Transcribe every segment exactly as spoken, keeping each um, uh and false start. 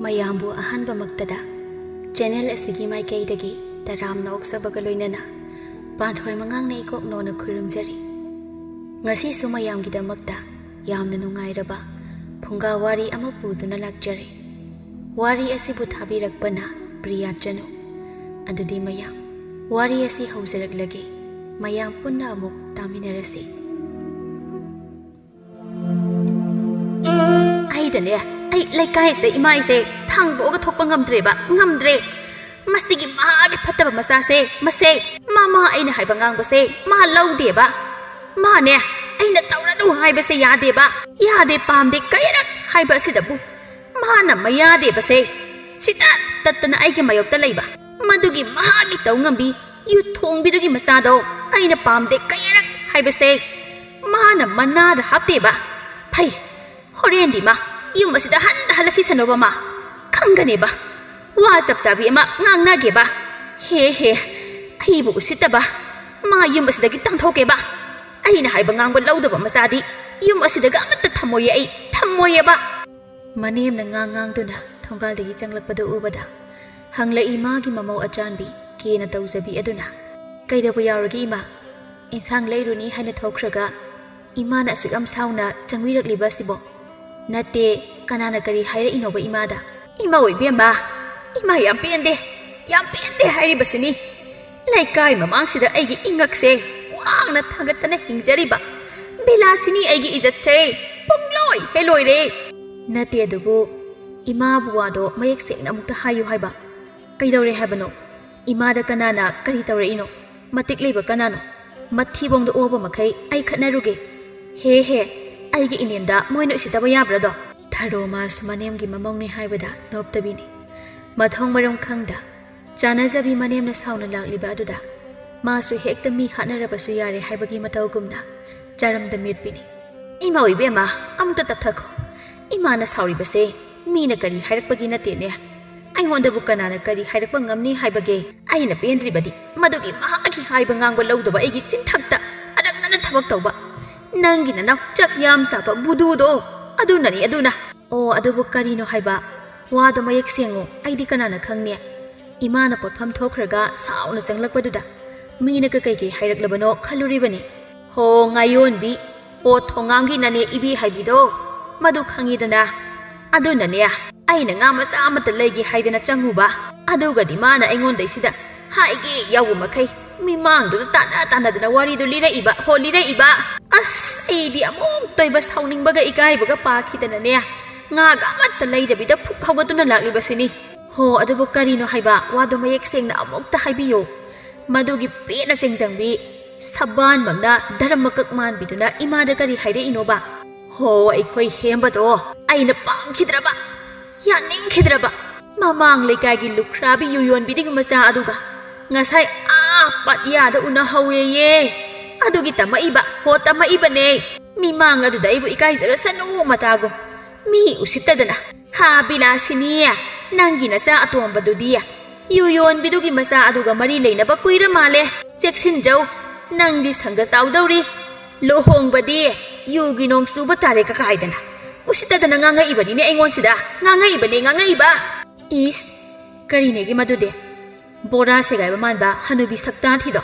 ꯃꯌꯥꯝꯕꯨ ꯑꯍꯥꯟꯕꯃꯛꯇꯗ ꯆꯦꯅꯦꯜ ꯑꯁꯤꯒꯤ ꯃꯥꯏꯀꯩꯗꯒꯤ ꯇꯔꯥꯝꯅ ꯑꯣꯛꯆꯕꯒ ꯂꯣꯏꯅꯅ ꯄꯥꯟꯊꯣꯏ ꯃꯉꯥꯡꯅ ꯏꯀꯣꯛꯅꯣꯅ ꯈꯨꯔꯨꯝꯖꯔꯤ꯫ ꯉꯁꯤꯁꯨ ꯃꯌꯥꯝꯒꯤꯗꯃꯛꯇ ꯌꯥꯝꯅ ꯅꯨꯡꯉꯥꯏꯔꯕ ꯐꯨꯡꯒꯥ ꯋꯥꯔꯤ ꯑꯃ ꯄꯨꯗꯨꯅ ꯂꯥꯛꯆꯔꯦ꯫ ꯋꯥꯔꯤ ꯑꯁꯤꯕꯨ ꯊꯥꯕꯤꯔꯛꯄꯅ ꯄ꯭ꯔꯤꯌꯥ ꯆꯅꯨ꯫ ꯑꯗꯨꯗꯤ ꯃꯌꯥꯝ, ꯋꯥꯔꯤ ꯑꯁꯤ ꯍꯧꯖꯔꯛꯂꯒꯦ꯫ ꯃꯌꯥꯝ ꯄꯨꯟꯅ ꯑꯃꯨꯛ ꯇꯥꯃꯤꯟꯅꯔꯁꯤ꯫ ꯑꯩꯗꯅꯦ, ꯑꯩ ꯂꯩꯀꯥꯏꯁꯤꯗ ꯏꯃꯥꯏꯁꯦ ꯊꯥꯡꯗꯣꯛꯑꯒ ꯊꯣꯛꯄ ꯉꯝꯗ꯭ꯔꯦꯕ, ꯉꯝꯗ꯭ꯔꯦ꯫ ꯃꯁꯤꯒꯤ ꯃꯥꯒꯤ ꯐꯠꯇꯕ ꯃꯆꯥꯁꯦ, ꯃꯁꯦ, ꯃꯥ, ꯃꯥ ꯑꯩꯅ ꯍꯥꯏꯕ ꯉꯥꯡꯕꯁꯦ ꯃꯥ ꯂꯧꯗꯦꯕ꯫ ꯃꯥꯅꯦ, ꯑꯩꯅ ꯇꯧꯔꯅꯨ ꯍꯥꯏꯕꯁꯦ ꯌꯥꯗꯦꯕ, ꯌꯥꯗꯦ, ꯄꯥꯝꯗꯦ, ꯀꯩꯔꯛ ꯍꯥꯏꯕ ꯑꯁꯤꯗꯕꯨ ꯃꯥꯅ ꯃꯌꯥꯗꯦꯕꯁꯦ ꯁꯤꯗ ꯇꯠꯇꯅ ꯑꯩꯒꯤ ꯃꯥꯌꯣꯛꯇ ꯂꯩꯕ꯫ ꯃꯗꯨꯒꯤ ꯃꯍꯥꯛꯀꯤ ꯇꯧ ꯉꯝꯕꯤ, ꯌꯨ ꯊꯣꯡꯕꯤꯗꯨꯒꯤ ꯃꯆꯥꯗꯣ ꯑꯩꯅ ꯄꯥꯝꯗꯦ ꯀꯩꯔꯛ ꯍꯥꯏꯕꯁꯦ ꯃꯥꯅ ꯃꯅꯥꯗ ꯍꯥꯞꯇꯦꯕ꯫ ꯐꯩ, ꯍꯣꯔꯦꯟꯗꯤ ꯃꯥ ꯌꯨꯝ ꯑꯁꯤꯗ ꯍꯟꯗ ꯍꯜꯂꯛꯈꯤꯁꯅꯨꯕ ꯃꯥ꯫ ꯈꯪꯒꯅꯦꯕ꯫ ꯋꯥ ꯆꯞ ꯆꯥꯕꯤ ꯑꯃ ꯉꯥꯡꯅꯒꯦꯕ꯫ ꯍꯦ ꯍꯦ, ꯑꯩꯕꯨ ꯎꯁꯤꯠꯇꯕ꯫ ꯃꯥ ꯌꯨꯝ ꯑꯁꯤꯗꯒꯤ ꯇꯥꯟꯊꯣꯛꯀꯦꯕ꯫ ꯑꯩꯅ ꯍꯥꯏꯕ ꯉꯥꯡꯕ ꯂꯧꯗꯕ ꯃꯆꯥꯗꯤ ꯌꯨꯝ ꯑꯁꯤꯗꯒ ꯑꯃꯠꯇ ꯊꯝꯃꯣꯏꯌꯦ ꯑꯩ, ꯊꯝꯃꯣꯏꯌꯦꯕ꯫ ꯃꯅꯦꯝꯅ ꯉꯥꯡ ꯉꯥꯡꯗꯨꯅ ꯊꯣꯡꯒꯥꯜꯗꯒꯤ ꯆꯪꯂꯛꯄꯗꯨ ꯎꯕꯗ ꯍꯪꯂꯛꯏ ꯃꯥꯒꯤ ꯃꯃꯧ ꯑꯆꯥꯟꯕꯤ ꯀꯦꯅ ꯇꯧꯖꯕꯤ ꯑꯗꯨꯅ꯫ "ꯀꯩꯗꯧꯕ ꯌꯥꯎꯔꯒꯦ ꯏꯃꯥ? ꯏꯟꯁꯥꯡ ꯂꯩꯔꯨꯅꯤ ꯍꯥꯏꯅ ꯊꯣꯛꯈ꯭ꯔꯒ ꯏꯃꯥꯅ ꯑꯁꯨꯛ ꯌꯥꯝ ꯁꯥꯎꯅ ꯆꯪꯕꯤꯔꯛꯂꯤꯕ ꯑꯁꯤꯕꯣ? ꯅꯠꯇꯦ, ꯀꯅꯥꯅ ꯀꯔꯤ ꯍꯥꯏꯔꯛꯏꯅꯣꯕ ꯏꯃꯥꯗ?" "ꯏꯃꯥ ꯑꯣꯏꯕꯦꯝꯃ, ꯏꯃꯥ ꯌꯥꯝ ꯄꯦꯟꯗꯦ, ꯌꯥꯝ ꯄꯦꯟꯗꯦ ꯍꯥꯏꯔꯤꯕꯁꯤꯅꯤ꯫ ꯂꯩꯀꯥꯏ ꯃꯃꯥꯡꯁꯤꯗ ꯑꯩꯒꯤ ꯏꯉꯛꯁꯦ ꯋꯥꯡꯅ ꯊꯥꯡꯒꯠꯇꯅ ꯍꯤꯡꯖꯔꯤꯕ ꯕꯤꯂꯥꯁꯤꯅꯤ ꯑꯩꯒꯤ ꯏꯖꯠꯁꯦ ꯄꯨꯡꯂꯣꯏ ꯍꯦ ꯂꯣꯏꯔꯦ꯫" "ꯅꯠꯇꯦ ꯑꯗꯨꯕꯨ ꯏꯃꯥꯕꯨ ꯋꯥꯗꯣ ꯃꯌꯦꯛ ꯁꯦꯡꯅ ꯑꯃꯨꯛꯇ ꯍꯥꯏꯌꯨ ꯍꯥꯏꯕ꯫ ꯀꯩꯗꯧꯔꯦ ꯍꯥꯏꯕꯅꯣ? ꯏꯃꯥꯗ ꯀꯅꯥꯅ ꯀꯔꯤ ꯇꯧꯔꯛꯏꯅꯣ? ꯃꯇꯤꯛ ꯂꯩꯕ ꯀꯅꯥꯅꯣ? ꯃꯊꯤꯕꯣꯡꯗ ꯑꯣꯕ ꯃꯈꯩ ꯑꯩ ꯈꯠꯅꯔꯨꯒꯦ꯫ ꯍꯦ ꯍꯦ, ꯑꯩꯒꯤ ꯏꯅꯦꯝꯗ ꯃꯣꯏꯅ ꯎꯁꯤꯠꯇꯕ ꯌꯥꯕ꯭ꯔꯗꯣ?" ꯊꯔꯣ ꯃꯥꯁꯨ ꯃꯅꯦꯝꯒꯤ ꯃꯃꯧꯅꯤ ꯍꯥꯏꯕꯗ ꯅꯣꯞꯇꯕꯤꯅꯤ꯫ ꯃꯊꯣꯡ ꯃꯔꯝ ꯈꯪꯗ ꯆꯥꯅꯖꯕꯤ ꯃꯅꯦꯝꯅ ꯁꯥꯎꯅ ꯂꯥꯛꯂꯤꯕ ꯑꯗꯨꯗ ꯃꯥꯁꯨ ꯍꯦꯛꯇ ꯃꯤ ꯍꯥꯠꯅꯔꯕꯁꯨ ꯌꯥꯔꯦ ꯍꯥꯏꯕꯒꯤ ꯃꯇꯧꯒꯨꯝꯅ ꯆꯥꯔꯝꯗ ꯃꯦꯠꯄꯤꯅꯤ꯫ "ꯏꯃꯥ ꯑꯣꯏꯕꯦꯝꯃ, ꯑꯃꯨꯛꯇ ꯇꯞꯊꯈꯣ꯫ ꯏꯃꯥꯅ ꯁꯥꯎꯔꯤꯕꯁꯦ ꯃꯤꯅ ꯀꯔꯤ ꯍꯥꯏꯔꯛꯄꯒꯤ ꯅꯠꯇꯦꯅꯦ꯫ ꯑꯩꯉꯣꯟꯗꯕꯨ ꯀꯅꯥꯅ ꯀꯔꯤ ꯍꯥꯏꯔꯛꯄ ꯉꯝꯅꯤ ꯍꯥꯏꯕꯒꯦ? ꯑꯩꯅ ꯄꯦꯟꯗ꯭ꯔꯤꯕꯗꯤ ꯃꯗꯨꯒꯤ ꯃꯍꯥꯛꯀꯤ ꯍꯥꯏꯕ ꯉꯥꯡꯕ ꯂꯧꯗꯕ ꯑꯩꯒꯤ ꯆꯤꯟꯊꯛꯇ ꯑꯔꯛꯅꯅ ꯊꯕꯛ ꯇꯧꯕ ꯅꯪꯒꯤ ꯅꯅꯥꯎ ꯆꯥꯛ ꯌꯥꯝ ꯆꯥꯕ ꯕꯨꯗꯨꯗꯣ ꯑꯗꯨꯅꯅꯤ, ꯑꯗꯨꯅ꯫" "ꯑꯣ, ꯑꯗꯨꯕꯨ ꯀꯔꯤꯅꯣ ꯍꯥꯏꯕ? ꯋꯥꯗꯣ ꯃꯌꯦꯛ ꯁꯦꯡꯉꯨ, ꯑꯩꯗꯤ ꯀꯅꯥꯅ ꯈꯪꯅꯤ? ꯏꯃꯥꯅ ꯄꯣꯠꯐꯝ ꯊꯣꯛꯈ꯭ꯔꯒ ꯁꯥꯎꯅ ꯆꯪꯂꯛꯄꯗꯨꯗ ꯃꯤꯅ ꯀꯩ ꯀꯩ ꯍꯥꯏꯔꯛꯂꯕꯅꯣ ꯈꯜꯂꯨꯔꯤꯕꯅꯤ꯫ ꯍꯣ ꯉꯥꯌꯣꯟꯕꯤ, ꯑꯣ ꯊꯣꯉꯥꯝꯒꯤ ꯅꯅꯦ ꯏꯕꯤ ꯍꯥꯏꯕꯤꯗꯣ, ꯃꯗꯨ ꯈꯪꯉꯤꯗꯅ꯫ ꯑꯗꯨꯅꯅꯦ, ꯑꯩꯅ ꯉꯥ ꯃꯆꯥ ꯑꯃꯠꯇ ꯂꯩꯒꯦ ꯍꯥꯏꯗꯅ ꯆꯪꯉꯨꯕ, ꯑꯗꯨꯒꯗꯤ ꯃꯥꯅ ꯑꯩꯉꯣꯟꯗꯩꯁꯤꯗ ꯍꯥꯏꯒꯦ ꯌꯥꯎꯕ ꯃꯈꯩ ꯃꯤꯃꯥꯡꯗꯨꯗ ꯇꯥꯟꯅ ꯇꯥꯟꯅꯗꯅ ꯋꯥꯔꯤꯗꯨ ꯂꯤꯔꯛꯏꯕ, ꯍꯣ ꯂꯤꯔꯛꯏꯕ꯫ ꯑꯁ, ꯑꯩꯗꯤ ꯑꯃꯨꯛꯇꯣꯏꯕ ꯁꯥꯎꯅꯤꯡꯕꯒ ꯏꯀꯥꯏꯕꯒ ꯄꯥꯈꯤꯗꯅꯅꯦ, ꯉꯥꯒ ꯑꯃꯠꯇ ꯂꯩꯗꯕꯤꯗ ꯐꯨꯛ ꯍꯧꯒꯠꯇꯨꯅ ꯂꯥꯛꯂꯤꯕꯁꯤꯅꯤ꯫ ꯍꯣ, ꯑꯗꯨꯕꯨ ꯀꯔꯤꯅꯣ ꯍꯥꯏꯕ? ꯋꯥꯗꯣ ꯃꯌꯦꯛ ꯁꯦꯡꯅ ꯑꯃꯨꯛꯇ ꯍꯥꯏꯕꯤꯌꯨ꯫ ꯃꯗꯨꯒꯤ ꯄꯦꯠꯅ ꯆꯦꯡꯖꯪꯕꯤ ꯁꯕꯥꯟꯃꯛꯅ ꯙꯔꯃꯀꯛ ꯃꯥꯟꯕꯤꯗꯨꯅ ꯏꯃꯥꯗ ꯀꯔꯤ ꯍꯥꯏꯔꯛꯏꯅꯣꯕ? ꯍꯣ, ꯑꯩꯈꯣꯏ ꯍꯦꯝꯕꯗꯣ ꯑꯩꯅ ꯄꯥꯝꯈꯤꯗ꯭ꯔꯕ, ꯌꯥꯅꯤꯡꯈꯤꯗ꯭ꯔꯕ, ꯃꯃꯥꯡ ꯂꯩꯀꯥꯏꯒꯤ ꯂꯨꯈ꯭ꯔꯥꯕꯤ ꯌꯨ ꯌꯣꯟꯕꯤꯗꯒꯤ ꯃꯆꯥ ꯑꯗꯨꯒ ꯉꯁꯥꯏ ꯑꯥ ꯄꯥꯠꯌꯥꯗ ꯎꯅꯍꯧꯋꯦꯌꯦ꯫ ꯑꯗꯨꯒꯤ ꯇꯝꯃꯛꯏꯕ, ꯍꯣ, ꯇꯝꯃꯛꯏꯕꯅꯦ꯫ ꯃꯤꯃꯥꯡ ꯑꯗꯨꯗ ꯑꯩꯕꯨ ꯏꯀꯥꯏꯖꯔꯁꯅꯨ ꯃꯇꯥꯒꯨꯝ꯫ ꯃꯤ ꯎꯁꯤꯠꯇꯗꯅ꯫ ꯍꯥ ꯕꯤꯂꯥꯁꯤꯅꯤ, ꯅꯪꯒꯤ ꯅꯆꯥ ꯑꯇꯣꯝꯕꯗꯨꯗꯤ ꯌꯨ ꯌꯣꯟꯕꯤꯗꯨꯒꯤ ꯃꯆꯥ ꯑꯗꯨꯒ ꯃꯔꯤ ꯂꯩꯅꯕ ꯀꯨꯏꯔ ꯃꯥꯜꯂꯦ꯫ ꯆꯦꯛꯁꯤꯟꯖꯧ, ꯅꯪꯗꯤ ꯁꯪꯒ ꯆꯥꯎꯗꯧꯔꯤ꯫ ꯂꯨꯍꯣꯡꯕꯗꯤ ꯌꯨꯒꯤ ꯅꯣꯡ ꯆꯨꯕ ꯇꯥꯔꯦ ꯀꯀꯥꯏꯗꯅ꯫ ꯎꯁꯤꯠꯇꯗꯅ ꯉꯥꯡꯉꯛꯏꯕꯅꯤꯅꯦ ꯑꯩꯉꯣꯟꯁꯤꯗ, ꯉꯥꯡꯉꯛꯏꯕꯅꯦ, ꯉꯥꯡꯉꯛꯏꯕ꯫ ꯏꯁ, ꯀꯔꯤꯅꯦꯒꯤ ꯃꯗꯨꯗꯤ? ꯕꯣꯔꯥ ꯁꯦꯒꯥꯏꯕ ꯃꯥꯟꯕ ꯍꯅꯨꯕꯤ ꯁꯛꯇꯥꯊꯤꯗꯣ꯫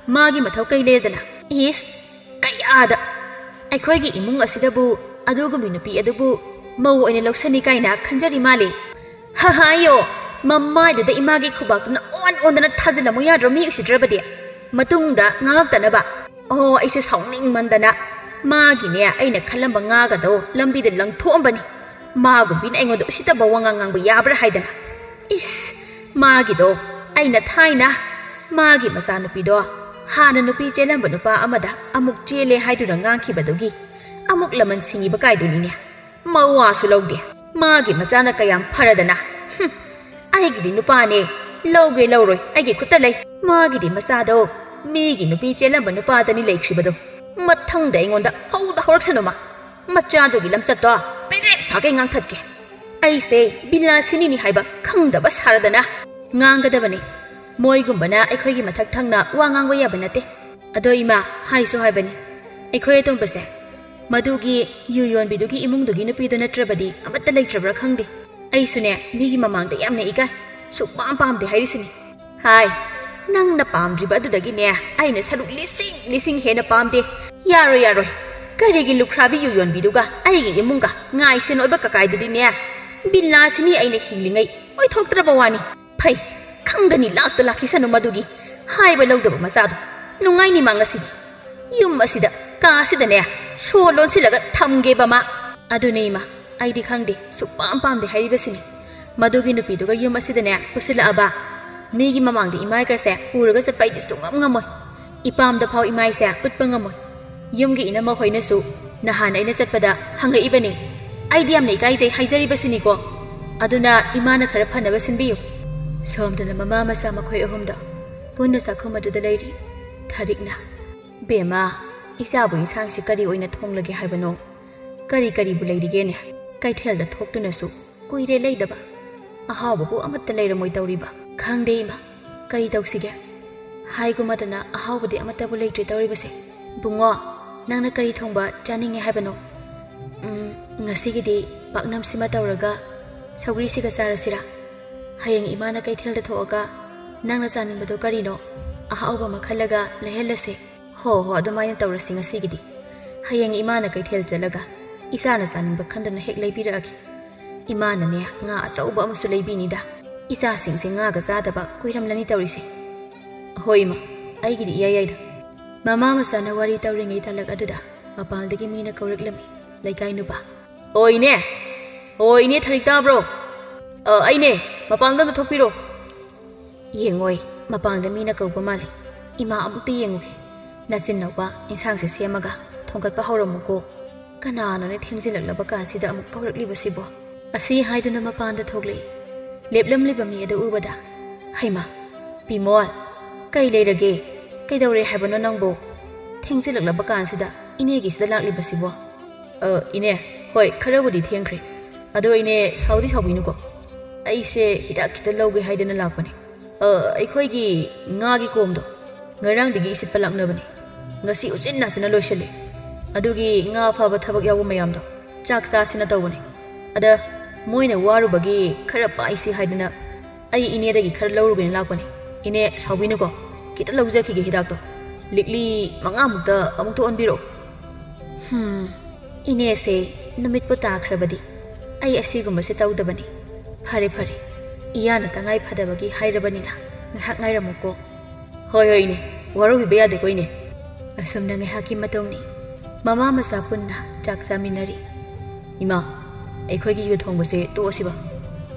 ꯃꯥꯒꯤ ꯃꯊꯧ ꯀꯩ ꯂꯩꯔꯗꯅ? ꯏꯁ, ꯀꯌꯥꯗ! ꯑꯩꯈꯣꯏꯒꯤ ꯏꯃꯨꯡ ꯑꯁꯤꯗꯕꯨ ꯑꯗꯨꯒꯨꯝꯕꯤ ꯅꯨꯄꯤ ꯑꯗꯨꯕꯨ ꯃꯧ ꯑꯣꯏꯅ ꯂꯧꯁꯅꯤ ꯀꯥꯏꯅ ꯈꯟꯖꯔꯤ ꯃꯥꯜꯂꯤ꯫ ꯍꯍꯥꯌꯣ! ꯃꯃꯥꯏꯗꯨꯗ ꯏꯃꯥꯒꯤ ꯈꯨꯕꯥꯛꯇꯨꯅ ꯑꯣꯟ ꯑꯣꯟꯗꯅ ꯊꯥꯖꯤꯜꯂꯝꯃꯨ ꯌꯥꯗ꯭ꯔꯣ, ꯃꯤ ꯎꯁꯤꯠꯇ꯭ꯔꯕꯗꯤ? ꯃꯇꯨꯡꯗ ꯉꯥꯡꯉꯛꯇꯅꯕ꯫ ꯑꯣ, ꯑꯩꯁꯨ ꯁꯥꯎꯅꯤꯡꯃꯟꯗꯅ꯫ ꯃꯥꯒꯤꯅꯦ, ꯑꯩꯅ ꯈꯜꯂꯝꯕ ꯉꯥꯒꯗꯣ ꯂꯝꯕꯤꯗ ꯂꯪꯊꯣꯛꯑꯝꯕꯅꯤ꯫ ꯃꯥꯒꯨꯝꯕꯤꯅ ꯑꯩꯉꯣꯟꯗ ꯎꯁꯤꯠꯇꯕ ꯋꯥꯉꯥꯡ ꯉꯥꯡꯕ ꯌꯥꯕ꯭ꯔꯥ ꯍꯥꯏꯗꯅ꯫ ꯏꯁ, ꯃꯥꯒꯤꯗꯣ ꯑꯩꯅ ꯊꯥꯏꯅ ꯃꯥꯒꯤ ꯃꯆꯥꯅꯨꯄꯤꯗꯣ ꯍꯥꯟꯅ ꯅꯨꯄꯤ ꯆꯦꯜꯂꯝꯕ ꯅꯨꯄꯥ ꯑꯃꯗ ꯑꯃꯨꯛ ꯆꯦꯜꯂꯦ ꯍꯥꯏꯗꯨꯅ ꯉꯥꯡꯈꯤꯕꯗꯨꯒꯤ ꯑꯃꯨꯛ ꯂꯃꯟ ꯁꯤꯡꯉꯤꯕ ꯀꯥꯏꯗꯨꯅꯤꯅꯦ꯫ ꯃꯋꯥꯁꯨ ꯂꯧꯗꯦ꯫ ꯃꯥꯒꯤ ꯃꯆꯥꯅ ꯀꯌꯥꯝ ꯐꯔꯗꯅ꯫ ꯍꯨꯝ, ꯑꯩꯒꯤꯗꯤ ꯅꯨꯄꯥꯅꯦ꯫ ꯂꯧꯒꯦ ꯂꯧꯔꯣꯏ ꯑꯩꯒꯤ ꯈꯨꯠꯇ ꯂꯩ꯫ ꯃꯥꯒꯤꯗꯤ ꯃꯆꯥꯗꯣ ꯃꯤꯒꯤ ꯅꯨꯄꯤ ꯆꯦꯜꯂꯝꯕ ꯅꯨꯄꯥꯗꯅꯤ ꯂꯩꯈ꯭ꯔꯤꯕꯗꯣ꯫ ꯃꯊꯪꯗ ꯑꯩꯉꯣꯟꯗ ꯍꯧꯗ ꯍꯧꯔꯛꯁꯅꯨ ꯃꯥ꯫ ꯃꯆꯥꯗꯨꯒꯤ ꯂꯝꯆꯠꯇꯣ ꯄꯦꯔꯦꯛ ꯁꯥꯒꯩ ꯉꯥꯡꯊꯠꯀꯦ꯫ ꯑꯩꯁꯦ ꯕꯤꯂꯥꯁꯤꯅꯤꯅꯤ ꯍꯥꯏꯕ ꯈꯪꯗꯕ ꯁꯥꯔꯗꯅ꯫ ꯉꯥꯡꯒꯗꯕꯅꯤ꯫ ꯃꯣꯏꯒꯨꯝꯕꯅ ꯑꯩꯈꯣꯏꯒꯤ ꯃꯊꯛ ꯊꯪꯅ ꯋꯥ ꯉꯥꯡꯕ ꯌꯥꯕ ꯅꯠꯇꯦ꯫ ꯑꯗꯣ ꯏꯃꯥ, ꯍꯥꯏꯁꯨ ꯍꯥꯏꯕꯅꯤ, ꯑꯩꯈꯣꯏ ꯑꯇꯣꯝꯕꯁꯦ ꯃꯗꯨꯒꯤ ꯌꯨ ꯌꯣꯟꯕꯤꯗꯨꯒꯤ ꯏꯃꯨꯡꯗꯨꯒꯤ ꯅꯨꯄꯤꯗꯣ ꯅꯠꯇ꯭ꯔꯕꯗꯤ ꯑꯃꯠꯇ ꯂꯩꯇ꯭ꯔꯕ꯭ꯔꯥ ꯈꯪꯗꯦ꯫ ꯑꯩꯁꯨꯅꯦ, ꯃꯤꯒꯤ ꯃꯃꯥꯡꯗ ꯌꯥꯝꯅ ꯏꯀꯥꯏ꯫ ꯁꯨꯛꯄꯥꯝ ꯄꯥꯝꯗꯦ ꯍꯥꯏꯔꯤꯁꯤꯅꯤ꯫ ꯍꯥꯏ, ꯅꯪꯅ ꯄꯥꯝꯗ꯭ꯔꯤꯕ ꯑꯗꯨꯗꯒꯤꯅꯦ ꯑꯩꯅ ꯁꯔꯨꯛ ꯂꯤꯁꯤꯡ ꯂꯤꯁꯤꯡ ꯍꯦꯟꯅ ꯄꯥꯝꯗꯦ꯫ ꯌꯥꯔꯣꯏ, ꯌꯥꯔꯣꯏ꯫ ꯀꯔꯤꯒꯤ ꯂꯨꯈ꯭ꯔꯥꯕꯤ ꯌꯨ ꯌꯣꯟꯕꯤꯗꯨꯒ ꯑꯩꯒꯤ ꯏꯃꯨꯡꯒ ꯉꯥꯏ ꯁꯦꯟ ꯑꯣꯏꯕ ꯀꯀꯥꯏꯗꯨꯗꯤꯅꯦ, ꯕꯤꯜꯂꯥꯁꯤꯅꯤ ꯑꯩꯅ ꯍꯤꯡꯂꯤꯉꯩ ꯑꯣꯏꯊꯣꯛꯇ꯭ꯔꯕ ꯋꯥꯅꯤ꯫ ꯐꯩ, ꯈꯪꯒꯅꯤ, ꯂꯥꯛꯇ ꯂꯥꯛꯈꯤꯁꯅꯨ ꯃꯗꯨꯒꯤ ꯍꯥꯏꯕ ꯂꯧꯗꯕ ꯃꯆꯥꯗꯣ꯫ ꯅꯨꯡꯉꯥꯏꯅꯤ ꯃꯥ ꯉꯁꯤꯗꯤ꯫ ꯌꯨꯝ ꯑꯁꯤꯗ, ꯀꯥ ꯑꯁꯤꯗꯅꯦ, ꯁꯣ ꯂꯣꯟꯁꯤꯜꯂꯒ ꯊꯝꯒꯦꯕ ꯃꯥ꯫ ꯑꯗꯨꯅꯦ ꯏꯃꯥ, ꯑꯩꯗꯤ ꯈꯪꯗꯦ, ꯁꯨꯛꯄꯥꯝ ꯄꯥꯝꯗꯦ ꯍꯥꯏꯔꯤꯕꯁꯤꯅꯤ꯫ ꯃꯗꯨꯒꯤ ꯅꯨꯄꯤꯗꯨꯒ ꯌꯨꯝ ꯑꯁꯤꯗꯅꯦ ꯄꯨꯁꯤꯜꯂꯛꯑꯕ, ꯃꯤꯒꯤ ꯃꯃꯥꯡꯗ ꯏꯃꯥꯏꯒꯁꯦ ꯄꯨꯔꯒ ꯆꯠꯄ ꯑꯩꯗꯤ ꯁꯨꯡꯉꯝ ꯉꯝꯃꯣꯏ꯫ ꯏꯄꯥꯝꯗ ꯐꯥꯎ ꯏꯃꯥꯏꯁꯦ ꯎꯠꯄ ꯉꯝꯃꯣꯏ꯫ ꯌꯨꯝꯒꯤ ꯏꯅꯝꯃ ꯍꯣꯏꯅꯁꯨ ꯅꯍꯥꯟ ꯑꯩꯅ ꯆꯠꯄꯗ ꯍꯪꯉꯛꯏꯕꯅꯤ꯫ ꯑꯩꯗꯤ ꯌꯥꯝꯅ ꯏꯀꯥꯏꯖꯩ ꯍꯥꯏꯖꯔꯤꯕꯁꯤꯅꯤꯀꯣ꯫ ꯑꯗꯨꯅ ꯏꯃꯥꯅ ꯈꯔ ꯐꯅꯕ ꯁꯤꯟꯕꯤꯌꯨ꯫ ꯁꯣꯝꯗꯅ ꯃꯃꯥ ꯃꯆꯥ ꯃꯈꯣꯏ ꯑꯍꯨꯝꯗꯣ ꯄꯨꯟꯅ ꯆꯥꯛꯈꯨꯝ ꯑꯗꯨꯗ ꯂꯩꯔꯤ꯫ ꯊꯥꯔꯤꯛꯅ, "ꯕꯦꯝꯃ, ꯏꯆꯥꯕꯨ ꯏꯟꯁꯥꯡꯁꯤ ꯀꯔꯤ ꯑꯣꯏꯅ ꯊꯣꯡꯂꯒꯦ ꯍꯥꯏꯕꯅꯣ? ꯀꯔꯤ ꯀꯔꯤꯕꯨ ꯂꯩꯔꯤꯒꯦꯅꯦ? ꯀꯩꯊꯦꯜꯗ ꯊꯣꯛꯇꯨꯅꯁꯨ ꯀꯨꯏꯔꯦ ꯂꯩꯗꯕ꯫ ꯑꯍꯥꯎꯕꯕꯨ ꯑꯃꯠꯇ ꯂꯩꯔꯝꯃꯣꯏ ꯇꯧꯔꯤꯕ꯫ ꯈꯪꯗꯦ ꯏꯃꯥ, ꯀꯔꯤ ꯇꯧꯁꯤꯒꯦ? ꯍꯥꯏꯒꯨꯝꯃꯗꯅ ꯑꯍꯥꯎꯕꯗꯤ ꯑꯃꯠꯇꯕꯨ ꯂꯩꯇ꯭ꯔꯦ ꯇꯧꯔꯤꯕꯁꯦ꯫ ꯕꯨꯡꯉꯣ, ꯅꯪꯅ ꯀꯔꯤ ꯊꯣꯡꯕ ꯆꯥꯅꯤꯡꯉꯦ ꯍꯥꯏꯕꯅꯣ?" "ꯎꯝ, ꯉꯁꯤꯒꯤꯗꯤ ꯄꯥꯛꯅꯝꯁꯤꯃ ꯇꯧꯔꯒ ꯁꯧꯒ꯭ꯔꯤꯁꯤꯒ ꯆꯥꯔꯁꯤꯔꯥ? ꯍꯌꯦꯡ ꯏꯃꯥꯅ ꯀꯩꯊꯦꯜꯗ ꯊꯣꯛꯑꯒ ꯅꯪꯅ ꯆꯥꯅꯤꯡꯕꯗꯣ ꯀꯔꯤꯅꯣ? ꯑꯍꯥꯎꯕ ꯑꯃ ꯈꯜꯂꯒ ꯂꯩꯍꯜꯂꯁꯦ꯫" "ꯍꯣ ꯍꯣ, ꯑꯗꯨꯃꯥꯏꯅ ꯇꯧꯔꯁꯤ ꯉꯁꯤꯒꯤꯗꯤ꯫ ꯍꯌꯦꯡ ꯏꯃꯥꯅ ꯀꯩꯊꯦꯜ ꯆꯠꯂꯒ ꯏꯆꯥꯅ ꯆꯥꯅꯤꯡꯕ ꯈꯟꯗꯨꯅ ꯍꯦꯛ ꯂꯩꯕꯤꯔꯛꯑꯒꯦ꯫ ꯏꯃꯥꯅꯅꯦ, ꯉꯥ ꯑꯆꯧꯕ ꯑꯃꯁꯨ ꯂꯩꯕꯤꯅꯤꯗ꯫ ꯏꯆꯥꯁꯤꯡꯁꯦ ꯉꯥꯒ ꯆꯥꯗꯕ ꯀꯨꯏꯔꯝꯂꯅꯤ ꯇꯧꯔꯤꯁꯦ꯫" "ꯍꯣꯏ ꯏꯃꯥ, ꯑꯩꯒꯤꯗꯤ ꯏꯌꯥ ꯌꯥꯏꯗ꯫" ꯃꯃꯥ ꯃꯆꯥꯅ ꯋꯥꯔꯤ ꯇꯧꯔꯤꯉꯩ ꯇꯥꯂꯛ ꯑꯗꯨꯗ ꯃꯄꯥꯟꯗꯒꯤ ꯃꯤꯅ ꯀꯧꯔꯛꯂꯝꯃꯤ꯫ ꯂꯩꯀꯥꯏ ꯅꯨꯄꯥ꯫ "ꯑꯣ ꯏꯅꯦ, ꯑꯣ ꯏꯅꯦ ꯊꯥꯔꯤꯛ ꯇꯥꯕ꯭ꯔꯣ? ꯑ, ꯑꯩꯅꯦ, ꯃꯄꯥꯟꯗ ꯑꯝꯇ ꯊꯣꯛꯄꯤꯔꯣ꯫" ꯌꯦꯡꯉꯣꯏ, ꯃꯄꯥꯟꯗ ꯃꯤꯅ ꯀꯧꯕ ꯃꯥꯜꯂꯤ꯫ "ꯏꯃꯥ, ꯑꯃꯨꯛꯇ ꯌꯦꯡꯉꯨꯒꯦ꯫ ꯅꯆꯤꯟꯅꯧꯕ, ꯏꯟꯁꯥꯡꯁꯦ ꯁꯦꯝꯃꯒ ꯊꯣꯡꯒꯠꯄ ꯍꯧꯔꯝꯃꯨꯀꯣ꯫ ꯀꯅꯥꯅꯣꯅꯦ ꯊꯦꯡꯖꯤꯜꯂꯛꯂꯕ ꯀꯥꯟꯁꯤꯗ ꯑꯃꯨꯛ ꯀꯧꯔꯛꯂꯤꯕꯁꯤꯕꯣ?" ꯑꯁꯤ ꯍꯥꯏꯗꯨꯅ ꯃꯄꯥꯟꯗ ꯊꯣꯛꯂꯛꯏ꯫ ꯂꯦꯞꯂꯝꯂꯤꯕ ꯃꯤ ꯑꯗꯨ ꯎꯕꯗ, "ꯍꯩꯃꯥ, ꯕꯤꯃꯣꯜ, ꯀꯩ ꯂꯩꯔꯒꯦ? ꯀꯩꯗꯧꯔꯦ ꯍꯥꯏꯕꯅꯣ ꯅꯪꯕꯣ? ꯊꯦꯡꯖꯤꯜꯂꯛꯂꯕ ꯀꯥꯟꯁꯤꯗ ꯏꯅꯦꯒꯤꯁꯤꯗ ꯂꯥꯛꯂꯤꯕꯁꯤꯕꯣ?" "ꯑ, ꯏꯅꯦ, ꯍꯣꯏ, ꯈꯔꯕꯨꯗꯤ ꯊꯦꯡꯈ꯭ꯔꯦ꯫ ꯑꯗꯣ ꯏꯅꯦ, ꯁꯥꯎꯗꯤ ꯁꯥꯎꯕꯤꯅꯨꯀꯣ꯫ ꯑꯩꯁꯦ ꯍꯤꯗꯥꯛ ꯈꯤꯇ ꯂꯧꯒꯦ ꯍꯥꯏꯗꯅ ꯂꯥꯛꯄꯅꯦ꯫ ꯑ, ꯑꯩꯈꯣꯏꯒꯤ ꯉꯥꯒꯤ ꯀꯣꯝꯗꯣ ꯉꯔꯥꯡꯗꯒꯤ ꯏꯁꯤꯠꯄ ꯂꯥꯛꯅꯕꯅꯦ꯫ ꯉꯁꯤ ꯎꯆꯤꯟ ꯅꯥꯆꯤꯟꯅ ꯂꯣꯏꯁꯤꯜꯂꯦ꯫ ꯑꯗꯨꯒꯤ ꯉꯥ ꯐꯥꯕ ꯊꯕꯛ ꯌꯥꯎꯕ ꯃꯌꯥꯝꯗꯣ ꯆꯥꯛ ꯆꯥꯁꯤꯅ ꯇꯧꯕꯅꯦ꯫ ꯑꯗ ꯃꯣꯏꯅ ꯋꯥꯔꯨꯕꯒꯤ ꯈꯔ ꯄꯥꯏꯁꯤ ꯍꯥꯏꯗꯅ ꯑꯩ ꯏꯅꯦꯗꯒꯤ ꯈꯔ ꯂꯧꯔꯨꯒꯦꯅ ꯂꯥꯛꯄꯅꯤ꯫ ꯏꯅꯦ, ꯁꯥꯎꯕꯤꯅꯨꯀꯣ, ꯈꯤꯇ ꯂꯧꯖꯈꯤꯒꯦ ꯍꯤꯗꯥꯛꯇꯣ꯫ ꯂꯤꯛꯂꯤ ꯃꯉꯥꯃꯨꯛꯇ ꯑꯃꯨꯛꯇ ꯑꯣꯟꯕꯤꯔꯛꯑꯣ꯫ ꯍꯝ, ꯏꯅꯦꯁꯦ ꯅꯨꯃꯤꯠꯄꯨ ꯇꯥꯈ꯭ꯔꯕꯗꯤ ꯑꯩ ꯑꯁꯤꯒꯨꯝꯕꯁꯦ ꯇꯧꯗꯕꯅꯤ꯫ ꯐꯔꯦ, ꯐꯔꯦ, ꯏꯌꯥꯅ ꯇꯉꯥꯏ ꯐꯗꯕꯒꯤ ꯍꯥꯏꯔꯕꯅꯤꯅ ꯉꯥꯏꯍꯥꯛ ꯉꯥꯏꯔꯝꯃꯨꯀꯣ꯫ ꯍꯣꯏ, ꯍꯣꯏ, ꯏꯅꯦ, ꯋꯥꯔꯧꯕꯤꯕ ꯌꯥꯗꯦꯀꯣ, ꯏꯅꯦ꯫ ꯑꯁꯨꯝꯅ ꯉꯥꯏꯍꯥꯛꯀꯤ ꯃꯇꯨꯡꯅꯤ꯫ ꯃꯃꯥ ꯃꯆꯥ ꯄꯨꯟꯅ ꯆꯥꯛ ꯆꯥꯃꯤꯟꯅꯔꯤ꯫ ꯏꯃꯥ, ꯑꯩꯈꯣꯏꯒꯤ ꯌꯨ ꯊꯣꯡꯕꯁꯦ ꯇꯣꯛꯑꯁꯤꯕ꯫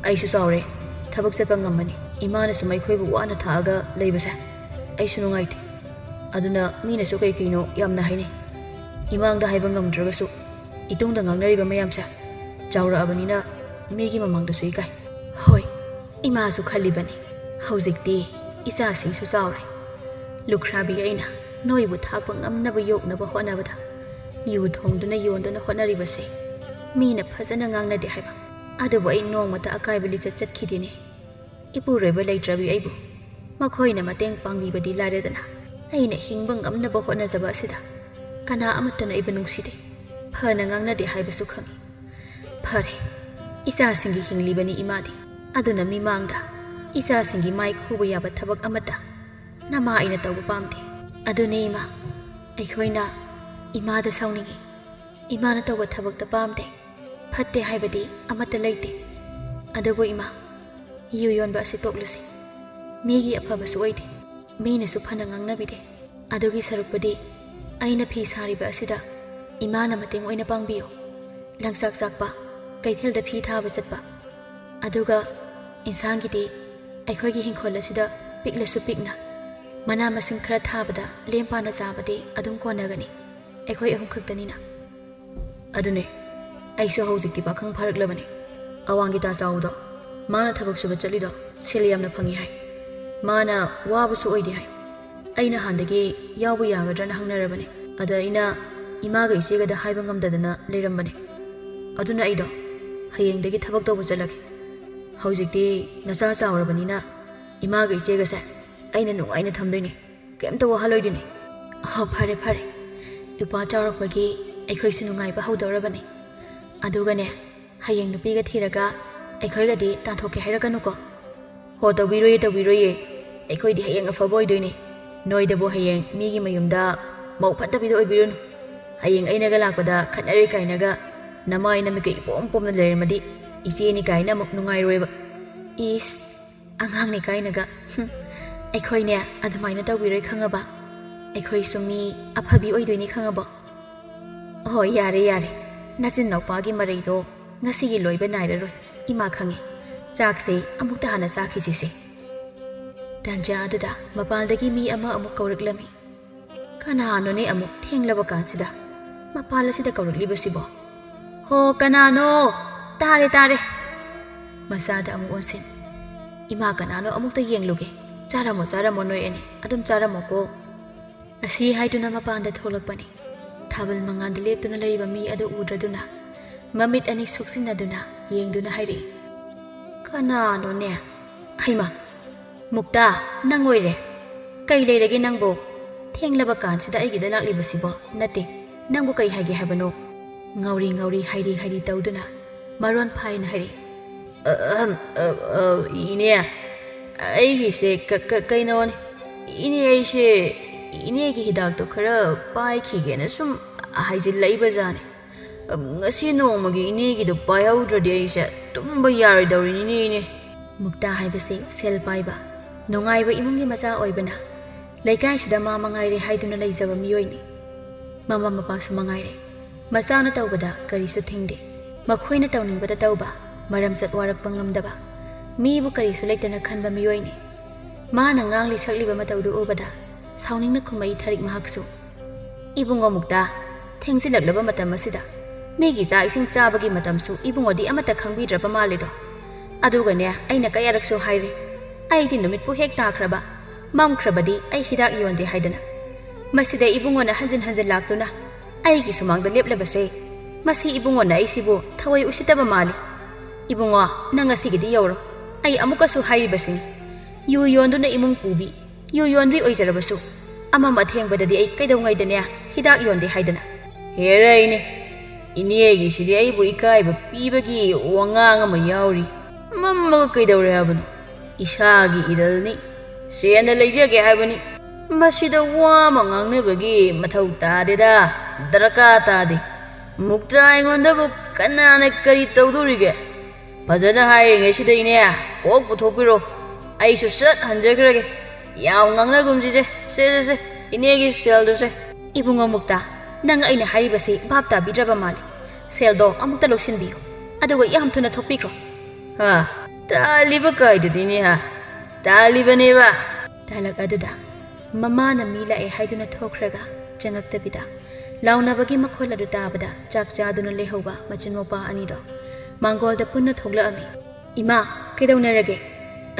ꯑꯩꯁꯨ ꯆꯥꯎꯔꯦ, ꯊꯕꯛ ꯆꯠꯄ ꯉꯝꯃꯅꯤ꯫ ꯏꯃꯥꯅ ꯁꯨꯝ ꯑꯩꯈꯣꯏꯕꯨ ꯋꯥꯅ ꯊꯥꯛꯑꯒ ꯂꯩꯕꯁꯦ ꯑꯩꯁꯨ ꯅꯨꯡꯉꯥꯏꯇꯦ꯫ ꯑꯗꯨꯅ ꯃꯤꯅꯁꯨ ꯀꯩ ꯀꯩꯅꯣ ꯌꯥꯝꯅ ꯍꯥꯏꯅꯩ꯫ ꯏꯃꯥꯡꯗ ꯍꯥꯏꯕ ꯉꯝꯗ꯭ꯔꯒꯁꯨ ꯏꯇꯨꯡꯗ ꯉꯥꯡꯅꯔꯤꯕ ꯃꯌꯥꯝꯁꯦ ꯆꯥꯎꯔꯛꯑꯕꯅꯤꯅ ꯃꯤꯒꯤ ꯃꯃꯥꯡꯗꯁꯨ ꯏꯀꯥꯏ꯫ ꯍꯣꯏ, ꯏꯃꯥꯁꯨ ꯈꯜꯂꯤꯕꯅꯤ꯫ ꯍꯧꯖꯤꯛꯇꯤ ꯏꯆꯥꯁꯤꯡꯁꯨ ꯆꯥꯎꯔꯦ꯫ ꯂꯨꯈ꯭ꯔꯥꯕꯤ ꯑꯩꯅ ꯅꯣꯏꯕꯨ ꯊꯥꯛꯄ ꯉꯝꯅꯕ ꯌꯣꯛꯅꯕ ꯍꯣꯠꯅꯕꯗ ꯌꯨ ꯊꯣꯡꯗꯨꯅ ꯌꯣꯟꯗꯨꯅ ꯍꯣꯠꯅꯔꯤꯕꯁꯦ ꯃꯤꯅ ꯐꯖꯅ ꯉꯥꯡꯅꯗꯦ ꯍꯥꯏꯕ꯫ ꯑꯗꯨꯕꯨ ꯑꯩ ꯅꯣꯡꯃꯇ ꯑꯀꯥꯏꯕ ꯂꯤꯆꯠ ꯆꯠꯈꯤꯗꯦꯅꯦ꯫ ꯏꯄꯨꯔꯣꯏꯕ ꯂꯩꯇ꯭ꯔꯕꯤ ꯑꯩꯕꯨ ꯃꯈꯣꯏꯅ ꯃꯇꯦꯡ ꯄꯥꯡꯕꯤꯕꯗꯤ ꯂꯥꯏꯔꯗꯅ, ꯑꯩꯅ ꯍꯤꯡꯕ ꯉꯝꯅꯕ ꯍꯣꯠꯅꯖꯕ ꯑꯁꯤꯗ ꯀꯅꯥ ꯑꯃꯠꯇꯅ ꯑꯩꯕꯨ ꯅꯨꯡꯁꯤꯗꯦ, ꯐꯅ ꯉꯥꯡꯅꯗꯦ ꯍꯥꯏꯕꯁꯨ ꯈꯪꯏ꯫ ꯐꯔꯦ, ꯏꯆꯥꯁꯤꯡꯒꯤ ꯍꯤꯡꯂꯤꯕꯅꯤ ꯏꯃꯥꯗꯤ, ꯑꯗꯨꯅ ꯃꯤꯃꯥꯡꯗ ꯏꯆꯥꯁꯤꯡꯒꯤ ꯃꯥꯏ ꯈꯨꯕ ꯌꯥꯕ ꯊꯕꯛ ꯑꯃꯠꯇ ꯅꯃꯥ ꯑꯩꯅ ꯇꯧꯕ ꯄꯥꯝꯗꯦ꯫ ꯑꯗꯨꯅꯦ ꯏꯃꯥ, ꯑꯩꯈꯣꯏꯅ ꯏꯃꯥꯗ ꯁꯥꯎꯅꯤꯡꯏ꯫ ꯏꯃꯥꯅ ꯇꯧꯕ ꯊꯕꯛꯇ ꯄꯥꯝꯗꯦ, ꯐꯠꯇꯦ ꯍꯥꯏꯕꯗꯤ ꯑꯃꯠꯇ ꯂꯩꯇꯦ꯫ ꯑꯗꯨꯕꯨ ꯏꯃꯥ, ꯌꯨ ꯌꯣꯟꯕ ꯑꯁꯤ ꯇꯣꯛꯂꯁꯤ꯫ ꯃꯤꯒꯤ ꯑꯐꯕꯁꯨ ꯑꯣꯏꯗꯦ, ꯃꯤꯅꯁꯨ ꯐꯅ ꯉꯥꯡꯅꯕꯤꯗꯦ꯫ ꯑꯗꯨꯒꯤ ꯁꯔꯨꯛꯄꯨꯗꯤ ꯑꯩꯅ ꯐꯤ ꯁꯥꯔꯤꯕ ꯑꯁꯤꯗ ꯏꯃꯥꯅ ꯃꯇꯦꯡ ꯑꯣꯏꯅ ꯄꯥꯡꯕꯤꯌꯨ꯫ ꯂꯪꯆꯥꯛ ꯆꯥꯛꯄ, ꯀꯩꯊꯦꯜꯗ ꯐꯤ ꯊꯥꯕ ꯆꯠꯄ, ꯑꯗꯨꯒ ꯏꯟꯁꯥꯡꯒꯤꯗꯤ ꯑꯩꯈꯣꯏꯒꯤ ꯍꯤꯡꯈꯣꯜ ꯑꯁꯤꯗ ꯄꯤꯛꯂꯁꯨ ꯄꯤꯛꯅ ꯃꯅꯥ ꯃꯁꯤꯡ ꯈꯔ ꯊꯥꯕꯗ ꯂꯦꯝ ꯄꯥꯅ ꯆꯥꯕꯗꯤ ꯑꯗꯨꯝ ꯀꯣꯟꯅꯒꯅꯤ꯫ ꯑꯩꯈꯣꯏ ꯑꯍꯨꯝ ꯈꯛꯇꯅꯤꯅ꯫ ꯑꯗꯨꯅꯦ, ꯑꯩꯁꯨ ꯍꯧꯖꯤꯛꯇꯤ ꯄꯥꯈꯪ ꯐꯥꯔꯛꯂꯕꯅꯤ꯫ ꯑꯋꯥꯡꯒꯤ ꯇꯥ ꯆꯥꯎꯗꯣ, ꯃꯥꯅ ꯊꯕꯛ ꯁꯨꯕ ꯆꯠꯂꯤꯗꯣ ꯁꯦꯜ ꯌꯥꯝꯅ ꯐꯪꯉꯤ ꯍꯥꯏ꯫ ꯃꯥꯅ ꯋꯥꯕꯁꯨ ꯑꯣꯏꯗꯦ ꯍꯥꯏ꯫ ꯑꯩꯅ ꯍꯥꯟꯗꯒꯤ ꯌꯥꯎꯕ ꯌꯥꯒꯗ꯭ꯔꯅ ꯍꯪꯅꯔꯕꯅꯤ꯫ ꯑꯗ ꯑꯩꯅ ꯏꯃꯥꯒ ꯏꯆꯦꯒꯗ ꯍꯥꯏꯕ ꯉꯝꯗꯗꯅ ꯂꯩꯔꯝꯕꯅꯤ꯫ ꯑꯗꯨꯅ ꯑꯩꯗꯣ ꯍꯌꯦꯡꯗꯒꯤ ꯊꯕꯛ ꯇꯧꯕ ꯆꯠꯂꯒꯦ꯫ ꯍꯧꯖꯤꯛꯇꯤ ꯅꯆꯥ ꯆꯥꯎꯔꯕꯅꯤꯅ ꯏꯃꯥꯒ ꯏꯆꯦꯒꯁꯦ ꯑꯩꯅ ꯅꯨꯡꯉꯥꯏꯅ ꯊꯝꯗꯣꯏꯅꯤ꯫ ꯀꯩꯝꯇ ꯋꯥꯍꯜꯂꯣꯏꯗꯣꯏꯅꯤ꯫ ꯑꯍꯣ, ꯐꯔꯦ, ꯐꯔꯦ꯫ ꯏꯄ꯭ꯋꯥ ꯆꯥꯎꯔꯛꯄꯒꯤ ꯑꯩꯈꯣꯏꯁꯨ ꯅꯨꯡꯉꯥꯏꯕ ꯍꯧꯗꯧꯔꯕꯅꯤ꯫ ꯑꯗꯨꯒꯅꯦ, ꯍꯌꯦꯡ ꯅꯨꯄꯤꯒ ꯊꯤꯔꯒ ꯑꯩꯈꯣꯏꯒꯗꯤ ꯇꯥꯟꯊꯣꯛꯀꯦ ꯍꯥꯏꯔꯛꯀꯅꯨꯀꯣ꯫ ꯍꯣ, ꯇꯧꯕꯤꯔꯣꯏꯌꯦ, ꯇꯧꯕꯤꯔꯣꯏꯌꯦ꯫ ꯑꯩꯈꯣꯏꯗꯤ ꯍꯌꯦꯡ ꯑꯐꯕ ꯑꯣꯏꯗꯣꯏꯅꯦ꯫ ꯅꯣꯏꯗꯕꯨ ꯍꯌꯦꯡ ꯃꯤꯒꯤ ꯃꯌꯨꯝꯗ ꯃꯧ ꯐꯠꯇꯕꯤꯗ ꯑꯣꯏꯕꯤꯔꯨꯅꯨ꯫ ꯍꯌꯦꯡ ꯑꯩꯅꯒ ꯂꯥꯛꯄꯗ ꯈꯠꯅꯔꯦ ꯀꯥꯏꯅꯒ ꯅꯃꯥꯏ ꯅꯃꯤꯠꯀ ꯏꯄꯣꯝ ꯄꯣꯝꯅ ꯂꯩꯔꯝꯃꯗꯤ ꯏꯆꯦꯅꯤ ꯀꯥꯏꯅ ꯑꯃꯨꯛ ꯅꯨꯡꯉꯥꯏꯔꯣꯏꯕ꯫ ꯏꯁ, ꯑꯉꯥꯡꯅꯤ ꯀꯥꯏꯅꯒ꯫ ꯍꯨꯝ, ꯑꯩꯈꯣꯏꯅꯦ ꯑꯗꯨꯃꯥꯏꯅ ꯇꯧꯕꯤꯔꯣꯏ ꯈꯪꯉꯕ? ꯑꯩꯈꯣꯏꯁꯨ ꯃꯤ ꯑꯐꯕꯤ ꯑꯣꯏꯗꯣꯏꯅꯤ ꯈꯪꯉꯕꯣ? ꯑꯍꯣꯏ, ꯌꯥꯔꯦ, ꯌꯥꯔꯦ꯫ ꯅꯆꯤꯟ ꯅꯧꯄꯥꯒꯤ ꯃꯔꯩꯗꯣ ꯉꯁꯤꯒꯤ ꯂꯣꯏꯕ ꯅꯥꯏꯔꯔꯣꯏ꯫ ꯏꯃꯥ ꯈꯪꯉꯦ꯫ ꯆꯥꯛꯁꯦ ꯑꯃꯨꯛꯇ ꯍꯥꯟꯅ ꯆꯥꯈꯤꯁꯤꯁꯦ꯫ ꯇꯥꯟꯖꯥ ꯑꯗꯨꯗ ꯃꯄꯥꯟꯗꯒꯤ ꯃꯤ ꯑꯃ ꯑꯃꯨꯛ ꯀꯧꯔꯛꯂꯝꯃꯤ꯫ ꯀꯅꯥꯅꯣꯅꯦ ꯑꯃꯨꯛ ꯊꯦꯡꯂꯕ ꯀꯥꯟꯁꯤꯗ ꯃꯄꯥꯟ ꯑꯁꯤꯗ ꯀꯧꯔꯛꯂꯤꯕꯁꯤꯕꯣ? ꯍꯣ, ꯀꯅꯥꯅꯣ? ꯇꯥꯔꯦ, ꯇꯥꯔꯦ꯫ ꯃꯆꯥꯗ ꯑꯃꯨꯛ ꯑꯣꯟꯁꯤꯟ꯫ ꯏꯃꯥ, ꯀꯅꯥꯅꯣ ꯑꯃꯨꯛꯇ ꯌꯦꯡꯂꯨꯒꯦ꯫ ꯆꯥꯔꯝꯃꯣ, ꯆꯥꯔꯝꯃꯣ, ꯅꯣꯏ ꯑꯅꯤ꯫ ꯑꯗꯨꯝ ꯆꯥꯔꯝꯃꯣꯀꯣ꯫ ꯑꯁꯤ ꯍꯥꯏꯗꯨꯅ ꯃꯄꯥꯟꯗ ꯊꯣꯛꯂꯛꯄꯅꯤ꯫ ꯊꯥꯕꯜ ꯃꯉꯥꯜꯗ ꯂꯦꯞꯇꯨꯅ ꯂꯩꯔꯤꯕ ꯃꯤ ꯑꯗꯨ ꯎꯗ꯭ꯔꯗꯨꯅ ꯃꯃꯤꯠ ꯑꯅꯤ ꯁꯨꯛꯁꯤꯟꯅꯗꯨꯅ ꯌꯦꯡꯗꯨꯅ ꯍꯥꯏꯔꯛꯏ, "ꯀꯅꯥꯅꯣꯅꯦ? ꯍꯩꯃꯥ, ꯃꯨꯛꯇꯥ, ꯅꯪ ꯑꯣꯏꯔꯦ꯫ ꯀꯩ ꯂꯩꯔꯒꯦ ꯅꯪꯕꯨ? ꯊꯦꯡꯂꯕ ꯀꯥꯟꯁꯤꯗ ꯑꯩꯒꯤꯗ ꯂꯥꯛꯂꯤꯕꯁꯤꯕꯣ? ꯅꯠꯇꯦ, ꯅꯪꯕꯨ ꯀꯩ ꯍꯥꯏꯒꯦ ꯍꯥꯏꯕꯅꯣ?" ꯉꯥꯎꯔꯤ ꯉꯥꯎꯔꯤ ꯍꯥꯏꯔꯤ ꯍꯥꯏꯔꯤ ꯇꯧꯗꯨꯅ ꯃꯔꯣꯟ ꯐꯥꯏꯅ ꯍꯥꯏꯔꯛꯏ, "ꯑꯍꯝ, ꯑ, ꯑ, ꯏꯅꯦ, ꯑꯩꯒꯤꯁꯦ ꯀ-, ꯀ-, ꯀꯩꯅꯣꯅꯦ꯫ ꯏꯅꯦ, ꯑꯩꯁꯦ ꯏꯅꯦꯒꯤ ꯍꯤꯗꯥꯛꯇꯣ ꯈꯔ ꯄꯥꯏꯈꯤꯒꯦꯅ ꯁꯨꯝ ꯍꯥꯏꯖꯤꯜꯂꯛꯏꯕ ꯖꯥꯠꯅꯦ꯫ ꯉꯁꯤ ꯅꯣꯡꯃꯒꯤ ꯏꯅꯦꯒꯤꯗꯣ ꯄꯥꯏꯍꯧꯗ꯭ꯔꯗꯤ ꯑꯩꯁꯦ ꯇꯨꯝꯕ ꯌꯥꯔꯣꯏꯗꯧꯔꯤꯅꯤꯅꯦ, ꯏꯅꯦ꯫" ꯃꯨꯛꯇꯥ ꯍꯥꯏꯕꯁꯤ ꯁꯦꯜ ꯄꯥꯏꯕ, ꯅꯨꯡꯉꯥꯏꯕ ꯏꯃꯨꯡꯒꯤ ꯃꯆꯥ ꯑꯣꯏꯕꯅ ꯂꯩꯀꯥꯏꯁꯤꯗ ꯃꯥ ꯃꯉꯥꯏꯔꯦ ꯍꯥꯏꯗꯨꯅ ꯂꯩꯖꯕ ꯃꯤꯑꯣꯏꯅꯤ꯫ ꯃꯃꯥ ꯃꯄꯥꯁꯨ ꯃꯉꯥꯏꯔꯦ꯫ ꯃꯆꯥꯅ ꯇꯧꯕꯗ ꯀꯔꯤꯁꯨ ꯊꯤꯡꯗꯦ꯫ ꯃꯈꯣꯏꯅ ꯇꯧꯅꯤꯡꯕꯗ ꯇꯧꯕ, ꯃꯔꯝꯆꯠ ꯋꯥꯔꯛꯄ ꯉꯝꯗꯕ, ꯃꯤꯕꯨ ꯀꯔꯤꯁꯨ ꯂꯩꯇꯅ ꯈꯟꯕ ꯃꯤꯑꯣꯏꯅꯤ꯫ ꯃꯥꯅ ꯉꯥꯡꯂꯤ ꯁꯛꯂꯤꯕ ꯃꯇꯧꯗꯨ ꯎꯕꯗ ꯁꯥꯎꯅꯤꯡꯅ ꯈꯨꯝꯃꯛꯏ ꯊꯔꯤꯛ ꯃꯍꯥꯛꯁꯨ꯫ "ꯏꯕꯨꯡꯉꯣ ꯃꯨꯛꯇꯥ, ꯊꯦꯡꯖꯤꯜꯂꯛꯂꯕ ꯃꯇꯝ ꯑꯁꯤꯗ ꯃꯤꯒꯤ ꯆꯥꯛ ꯏꯁꯤꯡ ꯆꯥꯕꯒꯤ ꯃꯇꯝꯁꯨ ꯏꯕꯨꯡꯉꯣꯗꯤ ꯑꯃꯠꯇ ꯈꯪꯕꯤꯗ꯭ꯔꯕ ꯃꯥꯜꯂꯦꯗꯣ꯫ ꯑꯗꯨꯒꯅꯦ, ꯑꯩꯅ ꯀꯌꯥꯔꯛꯁꯨ ꯍꯥꯏꯔꯦ, ꯑꯩꯗꯤ ꯅꯨꯃꯤꯠꯄꯨ ꯍꯦꯛ ꯇꯥꯈ꯭ꯔꯕ, ꯃꯝꯈ꯭ꯔꯕꯗꯤ ꯑꯩ ꯍꯤꯗꯥꯛ ꯌꯣꯟꯗꯦ ꯍꯥꯏꯗꯅ꯫ ꯃꯁꯤꯗ ꯏꯕꯨꯡꯉꯣꯅ ꯍꯟꯖꯤꯟ ꯍꯟꯖꯤꯟ ꯂꯥꯛꯇꯨꯅ ꯑꯩꯒꯤ ꯁꯨꯃꯥꯡꯗ ꯂꯦꯞꯂꯕꯁꯦ, ꯃꯁꯤ ꯏꯕꯨꯡꯉꯣꯅ ꯑꯩꯁꯤꯕꯨ ꯊꯋꯥꯏ ꯎꯁꯤꯠꯇꯕ ꯃꯥꯜꯂꯤ꯫ ꯏꯕꯨꯡꯉꯣ, ꯅꯪ ꯉꯁꯤꯒꯤꯗꯤ ꯌꯧꯔꯣ꯫ ꯑꯩ ꯑꯃꯨꯛꯀꯁꯨ ꯍꯥꯏꯔꯤꯕꯁꯤꯅꯤ, ꯌꯨ ꯌꯣꯟꯗꯨꯅ ꯏꯃꯨꯡ ꯄꯨꯕꯤ, ꯌꯨ ꯌꯣꯟꯕꯤ ꯑꯣꯏꯖꯔꯕꯁꯨ, ꯑꯃꯝ ꯑꯊꯦꯡꯕꯗꯗꯤ ꯑꯩ ꯀꯩꯗꯧꯉꯩꯗꯅꯦ ꯍꯤꯗꯥꯛ ꯌꯣꯟꯗꯦ ꯍꯥꯏꯗꯅ꯫ ꯍꯦꯔꯩꯅꯦ, ꯏꯅꯦꯒꯤꯁꯤꯗꯤ ꯑꯩꯕꯨ ꯏꯀꯥꯏꯕ ꯄꯤꯕꯒꯤ ꯋꯥꯉꯥꯡ ꯑꯃ ꯌꯥꯎꯔꯤ꯫ ꯃꯝꯃꯒ ꯀꯩꯗꯧꯔꯦ ꯍꯥꯏꯕꯅꯣ? ꯏꯁꯥꯒꯤ ꯏꯔꯜꯅꯤ, ꯁꯦꯟꯅ ꯂꯩꯖꯒꯦ ꯍꯥꯏꯕꯅꯤ꯫ ꯃꯁꯤꯗ ꯋꯥ ꯑꯃ ꯉꯥꯡꯅꯕꯒꯤ ꯃꯊꯧ ꯇꯥꯗꯦꯗ, ꯗꯔꯀꯥꯔ ꯇꯥꯗꯦ꯫ ꯃꯨꯛꯇ ꯑꯩꯉꯣꯟꯗꯕꯨ ꯀꯅꯥꯅ ꯀꯔꯤ ꯇꯧꯗꯣꯔꯤꯒꯦ? ꯐꯖꯅ ꯍꯥꯏꯔꯤꯉꯩꯁꯤꯗ ꯏꯅꯦ, ꯀꯣꯛ ꯄꯨꯊꯣꯛꯄꯤꯔꯣ꯫ ꯑꯩꯁꯨ ꯁꯠ ꯍꯟꯖꯈ꯭ꯔꯒꯦ꯫ ꯌꯥꯝ ꯉꯥꯡꯅꯒꯨꯝꯁꯤꯁꯦ꯫ ꯁꯦ, ꯁꯦ, ꯁꯦ, ꯏꯅꯦꯒꯤ ꯁꯦꯜꯗꯨꯁꯦ꯫ ꯏꯕꯨꯡꯉꯣ ꯃꯨꯛꯇ, ꯅꯪ ꯑꯩꯅ ꯍꯥꯏꯔꯤꯕꯁꯤ ꯚꯥꯞ ꯇꯥꯕꯤꯗ꯭ꯔꯕ ꯃꯥꯜꯂꯤ꯫ ꯁꯦꯜꯗꯣ ꯑꯃꯨꯛꯇ ꯂꯧꯁꯤꯟꯕꯤꯌꯨ, ꯑꯗꯨꯒ ꯌꯥꯝ ꯊꯨꯅ ꯊꯣꯛꯄꯤꯈ꯭ꯔꯣ꯫ ꯍꯥ, ꯇꯥꯜꯂꯤꯕ ꯀꯥꯏꯗꯨꯅꯤꯅꯦ ꯍꯥ, ꯇꯥꯜꯂꯤꯕꯅꯦꯕ꯫ ꯇꯥꯂꯛ ꯑꯗꯨꯗ ꯃꯃꯥꯅ ꯃꯤ ꯂꯥꯛꯑꯦ ꯍꯥꯏꯗꯨꯅ ꯊꯣꯛꯈ꯭ꯔꯒ ꯆꯪꯉꯛꯇꯕꯤꯗ ꯂꯥꯎꯅꯕꯒꯤ ꯃꯈꯣꯜ ꯑꯗꯨ ꯇꯥꯕꯗ ꯆꯥꯛ ꯆꯥꯗꯨꯅ ꯂꯩꯍꯧꯕ ꯃꯆꯤꯟ ꯃꯧꯄꯥ ꯑꯅꯤꯗꯣ ꯃꯥꯡꯒꯣꯜꯗ ꯄꯨꯟꯅ ꯊꯣꯛꯂꯛꯑꯝꯃꯤ꯫ "ꯏꯃꯥ, ꯀꯩꯗꯧꯅꯔꯒꯦ?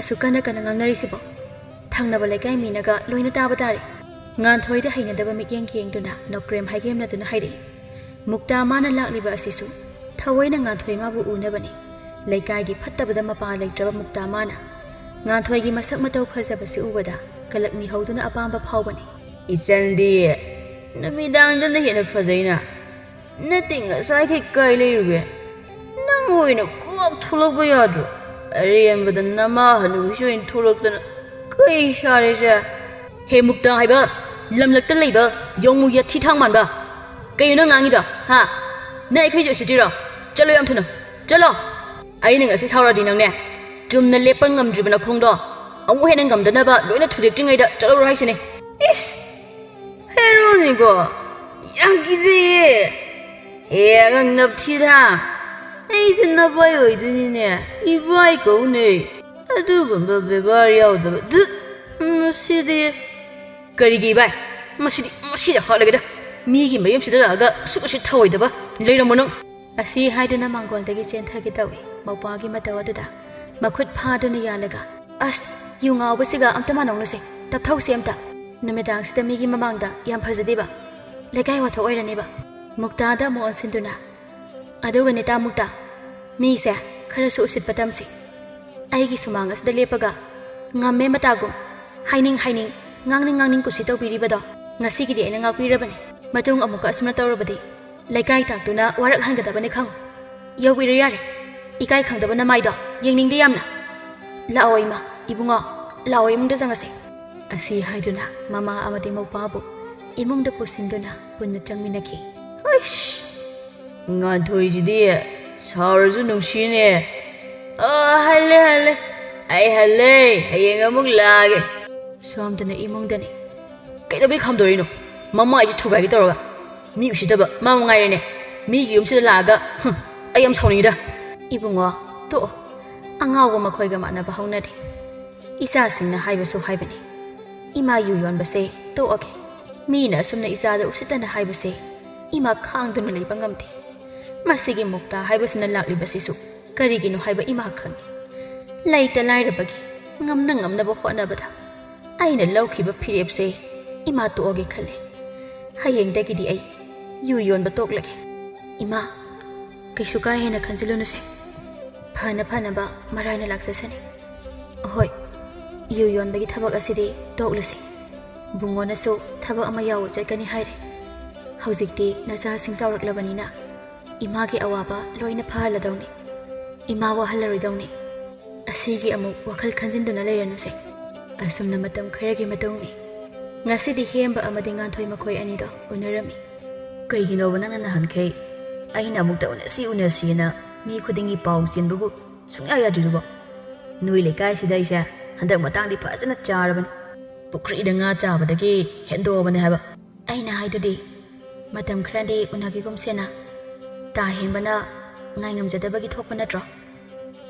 ꯑꯁꯨꯛ ꯀꯟꯅ ꯀꯟꯅ ꯉꯥꯡꯅꯔꯤꯁꯤꯕꯣ? ꯊꯪꯅꯕ ꯂꯩꯀꯥꯏ ꯃꯤꯅꯒ ꯂꯣꯏꯅ ꯇꯥꯕ ꯇꯥꯔꯦ꯫" ꯉꯥꯟꯊꯣꯏꯗ ꯍꯩꯅꯗꯕ ꯃꯤꯠꯌꯦꯡ ꯌꯦꯡꯗꯨꯅ ꯅꯣꯛꯀ꯭ꯔꯦꯝ ꯍꯥꯏꯒꯦꯝꯅꯗꯨꯅ ꯍꯥꯏꯔꯛꯏ꯫ ꯃꯨꯛꯇꯥ ꯃꯥꯅ ꯂꯥꯛꯂꯤꯕ ꯑꯁꯤꯁꯨ ꯊꯑꯣꯏꯅ ꯉꯥꯟꯊꯣꯏ ꯃꯥꯕꯨ ꯎꯅꯕꯅꯤ꯫ ꯂꯩꯀꯥꯏꯒꯤ ꯐꯠꯇꯕꯗ ꯃꯄꯥ ꯂꯩꯇ꯭ꯔꯕ ꯃꯨꯛꯇꯥ ꯃꯥꯅ ꯉꯥꯟꯊꯣꯏꯒꯤ ꯃꯁꯛ ꯃꯇꯧ ꯐꯖꯕꯁꯤ ꯎꯕꯗ ꯀꯂꯛꯃꯤ ꯍꯧꯗꯨꯅ ꯑꯄꯥꯝꯕ ꯐꯥꯎꯕꯅꯤ꯫ "ꯏꯆꯟꯗꯤ ꯅꯨꯃꯤꯗꯥꯡꯗꯅ ꯍꯦꯟꯅ ꯐꯖꯩꯅ꯫ ꯅꯠꯇꯦ, ꯉꯁꯥꯏꯈꯩ ꯀꯥꯏ ꯂꯩꯔꯨꯒꯦ? ꯅꯪ ꯑꯣꯏꯅ ꯀꯣꯛ ꯊꯣꯛꯂꯛꯄ ꯌꯥꯗ꯭ꯔꯣ? ꯑꯔꯦꯝꯕꯗ ꯅꯃꯥ ꯍꯅꯨꯕꯤꯁꯨ ꯑꯣꯏꯅ ꯊꯣꯛꯂꯛꯇꯅ ꯀꯩ ꯁꯥꯔꯦꯁꯦ?" "ꯍꯦ ꯃꯨꯛꯇ ꯍꯥꯏꯕ, ꯂꯝꯂꯛꯇ ꯂꯩꯕ ꯌꯣꯡꯃꯨ ꯌꯥꯊꯤ ꯊꯥꯡ ꯃꯥꯟꯕ, ꯀꯩꯅꯣ ꯅꯪ ꯉꯥꯡꯉꯤꯗꯣ, ꯍꯥ? ꯅꯪ ꯑꯩꯈꯣꯏꯁꯦ ꯎꯁꯤꯠꯇ꯭ꯔꯤꯔꯣ? ꯆꯠꯂꯣ ꯌꯥꯝ ꯊꯨꯅ, ꯆꯠꯂꯣ!" "ꯑꯩꯅ ꯉꯁꯤ ꯁꯥꯎꯔꯗꯤ ꯅꯪꯅꯦ, ꯆꯨꯝꯅ ꯂꯦꯞꯄ ꯉꯝꯗ꯭ꯔꯤꯕ ꯅꯈꯣꯡꯗꯣ ꯑꯃꯨꯛ ꯍꯦꯟꯅ ꯉꯝꯗꯅꯕ ꯂꯣꯏꯅ ꯊꯨꯗꯦꯛꯇ꯭ꯔꯤꯉꯩꯗ ꯆꯠꯍꯧꯔꯣ ꯍꯥꯏꯁꯤꯅꯦ꯫" "ꯏꯁ! ꯍꯦꯔꯣꯅꯤꯀꯣ, ꯌꯥꯝ ꯀꯤꯖꯩꯌꯦ꯫ ꯍꯦ ꯑꯉꯥꯡ ꯅꯞꯊꯤꯗ, ꯑꯩꯁꯦ ꯅꯚꯥꯏ ꯑꯣꯏꯗꯣꯏꯅꯤꯅꯦ, ꯏꯚꯥꯏ ꯀꯧꯅꯦ꯫ ꯑꯗꯨꯒꯨꯝꯕ ꯕꯦꯕꯥꯔ ꯌꯥꯎꯗꯕ, ꯙꯨꯠ, ꯃꯁꯤꯗꯤ꯫" "ꯀꯔꯤꯒꯤ ꯏꯚꯥꯏ? ꯃꯁꯤꯗꯤ, ꯃꯁꯤꯗ ꯍꯥꯠꯂꯒꯦꯗ꯫ ꯃꯤꯒꯤ ꯃꯌꯨꯝꯁꯤꯗ ꯂꯥꯛꯑꯒ ꯑꯁꯨꯛ ꯑꯁꯤ ꯊꯧꯑꯣꯏꯗꯕ ꯂꯩꯔꯝꯃꯣ ꯅꯪ꯫" ꯑꯁꯤ ꯍꯥꯏꯗꯨꯅ ꯃꯥꯡꯒꯣꯜꯗꯒꯤ ꯆꯦꯟꯊꯒꯦ ꯇꯧꯏ꯫ ꯃꯧꯄ꯭ꯋꯥꯒꯤ ꯃꯇꯧ ꯑꯗꯨꯗ ꯃꯈꯨꯠ ꯐꯥꯗꯨꯅ ꯌꯥꯜꯂꯒ, "ꯑꯁ, ꯌꯨ ꯉꯥꯎꯕꯁꯤꯒ ꯑꯝꯇ ꯃꯥꯟꯅꯧꯅꯨꯁꯦ, ꯇꯞꯊꯧꯁꯦ ꯑꯝꯇ꯫ ꯅꯨꯃꯤꯗꯥꯡꯁꯤꯗ ꯃꯤꯒꯤ ꯃꯃꯥꯡꯗ ꯌꯥꯝ ꯐꯖꯗꯦꯕ, ꯂꯩꯀꯥꯏ ꯋꯥꯊꯣꯛ ꯑꯣꯏꯔꯅꯦꯕ꯫" ꯃꯨꯛꯇꯥꯗ ꯑꯃꯨꯛ ꯑꯣꯟꯁꯤꯟꯗꯨꯅ, "ꯑꯗꯨꯒꯅꯦ ꯇꯥ ꯃꯨꯛꯇꯥ, ꯃꯤꯁꯦ ꯈꯔꯁꯨ ꯎꯁꯤꯠꯄ ꯇꯝꯁꯤ꯫ ꯑꯩꯒꯤ ꯁꯨꯃꯥꯡ ꯑꯁꯤꯗ ꯂꯦꯞꯄꯒ ꯉꯝꯃꯦ ꯃꯇꯥꯒꯨꯝ ꯍꯥꯏꯅꯤꯡ ꯍꯥꯏꯅꯤꯡ, ꯉꯥꯡꯅꯤꯡ ꯉꯥꯡꯅꯤꯡ ꯀꯨꯁꯤ ꯇꯧꯕꯤꯔꯤꯕꯗꯣ ꯉꯁꯤꯒꯤꯗꯤ ꯑꯩꯅ ꯉꯥꯛꯄꯤꯔꯕꯅꯤ꯫ ꯃꯇꯨꯡ ꯑꯃꯨꯛꯀ ꯑꯁꯨꯝꯅ ꯇꯧꯔꯕꯗꯤ ꯂꯩꯀꯥꯏ ꯇꯥꯛꯇꯨꯅ ꯋꯥꯔꯛꯍꯟꯒꯗꯕꯅꯤ ꯈꯪꯉꯨ꯫ ꯌꯧꯕꯤꯔꯣ ꯌꯥꯔꯦ꯫ ꯏꯀꯥꯏ ꯈꯪꯗꯕ ꯅꯃꯥꯏꯗꯣ ꯌꯦꯡꯅꯤꯡꯗꯦ ꯌꯥꯝꯅ꯫ ꯂꯥꯛꯑꯣ ꯏꯃꯥ, ꯏꯕꯨꯡꯉꯣ, ꯂꯥꯛꯑꯣ ꯏꯃꯨꯡꯗ ꯆꯪꯉꯁꯦ꯫ ꯑꯁꯤ ꯍꯥꯏꯗꯨꯅ ꯃꯃꯥ ꯑꯃꯗꯤ ꯃꯧꯄꯥꯕꯨ ꯏꯃꯨꯡꯗ ꯄꯨꯁꯤꯟꯗꯨꯅ ꯄꯨꯟꯅ ꯆꯪꯃꯤꯟꯅꯈꯤ꯫ ꯍꯩꯁ! ꯉꯥꯟꯊꯣꯏꯁꯤꯗꯤ ꯁꯥꯎꯔꯁꯨ ꯅꯨꯡꯁꯤꯅꯦ꯫ ꯑꯣ, ꯍꯜꯂꯦ, ꯍꯜꯂꯦ꯫ ꯑꯩ ꯍꯜꯂꯦ꯫ ꯍꯌꯦꯡ ꯑꯃꯨꯛ ꯂꯥꯛꯑꯒꯦ꯫ ꯁꯣꯝꯗꯅ ꯏꯃꯨꯡꯗꯅꯤ꯫ ꯀꯩꯗꯧꯕꯩ ꯈꯥꯝꯗꯣꯔꯤꯅꯣ? ꯃꯃꯥꯏꯁꯤ ꯊꯨꯒꯥꯏꯒꯦ ꯇꯧꯔꯒ꯫ ꯃꯤ ꯎꯁꯤꯠꯇꯕ ꯃꯥ ꯃꯉꯥꯏꯔꯦꯅꯦ꯫ ꯃꯤꯒꯤ ꯌꯨꯝꯁꯤꯗ ꯂꯥꯛꯑꯒ, ꯍꯨꯝ, ꯑꯩ ꯌꯥꯝ ꯁꯥꯎꯅꯤꯡꯉꯤꯗ꯫ ꯏꯕꯨꯡꯉꯣ, ꯇꯣꯛꯑꯣ꯫ ꯑꯉꯥꯎꯕ ꯃꯈꯣꯏꯒ ꯃꯥꯟꯅꯕ ꯍꯧꯅꯗꯦ꯫ ꯏꯆꯥꯁꯤꯡꯅ ꯍꯥꯏꯕꯁꯨ ꯍꯥꯏꯕꯅꯤ꯫ ꯏꯃꯥ ꯌꯨ ꯌꯣꯟꯕꯁꯦ ꯇꯣꯛꯑꯒꯦ꯫ ꯃꯤꯅ ꯑꯁꯨꯝꯅ ꯏꯆꯥꯗ ꯎꯁꯤꯠꯇꯅ ꯍꯥꯏꯕꯁꯦ ꯏꯃꯥ ꯈꯥꯡꯗꯨꯅ ꯂꯩꯕ ꯉꯝꯗꯦ꯫ ꯃꯁꯤꯒꯤ ꯃꯨꯛꯇꯥ ꯍꯥꯏꯕꯁꯤꯅ ꯂꯥꯛꯂꯤꯕꯁꯤꯁꯨ ꯀꯔꯤꯒꯤꯅꯣ ꯍꯥꯏꯕ ꯏꯃꯥ ꯈꯪꯉꯤ꯫ ꯂꯩꯇ ꯂꯥꯏꯔꯕꯒꯤ ꯉꯝꯅ ꯉꯝꯅꯕ ꯍꯣꯠꯅꯕꯗ ꯑꯩꯅ ꯂꯧꯈꯤꯕ ꯐꯤꯔꯦꯞꯁꯦ ꯏꯃꯥ ꯇꯣꯛꯑꯒꯦ ꯈꯜꯂꯦ꯫ ꯍꯌꯦꯡꯗꯒꯤꯗꯤ ꯑꯩ ꯌꯨ ꯌꯣꯟꯕ ꯇꯣꯛꯂꯒꯦ꯫ ꯏꯃꯥ, ꯀꯩꯁꯨ ꯀꯥ ꯍꯦꯟꯅ ꯈꯟꯖꯤꯜꯂꯨꯅꯨꯁꯦ꯫ ꯐꯅ ꯐꯅꯕ ꯃꯔꯥꯏꯅ ꯂꯥꯛꯆꯁꯅꯤ꯫ ꯍꯣꯏ, ꯌꯨ ꯌꯣꯟꯕꯒꯤ ꯊꯕꯛ ꯑꯁꯤꯗꯤ ꯇꯣꯛꯂꯁꯤ꯫ ꯕꯨꯡꯉꯣꯅꯁꯨ ꯊꯕꯛ ꯑꯃ ꯌꯥꯎꯕ ꯆꯠꯀꯅꯤ ꯍꯥꯏꯔꯦ꯫ ꯍꯧꯖꯤꯛꯇꯤ ꯅꯆꯥꯁꯤꯡ ꯆꯥꯎꯔꯛꯂꯕꯅꯤꯅ ꯏꯃꯥꯒꯤ ꯑꯋꯥꯕ ꯂꯣꯏꯅ ꯐꯍꯜꯂꯗꯧꯅꯤ꯫ ꯏꯃꯥ ꯋꯥꯍꯜꯂꯔꯣꯏꯗꯧꯅꯤ꯫ ꯑꯁꯤꯒꯤ ꯑꯃꯨꯛ ꯋꯥꯈꯜ ꯈꯟꯖꯤꯟꯗꯨꯅ ꯂꯩꯔꯅꯨꯁꯦ꯫ ꯑꯁꯨꯝꯅ ꯃꯇꯝ ꯈꯔꯒꯤ ꯃꯇꯨꯡꯅꯤ꯫ ꯉꯁꯤꯗꯤ ꯍꯦꯝꯕ ꯑꯃꯗꯤ ꯉꯥꯟꯊꯣꯏ ꯃꯈꯣꯏ ꯑꯅꯤꯗꯣ ꯎꯅꯔꯝꯃꯤ꯫ ꯀꯩꯒꯤꯅꯣꯕ ꯅꯪꯅ ꯅꯍꯥꯟꯈꯩ ꯑꯩꯅ ꯑꯃꯨꯛꯇ ꯎꯅꯁꯤ ꯎꯅꯁꯤꯅ ꯃꯤ ꯈꯨꯗꯤꯡꯒꯤ ꯄꯥꯎ ꯆꯦꯟꯕꯕꯨ ꯁꯨꯡꯌꯥ ꯌꯥꯗ꯭ꯔꯤꯗꯨꯕꯣ? ꯅꯣꯏ ꯂꯩꯀꯥꯏꯁꯤꯗ ꯑꯩꯁꯦ ꯍꯟꯗꯛ ꯃꯇꯥꯡꯗꯤ ꯐꯖꯅ ꯆꯥꯔꯕꯅꯤ꯫ ꯄꯨꯈ꯭ꯔꯤꯗ ꯉꯥ ꯆꯥꯕꯗꯒꯤ ꯍꯦꯟꯗꯣꯛꯑꯕꯅꯦ ꯍꯥꯏꯕ꯫ ꯑꯩꯅ ꯍꯥꯏꯗꯨꯗꯤ, ꯃꯇꯝ ꯈꯔꯗꯤ ꯎꯅꯈꯤꯒꯨꯝꯁꯦꯅ꯫ ꯇꯥ ꯍꯦꯟꯕꯅ ꯉꯥꯏꯉꯝꯖꯗꯕꯒꯤ ꯊꯣꯛꯄ ꯅꯠꯇ꯭ꯔꯣ?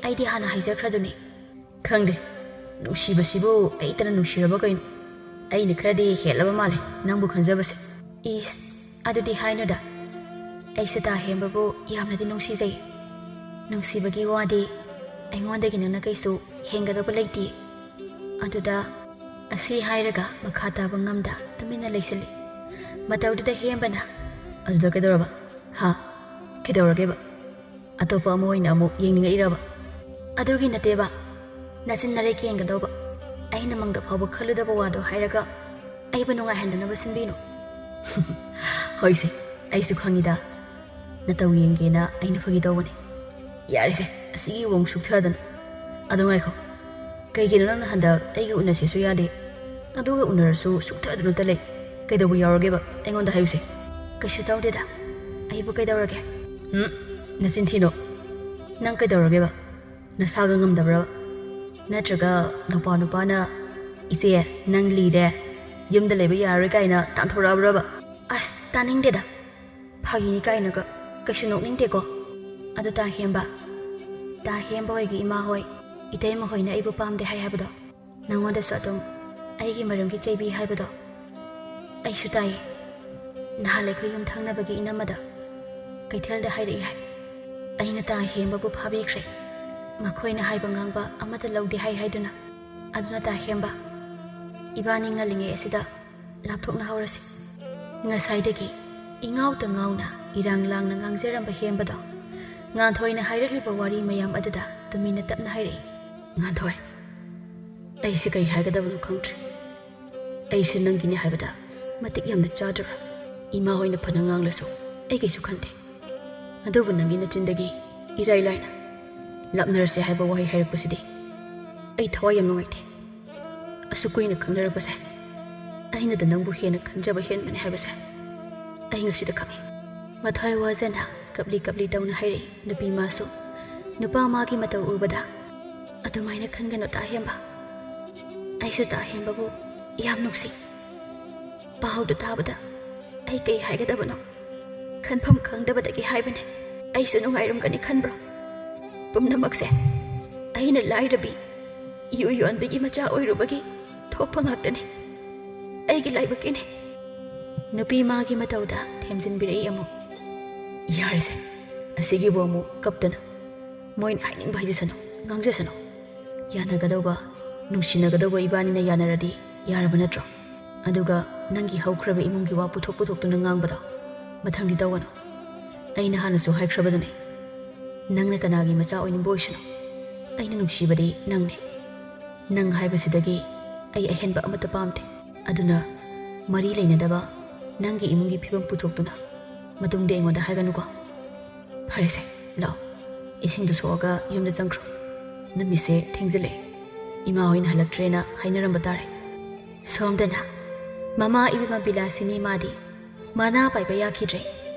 ꯑꯩꯗꯤ ꯍꯥꯟꯅ ꯍꯥꯏꯖꯈ꯭ꯔꯗꯨꯅꯤ꯫ ꯈꯪꯗꯦ, ꯅꯨꯡꯁꯤꯕꯁꯤꯕꯨ ꯑꯩꯇꯅ ꯅꯨꯡꯁꯤꯔꯕ ꯀꯩꯅꯣ? ꯑꯩꯅ ꯈꯔꯗꯤ ꯍꯦꯜꯂꯕ ꯃꯥꯜꯂꯦ ꯅꯪꯕꯨ ꯈꯟꯖꯕꯁꯦ꯫ ꯏꯁ, ꯑꯗꯨꯗꯤ ꯍꯥꯏꯅꯨꯗ꯫ ꯑꯩꯁꯨ ꯇꯥ ꯍꯦꯟꯕꯕꯨ ꯌꯥꯝꯅꯗꯤ ꯅꯨꯡꯁꯤꯖꯩ꯫ ꯅꯨꯡꯁꯤꯕꯒꯤ ꯋꯥꯗꯤ ꯑꯩꯉꯣꯟꯗꯒꯤ ꯅꯪꯅ ꯀꯩꯁꯨ ꯍꯦꯟꯒꯗꯧꯕ ꯂꯩꯇꯦ꯫ ꯑꯗꯨꯗ ꯑꯁꯤ ꯍꯥꯏꯔꯒ ꯃꯈꯥ ꯇꯥꯕ ꯉꯝꯗ ꯇꯨꯃꯤꯟꯅ ꯂꯩꯁꯤꯜꯂꯤ꯫ ꯃꯇꯧꯗꯨꯗ ꯍꯦꯝꯕꯅ, "ꯑꯗꯨꯗ ꯀꯩꯗꯧꯔꯕ? ꯍꯥ? ꯀꯩꯗꯧꯔꯒꯦꯕ? ꯑꯇꯣꯞꯄ ꯑꯃ ꯑꯣꯏꯅ ꯑꯃꯨꯛ ꯌꯦꯡꯅꯤꯡꯉꯛꯏꯔꯕ?" "ꯑꯗꯨꯒꯤ ꯅꯠꯇꯦꯕ꯫ ꯅꯆꯤꯟ ꯅꯔꯩ ꯀꯦꯟꯒꯗꯧꯕ꯫ ꯑꯩꯅ ꯃꯪꯗ ꯐꯥꯎꯕ ꯈꯜꯂꯨꯗꯕ ꯋꯥꯗꯣ ꯍꯥꯏꯔꯒ ꯑꯩꯕꯨ ꯅꯨꯡꯉꯥꯏꯍꯟꯗꯅꯕ ꯁꯤꯟꯕꯤꯅꯨ꯫" "ꯍꯣꯏꯁꯦ, ꯑꯩꯁꯨ ꯈꯪꯉꯤꯗ, ꯅꯇꯧ ꯌꯦꯡꯒꯦꯅ ꯑꯩꯅ ꯐꯥꯒꯤ ꯇꯧꯕꯅꯤ꯫ ꯌꯥꯔꯦꯁꯦ, ꯑꯁꯤꯒꯤ ꯋꯥ ꯁꯨꯛꯊꯗꯅ꯫ ꯑꯗꯣ ꯉꯥꯏꯈꯣ, ꯀꯩꯒꯤꯅꯣ ꯅꯪꯅ ꯍꯟꯗꯛ ꯑꯩꯒ ꯎꯅꯁꯦꯁꯨ ꯌꯥꯗꯦ, ꯑꯗꯨꯒ ꯎꯅꯔꯁꯨ ꯁꯨꯛꯊꯗꯅꯇ ꯂꯩ? ꯀꯩꯗꯧꯕ ꯌꯥꯎꯔꯒꯦꯕ? ꯑꯩꯉꯣꯟꯗ ꯍꯥꯏꯌꯨꯁꯦ꯫ ꯀꯩꯁꯨ ꯇꯧꯗꯦꯗ꯫ ꯑꯩꯕꯨ ꯀꯩꯗꯧꯔꯒꯦ? ꯎꯝ, ꯅꯆꯤꯟ ꯊꯤꯅꯣ꯫ ꯅꯪ ꯀꯩꯗꯧꯔꯒꯦꯕ? ꯅꯁꯥꯒ ꯉꯝꯗꯕ꯭ꯔꯕ? ꯅꯠꯇ꯭ꯔꯒ ꯅꯧꯄꯥ ꯅꯨꯄꯥꯅ, "ꯏꯆꯦ, ꯅꯪ ꯂꯤꯔꯦ, ꯌꯨꯝꯗ ꯂꯩꯕ ꯌꯥꯔꯔꯣꯏ" ꯀꯥꯏꯅ ꯇꯥꯟꯊꯣꯔꯛꯑꯕ꯭ꯔꯕ? ꯑꯁ, ꯇꯥꯅꯤꯡꯗꯦꯗ꯫ ꯐꯥꯒꯤꯅꯤ ꯀꯥꯏꯅꯒ꯫ ꯀꯩꯁꯨ ꯅꯣꯛꯅꯤꯡꯗꯦꯀꯣ꯫ ꯑꯗꯨ ꯇꯥ ꯍꯦꯝꯕ, ꯇꯥ ꯍꯦꯝꯕ ꯍꯣꯏꯒꯤ ꯏꯃꯥ ꯍꯣꯏ, ꯏꯇꯩꯃ ꯍꯣꯏꯅ ꯑꯩꯕꯨ ꯄꯥꯝꯗꯦ ꯍꯥꯏ ꯍꯥꯏꯕꯗꯣ, ꯅꯉꯣꯟꯗꯁꯨ ꯑꯗꯨꯝ ꯑꯩꯒꯤ ꯃꯔꯝꯒꯤ ꯆꯩꯕꯤ ꯍꯥꯏꯕꯗꯣ ꯑꯩꯁꯨ ꯇꯥꯏꯌꯦ꯫ ꯅꯍꯥꯟ ꯑꯩꯈꯣꯏ ꯌꯨꯝꯊꯪꯅꯕꯒꯤ ꯏꯅꯝꯃꯗ ꯀꯩꯊꯦꯜꯗ ꯍꯥꯏꯔꯛꯏ ꯍꯥꯏ꯫ ꯑꯩꯅ ꯇꯥ ꯍꯦꯝꯕꯕꯨ ꯐꯥꯕꯤꯈ꯭ꯔꯦ꯫ ꯃꯈꯣꯏꯅ ꯍꯥꯏꯕ ꯉꯥꯡꯕ ꯑꯃꯠꯇ ꯂꯧꯗꯦ ꯍꯥꯏ ꯍꯥꯏꯗꯨꯅ꯫ ꯑꯗꯨꯅ ꯇꯥ ꯍꯦꯝꯕ, ꯏꯕꯥꯅꯤ ꯉꯜꯂꯤꯉꯩ ꯑꯁꯤꯗ ꯂꯥꯞꯊꯣꯛꯅ ꯍꯧꯔꯁꯤ꯫ ꯉꯁꯥꯏꯗꯒꯤ ꯏꯉꯥꯎꯇ ꯉꯥꯎꯅ ꯏꯔꯥꯡ ꯂꯥꯡꯅ ꯉꯥꯡꯖꯔꯝꯕ ꯍꯦꯝꯕꯗꯣ, ꯉꯥꯟꯊꯣꯏꯅ ꯍꯥꯏꯔꯛꯂꯤꯕ ꯋꯥꯔꯤ ꯃꯌꯥꯝ ꯑꯗꯨꯗ ꯇꯨꯃꯤꯟꯅ ꯇꯞꯅ ꯍꯥꯏꯔꯛꯏ꯫ ꯉꯥꯟꯊꯣꯏ, ꯑꯩꯁꯦ ꯀꯩ ꯍꯥꯏꯒꯗꯕꯅꯣ ꯈꯪꯗ꯭ꯔꯦ꯫ ꯑꯩꯁꯦ ꯅꯪꯒꯤꯅꯦ ꯍꯥꯏꯕꯗ ꯃꯇꯤꯛ ꯌꯥꯝꯅ ꯆꯥꯗ꯭ꯔꯥ? ꯏꯃꯥ ꯍꯣꯏꯅ ꯐꯅ ꯉꯥꯡꯂꯁꯨ ꯑꯩ ꯀꯩꯁꯨ ꯈꯟꯗꯦ꯫ ꯑꯗꯨꯕꯨ ꯅꯪꯒꯤ ꯅꯆꯤꯟꯗꯒꯤ ꯏꯔꯥꯏ ꯂꯥꯏꯅ "ꯂꯥꯞꯅꯔꯁꯦ" ꯍꯥꯏꯕ ꯋꯥꯍꯩ ꯍꯥꯏꯔꯛꯄꯁꯤꯗꯤ ꯑꯩ ꯊꯋꯥꯏ ꯌꯥꯝ ꯅꯨꯡꯉꯥꯏꯇꯦ꯫ ꯑꯁꯨꯛ ꯀꯨꯏꯅ ꯈꯪꯅꯔꯛꯄꯁꯦ, ꯑꯩꯅꯗ ꯅꯪꯕꯨ ꯍꯦꯟꯅ ꯈꯟꯖꯕ ꯍꯦꯟꯕꯅꯦ ꯍꯥꯏꯕꯁꯦ ꯑꯩ ꯉꯁꯤꯗ ꯈꯪꯉꯤ꯫ ꯃꯊ꯭ꯋꯥꯏ ꯋꯥꯖꯅ ꯀꯞꯂꯤ ꯀꯞꯂꯤ ꯇꯧꯅ ꯍꯥꯏꯔꯛꯏ ꯅꯨꯄꯤ ꯃꯥꯁꯨ꯫ ꯅꯨꯄꯥ ꯃꯥꯒꯤ ꯃꯇꯧ ꯎꯕꯗ, "ꯑꯗꯨꯃꯥꯏꯅ ꯈꯟꯒꯅꯨ ꯇꯥ ꯍꯦꯝꯕ꯫ ꯑꯩꯁꯨ ꯇꯥ ꯍꯦꯝꯕꯕꯨ ꯌꯥꯝ ꯅꯨꯡꯁꯤ꯫ ꯄꯥꯎꯗꯨ ꯇꯥꯕꯗ ꯑꯩ ꯀꯩ ꯍꯥꯏꯒꯗꯕꯅꯣ ꯈꯟꯐꯝ ꯈꯪꯗꯕꯗꯒꯤ ꯍꯥꯏꯕꯅꯦ꯫ ꯑꯩꯁꯨ ꯅꯨꯡꯉꯥꯏꯔꯝꯒꯅꯤ ꯈꯟꯕ꯭ꯔꯣ? ꯄꯨꯝꯅꯃꯛꯁꯦ ꯑꯩꯅ ꯂꯥꯏꯔꯕꯤ, ꯌꯨ ꯌꯣꯟꯕꯤꯒꯤ ꯃꯆꯥ ꯑꯣꯏꯔꯨꯕꯒꯤ ꯊꯣꯛꯄ ꯉꯥꯛꯇꯅꯤ꯫ ꯑꯩꯒꯤ ꯂꯥꯏꯕꯛꯀꯤꯅꯤ꯫" ꯅꯨꯄꯤ ꯃꯥꯒꯤ ꯃꯇꯧꯗ ꯊꯦꯝꯖꯤꯟꯕꯤꯔꯛꯏ ꯑꯃꯨꯛ꯫ "ꯌꯥꯔꯦꯁꯦ, ꯑꯁꯤꯒꯤꯕꯨ ꯑꯃꯨꯛ ꯀꯞꯇꯅ꯫ ꯃꯣꯏꯅ ꯍꯥꯏꯅꯤꯡꯕ ꯍꯥꯏꯖꯁꯅꯨ, ꯉꯥꯡꯖꯁꯅꯨ꯫ ꯌꯥꯅꯒꯗꯧꯕ, ꯅꯨꯡꯁꯤꯅꯒꯗꯧꯕ ꯏꯕꯥꯅꯤꯅ ꯌꯥꯅꯔꯗꯤ ꯌꯥꯔꯕ ꯅꯠꯇ꯭ꯔꯣ? ꯑꯗꯨꯒ ꯅꯪꯒꯤ ꯍꯧꯈ꯭ꯔꯕ ꯏꯃꯨꯡꯒꯤ ꯋꯥ ꯄꯨꯊꯣꯛ ꯄꯨꯊꯣꯛꯇꯨꯅ ꯉꯥꯡꯕꯗꯣ ꯃꯊꯪꯗꯤ ꯇꯧꯒꯅꯨ꯫ ꯑꯩꯅ ꯍꯥꯟꯅꯁꯨ ꯍꯥꯏꯈ꯭ꯔꯕꯗꯨꯅꯤ, ꯅꯪꯅ ꯀꯅꯥꯒꯤ ꯃꯆꯥ ꯑꯣꯏꯅꯤꯡꯕ ꯑꯣꯏꯁꯅꯨ, ꯑꯩꯅ ꯅꯨꯡꯁꯤꯕꯗꯤ ꯅꯪꯅꯤ꯫ ꯅꯪ ꯍꯥꯏꯕꯁꯤꯗꯒꯤ ꯑꯩ ꯑꯍꯦꯟꯕ ꯑꯃꯠꯇ ꯄꯥꯝꯗꯦ꯫ ꯑꯗꯨꯅ ꯃꯔꯤ ꯂꯩꯅꯗꯕ ꯅꯪꯒꯤ ꯏꯃꯨꯡꯒꯤ ꯐꯤꯕꯝ ꯄꯨꯊꯣꯛꯇꯨꯅ ꯃꯇꯨꯡꯗꯤ ꯑꯩꯉꯣꯟꯗ ꯍꯥꯏꯒꯅꯨꯀꯣ꯫ ꯐꯔꯦꯁꯦ, ꯂꯥꯛꯑꯣ, ꯏꯁꯤꯡꯗꯨ ꯁꯣꯛꯑꯒ ꯌꯨꯝꯗ ꯆꯪꯈ꯭ꯔꯣ꯫ ꯅꯨꯃꯤꯠꯁꯦ ꯊꯦꯡꯖꯤꯜꯂꯛꯑꯦ꯫ ꯏꯃꯥ ꯍꯣꯏꯅ ꯍꯜꯂꯛꯇ꯭ꯔꯦꯅ ꯍꯥꯏꯅꯔꯝꯕ ꯇꯥꯔꯦ꯫ ꯁꯣꯝꯗꯅ ꯃꯃꯥ ꯏꯕꯦꯝꯃ ꯕꯤꯂꯥꯁꯤꯅꯤ ꯃꯥꯗꯤ ꯃꯅꯥ ꯄꯥꯏꯕ ꯌꯥꯈꯤꯗ꯭ꯔꯦ꯫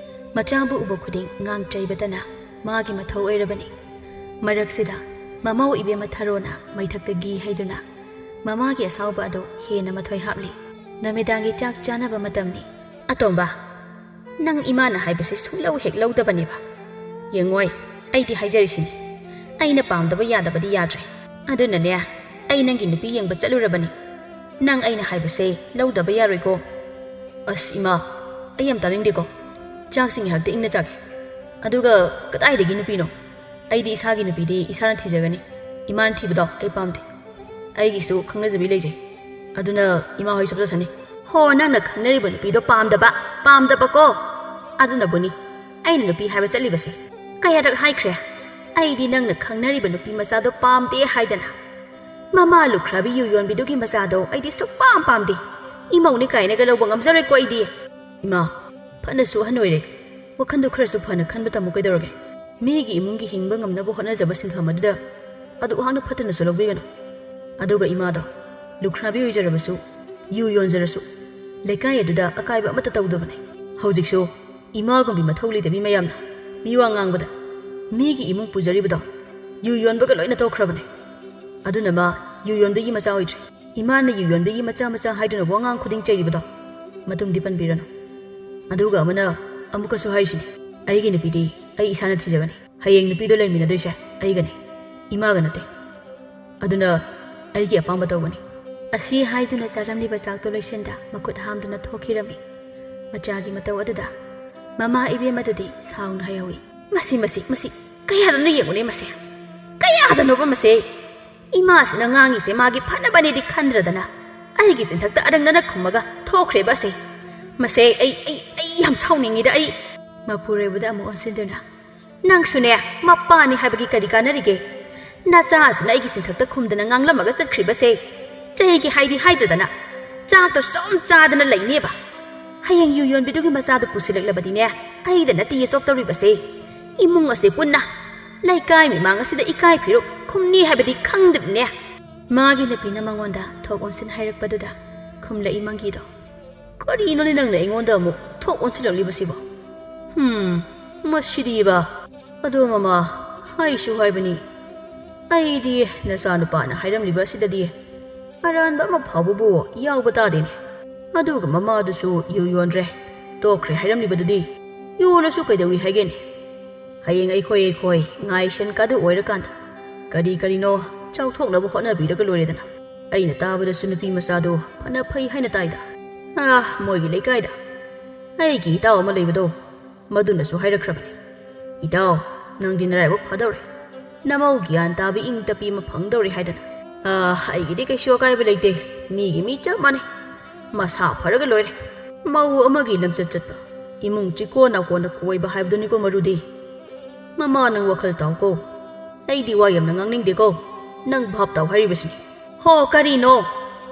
ꯃꯆꯥꯕꯨ ꯎꯕ ꯈꯨꯗꯤꯡ ꯉꯥꯡ ꯆꯩꯕꯇꯅ ꯃꯥꯒꯤ ꯃꯊꯧ ꯑꯣꯏꯔꯕꯅꯤ꯫ ꯃꯔꯛꯁꯤꯗ ꯃꯃꯧ ꯏꯕꯦꯝꯃ ꯊꯔꯣꯅ ꯃꯩꯊꯛꯇ ꯘꯤ ꯍꯩꯗꯨꯅ ꯃꯃꯥꯒꯤ ꯑꯁꯥꯎꯕ ꯑꯗꯨ ꯍꯦꯟꯅ ꯃꯊꯣꯏ ꯍꯥꯞꯂꯤ꯫ ꯅꯨꯃꯤꯗꯥꯡꯒꯤ ꯆꯥꯛ ꯆꯥꯅꯕ ꯃꯇꯝꯅꯤ꯫ "ꯑꯇꯣꯝꯕ, ꯅꯪ ꯏꯃꯥꯅ ꯍꯥꯏꯕꯁꯦ ꯁꯨꯡꯂꯧ ꯍꯦꯛ ꯂꯧꯗꯕꯅꯦꯕ꯫ ꯌꯦꯡꯉꯣꯏ, ꯑꯩꯗꯤ ꯍꯥꯏꯖꯔꯤꯁꯤꯅꯤ, ꯑꯩꯅ ꯄꯥꯝꯗꯕ ꯌꯥꯗꯕꯗꯤ ꯌꯥꯗ꯭ꯔꯦ꯫ ꯑꯗꯨꯅꯅꯦ, ꯑꯩ ꯅꯪꯒꯤ ꯅꯨꯄꯤ ꯌꯦꯡꯕ ꯆꯠꯂꯨꯔꯕꯅꯤ꯫ ꯅꯪ ꯑꯩꯅ ꯍꯥꯏꯕꯁꯦ ꯂꯧꯗꯕ ꯌꯥꯔꯣꯏꯀꯣ꯫" "ꯑꯁ ꯏꯃꯥ, ꯑꯩ ꯌꯥꯝ ꯇꯥꯅꯤꯡꯗꯦꯀꯣ꯫ ꯆꯥꯛꯁꯤ ꯉꯥꯏꯍꯥꯛꯇꯤ ꯏꯪꯅ ꯆꯥꯒꯦ꯫ ꯑꯗꯨꯒ ꯀꯗꯥꯏꯗꯒꯤ ꯅꯨꯄꯤꯅꯣ? ꯑꯩꯗꯤ ꯏꯁꯥꯒꯤ ꯅꯨꯄꯤꯗꯤ ꯏꯁꯥꯅ ꯊꯤꯖꯒꯅꯤ꯫ ꯏꯃꯥꯅ ꯊꯤꯕꯗꯣ ꯑꯩ ꯄꯥꯝꯗꯦ꯫ ꯑꯩꯒꯤꯁꯨ ꯈꯪꯅꯖꯕꯤ ꯂꯩꯖꯩ꯫ ꯑꯗꯨꯅ ꯏꯃꯥ ꯍꯣꯏ ꯆꯠꯆꯁꯅꯤ꯫" "ꯍꯣ, ꯅꯪꯅ ꯈꯪꯅꯔꯤꯕ ꯅꯨꯄꯤꯗꯣ ꯄꯥꯝꯗꯕ, ꯄꯥꯝꯗꯕꯀꯣ? ꯑꯗꯨꯅꯕꯨꯅꯤ ꯑꯩꯅ ꯅꯨꯄꯤ ꯍꯥꯏꯕ ꯆꯠꯂꯤꯕꯁꯦ꯫ ꯀꯌꯥꯔꯛ ꯍꯥꯏꯈ꯭ꯔꯦ, ꯑꯩꯗꯤ ꯅꯪꯅ ꯈꯪꯅꯔꯤꯕ ꯅꯨꯄꯤ ꯃꯆꯥꯗꯣ ꯄꯥꯝꯗꯦ ꯍꯥꯏꯗꯅ꯫ ꯃꯃꯥ ꯂꯨꯈ꯭ꯔꯥꯕꯤ ꯌꯨ ꯌꯣꯟꯕꯤꯗꯨꯒꯤ ꯃꯆꯥꯗꯣ ꯑꯩꯗꯤ ꯁꯨꯛꯄꯥꯝ ꯄꯥꯝꯗꯦ꯫ ꯏꯃꯧꯅꯤ ꯀꯥꯏꯅꯒ ꯂꯧꯕ ꯉꯝꯖꯔꯣꯏꯀꯣ ꯑꯩꯗꯤ꯫" "ꯏꯃꯥ, ꯐꯅꯁꯨ ꯑꯍꯟ ꯑꯣꯏꯔꯦ, ꯋꯥꯈꯟꯗꯣ ꯈꯔꯁꯨ ꯐꯅ ꯈꯟꯕ ꯇꯝꯃꯨ ꯀꯩꯗꯧꯔꯒꯦ? ꯃꯤꯒꯤ ꯏꯃꯨꯡꯒꯤ ꯍꯤꯡꯕ ꯉꯝꯅꯕ ꯍꯣꯠꯅꯖꯕ ꯁꯤꯟꯐꯝ ꯑꯗꯨꯗ ꯑꯗꯨꯛ ꯍꯥꯛꯅ ꯐꯠꯇꯅꯁꯨ ꯂꯧꯕꯤꯒꯅꯨ꯫ ꯑꯗꯨꯒ ꯏꯃꯥꯗꯣ ꯂꯨꯈ꯭ꯔꯥꯕꯤ ꯑꯣꯏꯖꯔꯕꯁꯨ, ꯌꯨ ꯌꯣꯟꯖꯔꯁꯨ, ꯂꯩꯀꯥꯏ ꯑꯗꯨꯗ ꯑꯀꯥꯏꯕ ꯑꯃꯠꯇ ꯇꯧꯗꯕꯅꯦ꯫ ꯍꯧꯖꯤꯛꯁꯨ ꯏꯃꯥꯒꯨꯝꯕꯤ ꯃꯊꯧ ꯂꯩꯇꯕꯤ ꯃꯌꯥꯝꯅ ꯃꯤꯋꯥ ꯉꯥꯡꯕꯗ ꯃꯤꯒꯤ ꯏꯃꯨꯡ ꯄꯨꯖꯔꯤꯕꯗꯣ ꯌꯨ ꯌꯣꯟꯕꯒ ꯂꯣꯏꯅ ꯇꯣꯛꯈ꯭ꯔꯕꯅꯦ꯫ ꯑꯗꯨꯅ ꯃꯥ ꯌꯨ ꯌꯣꯟꯕꯒꯤ ꯃꯆꯥ ꯑꯣꯏꯗ꯭ꯔꯦ꯫ ꯏꯃꯥꯅ ꯌꯨ ꯌꯣꯟꯕꯒꯤ ꯃꯆꯥ ꯃꯆꯥ ꯍꯥꯏꯗꯨꯅ ꯋꯥꯉꯥꯡ ꯈꯨꯗꯤꯡ ꯆꯩꯔꯤꯕꯗꯣ ꯃꯇꯨꯡꯗꯤ ꯄꯟꯕꯤꯔꯅꯨ꯫ ꯑꯗꯨꯒ ꯑꯃꯅ ꯑꯃꯨꯛꯀꯁꯨ ꯍꯥꯏꯔꯤꯁꯤꯅꯤ, ꯑꯩꯒꯤ ꯅꯨꯄꯤꯗꯤ ꯑꯩ ꯏꯁꯥꯅ ꯊꯤꯖꯒꯅꯤ꯫ ꯍꯌꯦꯡ ꯅꯨꯄꯤꯗꯣ ꯂꯩꯃꯤꯟꯅꯗꯣꯏꯁꯦ ꯑꯩꯒꯅꯤ, ꯏꯃꯥꯒ ꯅꯠꯇꯦ꯫ ꯑꯗꯨꯅ ꯑꯩꯒꯤ ꯑꯄꯥꯝꯕ ꯇꯧꯒꯅꯤ꯫" ꯑꯁꯤ ꯍꯥꯏꯗꯨꯅ ꯆꯥꯔꯝꯂꯤꯕ ꯆꯥꯛꯇꯣ ꯂꯣꯏꯁꯤꯟꯗ ꯃꯈꯨꯠ ꯍꯥꯝꯗꯨꯅ ꯊꯣꯛꯈꯤꯔꯝꯃꯤ꯫ ꯃꯆꯥꯒꯤ ꯃꯇꯧ ꯑꯗꯨꯗ ꯃꯃꯥ ꯏꯕꯦꯝ ꯑꯗꯨꯗꯤ ꯁꯥꯎꯅ ꯍꯥꯏꯍꯧꯏ꯫ "ꯃꯁꯤ, ꯃꯁꯤ, ꯃꯁꯤ ꯀꯌꯥꯗꯅꯣ ꯌꯦꯡꯉꯨꯅꯦ ꯃꯁꯦ꯫ ꯀꯌꯥꯗꯅꯣꯕ ꯃꯁꯦ? ꯏꯃꯥꯁꯤꯅ ꯉꯥꯡꯉꯤꯁꯦ ꯃꯥꯒꯤ ꯐꯅꯕꯅꯦꯗꯤ ꯈꯟꯗ꯭ꯔꯗꯅ ꯑꯩꯒꯤ ꯆꯤꯟꯊꯛꯇ ꯑꯔꯪꯅꯅ ꯈꯨꯝꯃꯒ ꯊꯣꯛꯈ꯭ꯔꯦꯕ ꯑꯁꯦ꯫ ꯃꯁꯦ ꯑꯩ, ꯑꯩ, ꯑꯩ ꯌꯥꯝ ꯁꯥꯎꯅꯤꯡꯉꯤꯗ ꯑꯩ꯫" ꯃꯄꯨꯔꯣꯏꯕꯗ ꯑꯃꯨꯛ ꯑꯣꯟꯁꯤꯟꯗꯨꯅ, "ꯅꯪꯁꯨꯅꯦ, ꯃꯄꯥꯅꯤ ꯍꯥꯏꯕꯒꯤ ꯀꯔꯤ ꯀꯥꯟꯅꯔꯤꯒꯦ? ꯅꯆꯥꯁꯤꯅ ꯑꯩꯒꯤ ꯆꯤꯟꯊꯛꯇ ꯈꯨꯝꯗꯅ ꯉꯥꯡꯂꯝꯃꯒ ꯆꯠꯈ꯭ꯔꯤꯕꯁꯦ ꯆꯩꯒꯤ ꯍꯥꯏꯗꯤ ꯍꯥꯏꯗ꯭ꯔꯗꯅ ꯆꯥꯛꯇꯣ ꯁꯨꯝ ꯆꯥꯗꯅ ꯂꯩꯅꯦꯕ꯫ ꯍꯌꯦꯡ ꯌꯨ ꯌꯣꯟꯕꯤꯗꯨꯒꯤ ꯃꯆꯥꯗꯨ ꯄꯨꯁꯤꯜꯂꯛꯂꯕꯗꯤꯅꯦ, ꯑꯩꯗ ꯅꯠꯇꯤꯌꯦ ꯆꯣꯞꯇꯧꯔꯤꯕꯁꯦ, ꯏꯃꯨꯡ ꯑꯁꯦ ꯄꯨꯟꯅ꯫ ꯂꯩꯀꯥꯏ ꯃꯤꯃꯥꯡ ꯑꯁꯤꯗ ꯏꯀꯥꯏ ꯐꯤꯔꯨꯛ ꯈꯨꯝꯅꯤ ꯍꯥꯏꯕꯗꯤ ꯈꯪꯗꯕꯅꯦ꯫ ꯃꯥꯒꯤ ꯅꯨꯄꯤꯅ ꯃꯉꯣꯟꯗ ꯊꯣꯛ ꯑꯣꯟꯁꯤꯟ ꯍꯥꯏꯔꯛꯄꯗꯨꯗ ꯈꯨꯝꯂꯛꯏ ꯃꯪꯒꯤꯗꯣ꯫ "ꯀꯔꯤꯅꯣꯅꯦ ꯅꯪꯅ ꯑꯩꯉꯣꯟꯗ ꯑꯃꯨꯛ ꯊꯣꯛ ꯑꯣꯟꯁꯤꯜꯂꯛꯂꯤꯕꯁꯤꯕꯣ? ꯍꯨꯝ, ꯃꯁꯤꯗꯤꯕ꯫ ꯑꯗꯣ ꯃꯃꯥ, ꯍꯥꯏꯁꯨ ꯍꯥꯏꯕꯅꯤ, ꯑꯩꯗꯤ ꯅꯆꯥꯅꯨꯄꯥꯅ ꯍꯥꯏꯔꯝꯂꯤꯕ ꯑꯁꯤꯗꯗꯤ ꯑꯔꯥꯟꯕ ꯑꯃ ꯐꯥꯎꯕꯕꯨ ꯌꯥꯎꯕ ꯇꯥꯗꯦꯅꯦ꯫ ꯑꯗꯨꯒ ꯃꯃꯥꯗꯨꯁꯨ ꯌꯨ ꯌꯣꯟꯗ꯭ꯔꯦ, ꯇꯣꯛꯈ꯭ꯔꯦ ꯍꯥꯏꯔꯝꯂꯤꯕꯗꯨꯗꯤ꯫ ꯌꯣꯜꯂꯁꯨ ꯀꯩꯗꯧꯏ ꯍꯥꯏꯒꯦꯅꯦ? ꯍꯌꯦꯡ ꯑꯩꯈꯣꯏ ꯑꯩꯈꯣꯏ ꯉꯥꯏꯁꯦꯟ ꯀꯥꯗꯨ ꯑꯣꯏꯔꯀꯥꯟꯗ ꯀꯔꯤ ꯀꯔꯤꯅꯣ ꯆꯥꯎꯊꯣꯛꯅꯕ ꯍꯣꯠꯅꯕꯤꯔꯒ ꯂꯣꯏꯔꯦꯗꯅ꯫ ꯑꯩꯅ ꯇꯥꯕꯗꯁꯨ ꯅꯨꯄꯤ ꯃꯆꯥꯗꯣ ꯐꯅ ꯐꯩ ꯍꯥꯏꯅ ꯇꯥꯏꯗ꯫ ꯑꯥ, ꯃꯣꯏꯒꯤ ꯂꯩꯀꯥꯏꯗ ꯑꯩꯒꯤ ꯏꯇꯥꯎ ꯑꯃ ꯂꯩꯕꯗꯣ, ꯃꯗꯨꯅꯁꯨ ꯍꯥꯏꯔꯛꯈ꯭ꯔꯕꯅꯤ꯫ ꯏꯇꯥꯎ, ꯅꯪꯗꯤ ꯅꯔꯥꯏꯕꯛ ꯐꯗꯧꯔꯦ꯫ ꯅꯃꯧ ꯒ꯭ꯌꯥꯟ ꯇꯥꯕꯤ ꯏꯪ ꯇꯞꯄꯤ ꯑꯃ ꯐꯪꯗꯧꯔꯦ ꯍꯥꯏꯗꯅ꯫ ꯑꯥ, ꯑꯩꯒꯤꯗꯤ ꯀꯩꯁꯨ ꯑꯀꯥꯏꯕ ꯂꯩꯇꯦ, ꯃꯤꯒꯤ ꯃꯤ ꯆꯞ ꯃꯥꯟꯅꯩ꯫ ꯃꯁꯥ ꯐꯔꯒ ꯂꯣꯏꯔꯦ꯫ ꯃꯧ ꯑꯃꯒꯤ ꯂꯝꯆꯠ ꯆꯠꯄ, ꯏꯃꯨꯡ ꯆꯤꯀꯣꯟ ꯅꯥꯀꯣꯟꯅ ꯀꯣꯏꯕ ꯍꯥꯏꯕꯗꯨꯅꯤꯀꯣ ꯃꯔꯨꯗꯤ꯫ ꯃꯃꯥ, ꯅꯪ ꯋꯥꯈꯜ ꯇꯥꯎꯀꯣ꯫ ꯑꯩꯗꯤ ꯋꯥ ꯌꯥꯝꯅ ꯉꯥꯡꯅꯤꯡꯗꯦꯀꯣ꯫ ꯅꯪ ꯚꯥꯞ ꯇꯥꯎ ꯍꯥꯏꯔꯤꯕꯁꯤꯅꯤ꯫ ꯍꯣ, ꯀꯔꯤꯅꯣ?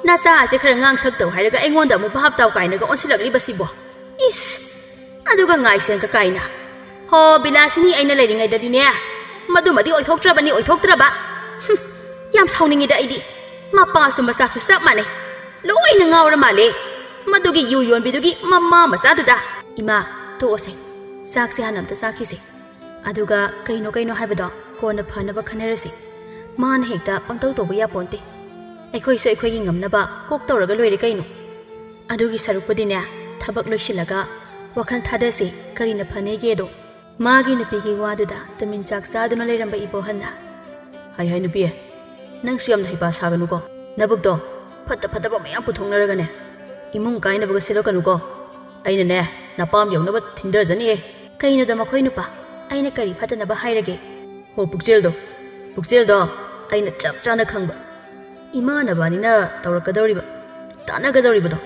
ꯅꯆꯥ ꯑꯁꯦ ꯈꯔ ꯉꯥꯡꯁꯛ ꯇꯧ ꯍꯥꯏꯔꯒ ꯑꯩꯉꯣꯟꯗ ꯑꯃꯨꯛ ꯚꯥꯞ ꯇꯥꯎ ꯀꯥꯏꯅꯒ ꯑꯣꯟꯁꯤꯜꯂꯛꯂꯤꯕꯁꯤꯕꯣ? ꯏꯁ! ꯑꯗꯨꯒ ꯉꯥꯏꯁꯦꯟꯒ ꯀꯥꯏꯅ꯫ ꯍꯣ, ꯕꯤꯂꯥꯁꯤꯅꯤ ꯑꯩꯅ ꯂꯩꯔꯤꯉꯩꯗꯗꯤꯅꯦ, ꯃꯗꯨꯃꯗꯤ ꯑꯣꯏꯊꯣꯛꯇ꯭ꯔꯕꯅꯤ, ꯑꯣꯏꯊꯣꯛꯇ꯭ꯔꯕ꯫ ꯍꯨꯝ, ꯌꯥꯝ ꯁꯥꯎꯅꯤꯡꯉꯤꯗ ꯑꯩꯗꯤ꯫ ꯃꯄꯥꯁꯨ ꯃꯆꯥꯁꯨ ꯆꯞ ꯃꯥꯟꯅꯩ꯫ ꯂꯣꯏꯅ ꯉꯥꯎꯔ ꯃꯥꯜꯂꯦ꯫ ꯃꯗꯨꯒꯤ ꯌꯨ ꯌꯣꯟꯕꯤꯗꯨꯒꯤ ꯃꯃꯥ ꯃꯆꯥꯗꯨꯗ꯫ ꯏꯃꯥ, ꯇꯣꯛꯑꯁꯦ꯫ ꯆꯥꯛꯁꯦ ꯍꯥꯟꯅ ꯑꯝꯇ ꯆꯥꯈꯤꯁꯦ꯫ ꯑꯗꯨꯒ ꯀꯩꯅꯣ ꯀꯩꯅꯣ ꯍꯥꯏꯕꯗꯣ ꯀꯣꯟꯅ ꯐꯅꯕ ꯈꯟꯅꯔꯁꯤ꯫ ꯃꯥꯅ ꯍꯦꯛꯇ ꯄꯪꯇꯧ ꯇꯧꯕ ꯌꯥꯄꯣꯟꯇꯦ꯫ ꯑꯩꯈꯣꯏꯁꯨ ꯑꯩꯈꯣꯏꯒꯤ ꯉꯝꯅꯕ ꯀꯣꯛ ꯇꯧꯔꯒ ꯂꯣꯏꯔꯦ ꯀꯩꯅꯣ꯫ ꯑꯗꯨꯒꯤ ꯁꯔꯨꯛꯄꯨꯗꯤꯅꯦ, ꯊꯕꯛ ꯂꯣꯏꯁꯤꯜꯂꯒ ꯋꯥꯈꯜ ꯊꯥꯗꯁꯤ, ꯀꯔꯤꯅ ꯐꯅꯦꯒꯦꯗꯣ꯫ ꯃꯥꯒꯤ ꯅꯨꯄꯤꯒꯤ ꯋꯥꯗꯨꯗ ꯇꯨꯃꯤꯟ ꯆꯥꯛ ꯆꯥꯗꯨꯅ ꯂꯩꯔꯝꯕ ꯏꯕꯣꯍꯟꯅ, "ꯍꯥꯏ ꯍꯥꯏ ꯅꯨꯄꯤ, ꯅꯪꯁꯨ ꯌꯥꯝꯅ ꯍꯩꯄꯥ ꯁꯥꯒꯅꯨꯀꯣ꯫ ꯅꯕꯨꯛꯇꯣ ꯐꯠꯇ ꯐꯠꯇꯕ ꯃꯌꯥꯝ ꯄꯨꯊꯣꯛꯅꯔꯒꯅꯦ, ꯏꯃꯨꯡ ꯀꯥꯏꯅꯕꯒ ꯁꯤꯜꯂꯛꯀꯅꯨꯀꯣ꯫ ꯑꯩꯅꯅꯦ, ꯅꯄꯥꯝ ꯌꯧꯅꯕ ꯊꯤꯟꯗꯖꯅꯤꯌꯦ꯫" "ꯀꯩꯅꯣꯗ ꯃꯈꯣꯏ ꯅꯨꯄꯥ, ꯑꯩꯅ ꯀꯔꯤ ꯐꯠꯇꯅꯕ ꯍꯥꯏꯔꯒꯦ?" "ꯍꯣ, ꯄꯨꯛꯆꯦꯜꯗꯣ, ꯄꯨꯛꯆꯦꯜꯗꯣ ꯑꯩꯅ ꯆꯞ ꯆꯥꯅ ꯈꯪꯕ꯫ ꯏꯃꯥ ꯅꯕꯥꯅꯤꯅ ꯇꯧꯔꯛꯀꯗꯧꯔꯤꯕ, ꯇꯥꯟꯅꯒꯗꯧꯔꯤꯕꯗꯣ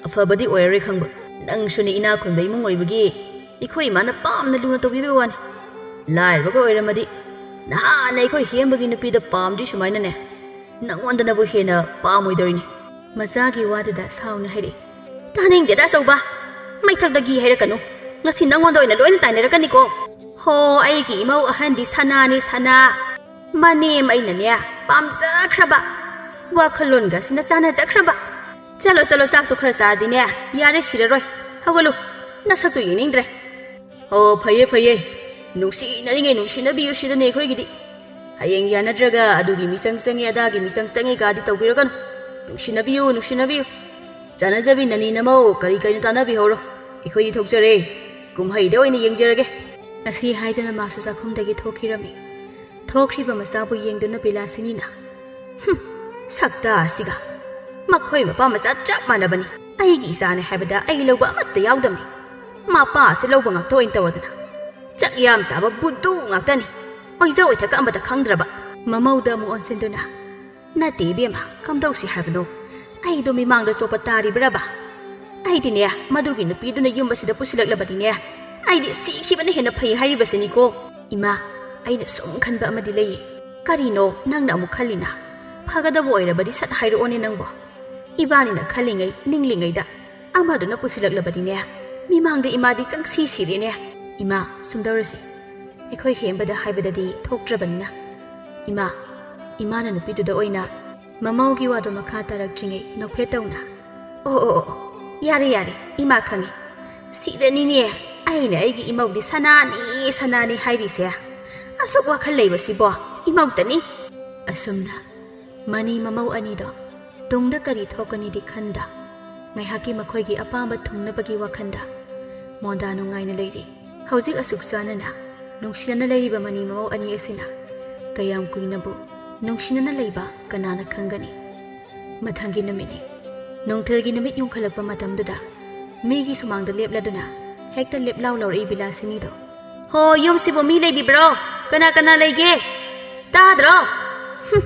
ꯑꯐꯕꯗꯤ ꯑꯣꯏꯔꯔꯣꯏ ꯈꯪꯕ꯫ ꯅꯪꯁꯨꯅꯦ, ꯏꯅꯥꯛ ꯈꯨꯟꯕ ꯏꯃꯨꯡ ꯑꯣꯏꯕꯒꯤ ꯑꯩꯈꯣꯏ ꯏꯃꯥꯅ ꯄꯥꯝꯅ ꯂꯨꯅ ꯇꯧꯕꯤꯕ ꯋꯥꯅꯤ꯫ ꯂꯥꯏꯔꯕꯒ ꯑꯣꯏꯔꯝꯃꯗꯤ ꯅꯍꯥꯟꯅ ꯑꯩꯈꯣꯏ ꯍꯦꯝꯕꯒꯤ ꯅꯨꯄꯤꯗ ꯄꯥꯝꯗ꯭ꯔꯤ ꯁꯨꯃꯥꯏꯅꯅꯦ, ꯅꯪꯉꯣꯟꯗꯅꯕꯨ ꯍꯦꯟꯅ ꯄꯥꯝꯃꯣꯏꯗꯧꯔꯤꯅꯤ꯫" ꯃꯆꯥꯒꯤ ꯋꯥꯗꯨꯗ ꯁꯥꯎꯅ ꯍꯥꯏꯔꯛꯏ, "ꯇꯥꯅꯤꯡꯗꯦꯗ ꯑꯆꯧꯕ, ꯃꯩꯊꯛꯇꯒꯤ ꯍꯥꯏꯔꯛꯀꯅꯨ꯫ ꯉꯁꯤ ꯅꯪꯉꯣꯟꯗ ꯑꯣꯏꯅ ꯂꯣꯏꯅ ꯇꯥꯏꯅꯔꯛꯀꯅꯤꯀꯣ꯫ ꯍꯣ, ꯑꯩꯒꯤ ꯏꯃꯧ ꯑꯍꯟꯗꯤ ꯁꯅꯥꯅꯤ, ꯁꯅꯥ꯫ ꯃꯅꯦꯝ ꯑꯩꯅꯅꯦ ꯄꯥꯝꯖꯈ꯭ꯔꯕ, ꯋꯥꯈꯜꯂꯣꯟꯒꯁꯤꯅ ꯆꯥꯟꯅꯖꯈ꯭ꯔꯕ꯫ ꯆꯠꯂꯣ, ꯆꯠꯂꯣ, ꯆꯥꯛꯇꯣ ꯈꯔ ꯆꯥꯗꯤꯅꯦ ꯌꯥꯔꯦ, ꯁꯤꯔꯔꯣꯏ꯫ ꯍꯧꯒꯠꯂꯨ, ꯅꯁꯛꯇꯨ ꯌꯦꯡꯅꯤꯡꯗ꯭ꯔꯦ꯫ ꯑꯣ, ꯐꯩꯌꯦ, ꯐꯩꯌꯦ꯫ ꯅꯨꯡꯁꯤꯅꯔꯤꯉꯩ ꯅꯨꯡꯁꯤꯅꯕꯤꯌꯨ ꯁꯤꯗꯅꯦ ꯑꯩꯈꯣꯏꯒꯤꯗꯤ꯫ ꯍꯌꯦꯡ ꯌꯥꯅꯗ꯭ꯔꯒ ꯑꯗꯨꯒꯤ ꯃꯤꯆꯪ ꯆꯪꯉꯦ, ꯑꯗꯥꯒꯤ ꯃꯤꯆꯪ ꯆꯪꯉꯦ ꯒꯥꯗꯤ ꯇꯧꯕꯤꯔꯒꯅꯨ꯫ ꯅꯨꯡꯁꯤꯅꯕꯤꯌꯨ, ꯅꯨꯡꯁꯤꯅꯕꯤꯌꯨ꯫ ꯆꯥꯟꯅꯖꯕꯤ ꯅꯅꯤ ꯅꯃꯧ ꯀꯔꯤ ꯀꯔꯤꯅꯣ ꯇꯥꯟꯅꯕꯤꯍꯧꯔꯣ꯫ ꯑꯩꯈꯣꯏꯗꯤ ꯊꯣꯛꯆꯔꯦ꯫ ꯀꯨꯝꯍꯩꯗ ꯑꯣꯏꯅ ꯌꯦꯡꯖꯔꯒꯦ꯫ ꯑꯁꯤ ꯍꯥꯏꯗꯨꯅ ꯃꯥꯁꯨ ꯆꯥꯛꯈꯨꯝꯗꯒꯤ ꯊꯣꯛꯈꯤꯔꯝꯃꯤ꯫ ꯊꯣꯛꯈ꯭ꯔꯤꯕ ꯃꯆꯥꯕꯨ ꯌꯦꯡꯗꯨꯅ ꯕꯤꯂꯥꯁꯤꯅꯤꯅ, "ꯍꯨꯝ, ꯁꯛꯇꯥ ꯑꯁꯤꯒ! ꯃꯈꯣꯏ ꯃꯄꯥ ꯃꯆꯥ ꯆꯞ ꯃꯥꯟꯅꯕꯅꯤ꯫ ꯑꯩꯒꯤ ꯏꯆꯥꯅꯦ ꯍꯥꯏꯕꯗ ꯑꯩ ꯂꯧꯕ ꯑꯃꯠꯇ ꯌꯥꯎꯗꯕꯅꯤ꯫ ꯃꯄꯥ ꯑꯁꯤ ꯂꯧꯕ ꯉꯥꯛꯇ ꯑꯣꯏꯅ ꯇꯧꯔꯗꯅ꯫ ꯆꯥꯛ ꯌꯥꯝ ꯆꯥꯕ ꯕꯨꯗꯨ ꯉꯥꯛꯇꯅꯤ꯫ ꯑꯣꯏꯖ ꯑꯣꯏꯊꯛꯀ ꯑꯃꯠꯇ ꯈꯪꯗ꯭ꯔꯕ꯫" ꯃꯃꯧꯗ ꯑꯃꯨꯛ ꯑꯣꯟꯁꯤꯟꯗꯨꯅ, "ꯅꯠꯇꯦ ꯏꯕꯦꯝꯃ, ꯀꯝꯗꯧꯁꯤ ꯍꯥꯏꯕꯅꯣ? ꯑꯩꯗꯣ ꯃꯤꯃꯥꯡꯗ ꯆꯣꯞꯄ ꯇꯥꯔꯤꯕ꯭ꯔꯕ? ꯑꯩꯗꯤꯅꯦ, ꯃꯗꯨꯒꯤ ꯅꯨꯄꯤꯗꯨꯅ ꯌꯨꯝ ꯑꯁꯤꯗ ꯄꯨꯁꯤꯜꯂꯛꯂꯕꯗꯤꯅꯦ, ꯑꯩꯗꯤ ꯁꯤꯈꯤꯕꯅ ꯍꯦꯟꯅ ꯐꯩ ꯍꯥꯏꯔꯤꯕꯁꯤꯅꯤꯀꯣ꯫" "ꯏꯃꯥ, ꯑꯩꯅ ꯁꯨꯝ ꯈꯟꯕ ꯑꯃꯗꯤ ꯂꯩꯌꯦ꯫" "ꯀꯔꯤꯅꯣ ꯅꯪꯅ ꯑꯃꯨꯛ ꯈꯜꯂꯤꯅ? ꯐꯒꯗꯕ ꯑꯣꯏꯔꯕꯗꯤ ꯁꯠ ꯍꯥꯏꯔꯛꯑꯣꯅꯦ ꯅꯪꯕꯣ꯫" "ꯏꯕꯥꯅꯤꯅ ꯈꯜꯂꯤꯉꯩ ꯅꯤꯡꯂꯤꯉꯩꯗ ꯑꯃꯗꯨꯅ ꯄꯨꯁꯤꯜꯂꯛꯂꯕꯗꯤꯅꯦ, ꯃꯤꯃꯥꯡꯗ ꯏꯃꯥꯗꯤ ꯆꯪꯁꯤ ꯁꯤꯔꯦꯅꯦ꯫" "ꯏꯃꯥ, ꯁꯨꯝ ꯇꯧꯔꯁꯤ꯫ ꯑꯩꯈꯣꯏ ꯍꯦꯝꯕꯗ ꯍꯥꯏꯕꯗꯗꯤ ꯊꯣꯛꯇ꯭ꯔꯕꯅꯤꯅ꯫" "ꯏꯃꯥ, ꯏꯃꯥꯅ ꯅꯨꯄꯤꯗꯨꯗ ꯑꯣꯏꯅ꯫" ꯃꯃꯧꯒꯤ ꯋꯥꯗꯣ ꯃꯈꯥ ꯇꯥꯔꯛꯇ꯭ꯔꯤꯉꯩ ꯅꯣꯛꯐꯦꯠ ꯇꯧꯅ, "ꯑꯣ, ꯑꯣ, ꯑꯣ, ꯑꯣ, ꯌꯥꯔꯦ, ꯌꯥꯔꯦ, ꯏꯃꯥ ꯈꯪꯉꯦ꯫ ꯁꯤꯗꯅꯤꯅꯦ ꯑꯩꯅ ꯑꯩꯒꯤ ꯏꯃꯧꯗꯤ ꯁꯅꯥꯅꯤ, ꯁꯅꯥꯅꯤ ꯍꯥꯏꯔꯤꯁꯦ꯫ ꯑꯁꯨꯛ ꯋꯥꯈꯜ ꯂꯩꯕꯁꯤꯕꯣ ꯏꯃꯧꯇꯅꯤ꯫" ꯑꯁꯨꯝꯅ ꯃꯅꯤ ꯃꯃꯧ ꯑꯅꯤꯗꯣ ꯇꯨꯡꯗ ꯀꯔꯤ ꯊꯣꯛꯀꯅꯤꯗꯤ ꯈꯟꯗ, ꯉꯥꯏꯍꯥꯛꯀꯤ ꯃꯈꯣꯏꯒꯤ ꯑꯄꯥꯝꯕ ꯊꯨꯡꯅꯕꯒꯤ ꯋꯥꯈꯟꯗ ꯃꯣꯟꯗꯥ ꯅꯨꯡꯉꯥꯏꯅ ꯂꯩꯔꯤ꯫ ꯍꯧꯖꯤꯛ ꯑꯁꯨꯛ ꯆꯥꯟꯅꯅ, ꯅꯨꯡꯁꯤꯅꯅ ꯂꯩꯔꯤꯕ ꯃꯅꯤ ꯃꯃꯧ ꯑꯅꯤ ꯑꯁꯤꯅ ꯀꯌꯥꯝ ꯀꯨꯏꯅꯕꯨ ꯅꯨꯡꯁꯤꯅꯅ ꯂꯩꯕ ꯀꯅꯥꯅ ꯈꯪꯒꯅꯤ? ꯃꯊꯪꯒꯤ ꯅꯨꯃꯤꯠꯅꯤ꯫ ꯅꯨꯡꯊꯤꯜꯒꯤ ꯅꯨꯃꯤꯠ ꯌꯨꯡꯈꯠꯂꯛꯄ ꯃꯇꯝꯗꯨꯗ ꯃꯤꯒꯤ ꯁꯨꯃꯥꯡꯗ ꯂꯦꯞꯂꯗꯨꯅ ꯍꯦꯛꯇ ꯂꯦꯞꯂꯥꯎ ꯂꯥꯎꯔꯛꯏ ꯕꯤꯂꯥꯁꯤꯅꯤꯗꯣ꯫ "ꯍꯣ, ꯌꯨꯝꯁꯤꯕꯨ ꯃꯤ ꯂꯩꯕꯤꯕ꯭ꯔꯣ? ꯀꯅꯥ ꯀꯅꯥ ꯂꯩꯒꯦ? ꯇꯥꯗ꯭ꯔꯣ? ꯍꯨꯝ,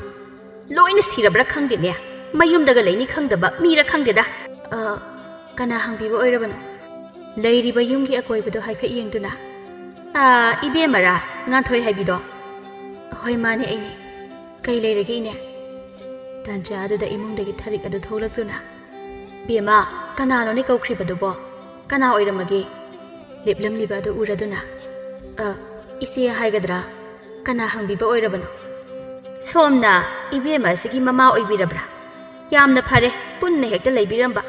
ꯂꯣꯏꯅ ꯁꯤꯔꯕ꯭ꯔꯥ ꯈꯪꯗꯦꯅꯦ꯫ ꯃꯌꯨꯝꯗꯒ ꯂꯩꯅꯤ ꯈꯪꯗꯕ ꯃꯤꯔ ꯈꯪꯗꯦꯗ꯫" "ꯑ, ꯀꯅꯥ ꯍꯪꯕꯤꯕ ꯑꯣꯏꯔꯕꯅꯣ?" ꯂꯩꯔꯤꯕ ꯌꯨꯝꯒꯤ ꯑꯀꯣꯏꯕꯗꯣ ꯍꯥꯏꯐꯦꯠ ꯌꯦꯡꯗꯨꯅ, "ꯑ, ꯏꯕꯦꯝꯃꯔꯥ, ꯉꯥꯟꯊꯣꯏ ꯍꯥꯏꯕꯤꯗꯣ?" "ꯍꯣꯏ, ꯃꯥꯅꯦ, ꯑꯩꯅꯦ꯫ ꯀꯩ ꯂꯩꯔꯒꯦ, ꯏꯅꯦ?" ꯇꯥꯟꯖꯥ ꯑꯗꯨꯗ ꯏꯃꯨꯡꯗꯒꯤ ꯊꯔꯤꯛ ꯑꯗꯨ ꯊꯣꯛꯂꯛꯇꯨꯅ, "ꯕꯦꯝꯃ, ꯀꯅꯥꯅꯣꯅꯦ ꯀꯧꯈ꯭ꯔꯤꯕꯗꯨꯕꯣ? ꯀꯅꯥ ꯑꯣꯏꯔꯝꯃꯒꯦ?" ꯂꯦꯞꯂꯝꯂꯤꯕ ꯑꯗꯨ ꯎꯔꯗꯨꯅ, "ꯑ, ꯏꯆꯦ ꯍꯥꯏꯒꯗ꯭ꯔꯥ? ꯀꯅꯥ ꯍꯪꯕꯤꯕ ꯑꯣꯏꯔꯕꯅꯣ? ꯁꯣꯝꯅ ꯏꯕꯦꯝꯃ ꯑꯁꯤꯒꯤ ꯃꯃꯥ ꯑꯣꯏꯕꯤꯔꯕ꯭ꯔꯥ? ꯌꯥꯝꯅ ꯐꯔꯦ, ꯄꯨꯟꯅ ꯍꯦꯛꯇ ꯂꯩꯕꯤꯔꯝꯕ꯫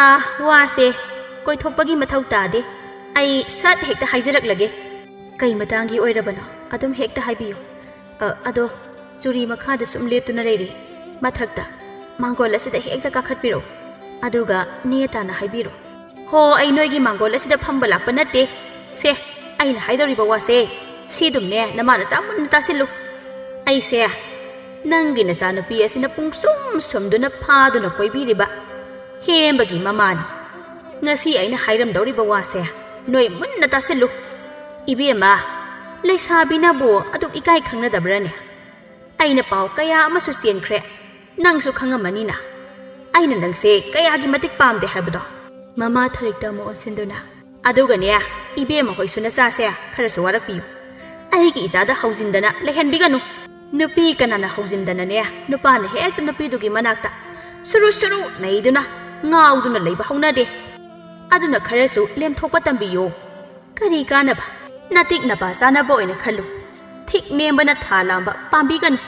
ꯑꯥ, ꯋꯥꯁꯦ ꯀꯣꯏꯊꯣꯛꯄꯒꯤ ꯃꯊꯧ ꯇꯥꯗꯦ꯫ ꯑꯩ ꯁꯠ ꯍꯦꯛꯇ ꯍꯥꯏꯖꯔꯛꯂꯒꯦ꯫ ꯀꯩ ꯃꯇꯥꯡꯒꯤ ꯑꯣꯏꯔꯕꯅꯣ? ꯑꯗꯨꯝ ꯍꯦꯛꯇ ꯍꯥꯏꯕꯤꯌꯨ꯫ ꯑ, ꯑꯗꯣ, ꯆꯨꯔꯤ ꯃꯈꯥꯗ ꯁꯨꯝ ꯂꯦꯞꯇꯨꯅ ꯂꯩꯔꯦ꯫ ꯃꯊꯛꯇ ꯃꯥꯡꯒꯣꯜ ꯑꯁꯤꯗ ꯍꯦꯛꯇ ꯀꯥꯈꯠꯄꯤꯔꯛꯎ꯫ ꯑꯗꯨꯒ ꯅꯦ ꯇꯥꯅ ꯍꯥꯏꯕꯤꯔꯣ꯫" "ꯍꯣ, ꯑꯩ ꯅꯣꯏꯒꯤ ꯃꯥꯡꯒꯣꯜ ꯑꯁꯤꯗ ꯐꯝꯕ ꯂꯥꯛꯄ ꯅꯠꯇꯦ꯫ ꯁꯦ, ꯑꯩꯅ ꯍꯥꯏꯗꯧꯔꯤꯕ ꯋꯥꯁꯦ ꯁꯤꯗꯨꯝꯅꯦ ꯅꯃꯥ ꯅꯆꯥ ꯃꯨꯟꯅ ꯇꯥꯁꯤꯜꯂꯨ꯫ ꯑꯩꯁꯦ ꯅꯪꯒꯤ ꯅꯆꯥꯅꯨꯄꯤ ꯑꯁꯤꯅ ꯄꯨꯡꯁꯨꯝ ꯁꯨꯝꯗꯨꯅ ꯐꯥꯗꯨꯅ ꯀꯣꯏꯕꯤꯔꯤꯕ ꯍꯦꯝꯕꯒꯤ ꯃꯃꯥꯅꯤ꯫ ꯉꯁꯤ ꯑꯩꯅ ꯍꯥꯏꯔꯝꯗꯧꯔꯤꯕ ꯋꯥꯁꯦ ꯅꯣꯏ ꯃꯨꯟꯅ ꯇꯥꯁꯤꯜꯂꯨ꯫ ꯏꯕꯦꯝꯃ, ꯂꯩꯁꯥꯕꯤꯅꯕꯨ ꯑꯗꯨꯛ ꯏꯀꯥꯏ ꯈꯪꯅꯗꯕ꯭ꯔꯥꯅꯦ? ꯑꯩꯅ ꯄꯥꯎ ꯀꯌꯥ ꯑꯃꯁꯨ ꯆꯦꯟꯈ꯭ꯔꯦ, ꯅꯪꯁꯨ ꯈꯪꯉꯝꯃꯅꯤꯅ꯫ ꯑꯩꯅ ꯅꯪꯁꯦ ꯀꯌꯥꯒꯤ ꯃꯇꯤꯛ ꯄꯥꯝꯗꯦ ꯍꯥꯏꯕꯗꯣ꯫" ꯃꯃꯥ ꯊꯔꯤꯛꯇ ꯑꯃꯨꯛ ꯑꯣꯟꯁꯤꯟꯗꯨꯅ, "ꯑꯗꯨꯒꯅꯦ, ꯏꯕꯦꯝꯃ ꯍꯣꯏꯁꯨ ꯅꯆꯥꯁꯦ ꯈꯔꯁꯨ ꯋꯥꯔꯛꯄꯤꯌꯨ꯫ ꯑꯩꯒꯤ ꯏꯆꯥꯗ ꯍꯧꯖꯤꯟꯗꯅ ꯂꯩꯍꯟꯕꯤꯒꯅꯨ꯫ ꯅꯨꯄꯤ ꯀꯅꯥꯅ ꯍꯧꯖꯤꯟꯗꯅꯅꯦ, ꯅꯨꯄꯥꯅ ꯍꯦꯛꯇ ꯅꯨꯄꯤꯗꯨꯒꯤ ꯃꯅꯥꯛꯇ ꯁꯨꯔꯨ ꯁꯨꯔꯨ ꯅꯩꯗꯨꯅ ꯉꯥꯎꯗꯨꯅ ꯂꯩꯕ ꯍꯧꯅꯗꯦ꯫ ꯑꯗꯨꯅ ꯈꯔꯁꯨ ꯂꯦꯝꯊꯣꯛꯄ ꯇꯝꯕꯤꯌꯣ꯫ ꯀꯔꯤ ꯀꯥꯟꯅꯕ? ꯅꯇꯤꯛ ꯅꯄꯥ ꯆꯥꯅꯕ ꯑꯣꯏꯅ ꯈꯜꯂꯨ꯫ ꯊꯤꯛ ꯅꯦꯝꯕꯅ ꯊꯥ ꯂꯥꯝꯕ ꯄꯥꯝꯕꯤꯒꯅꯨ꯫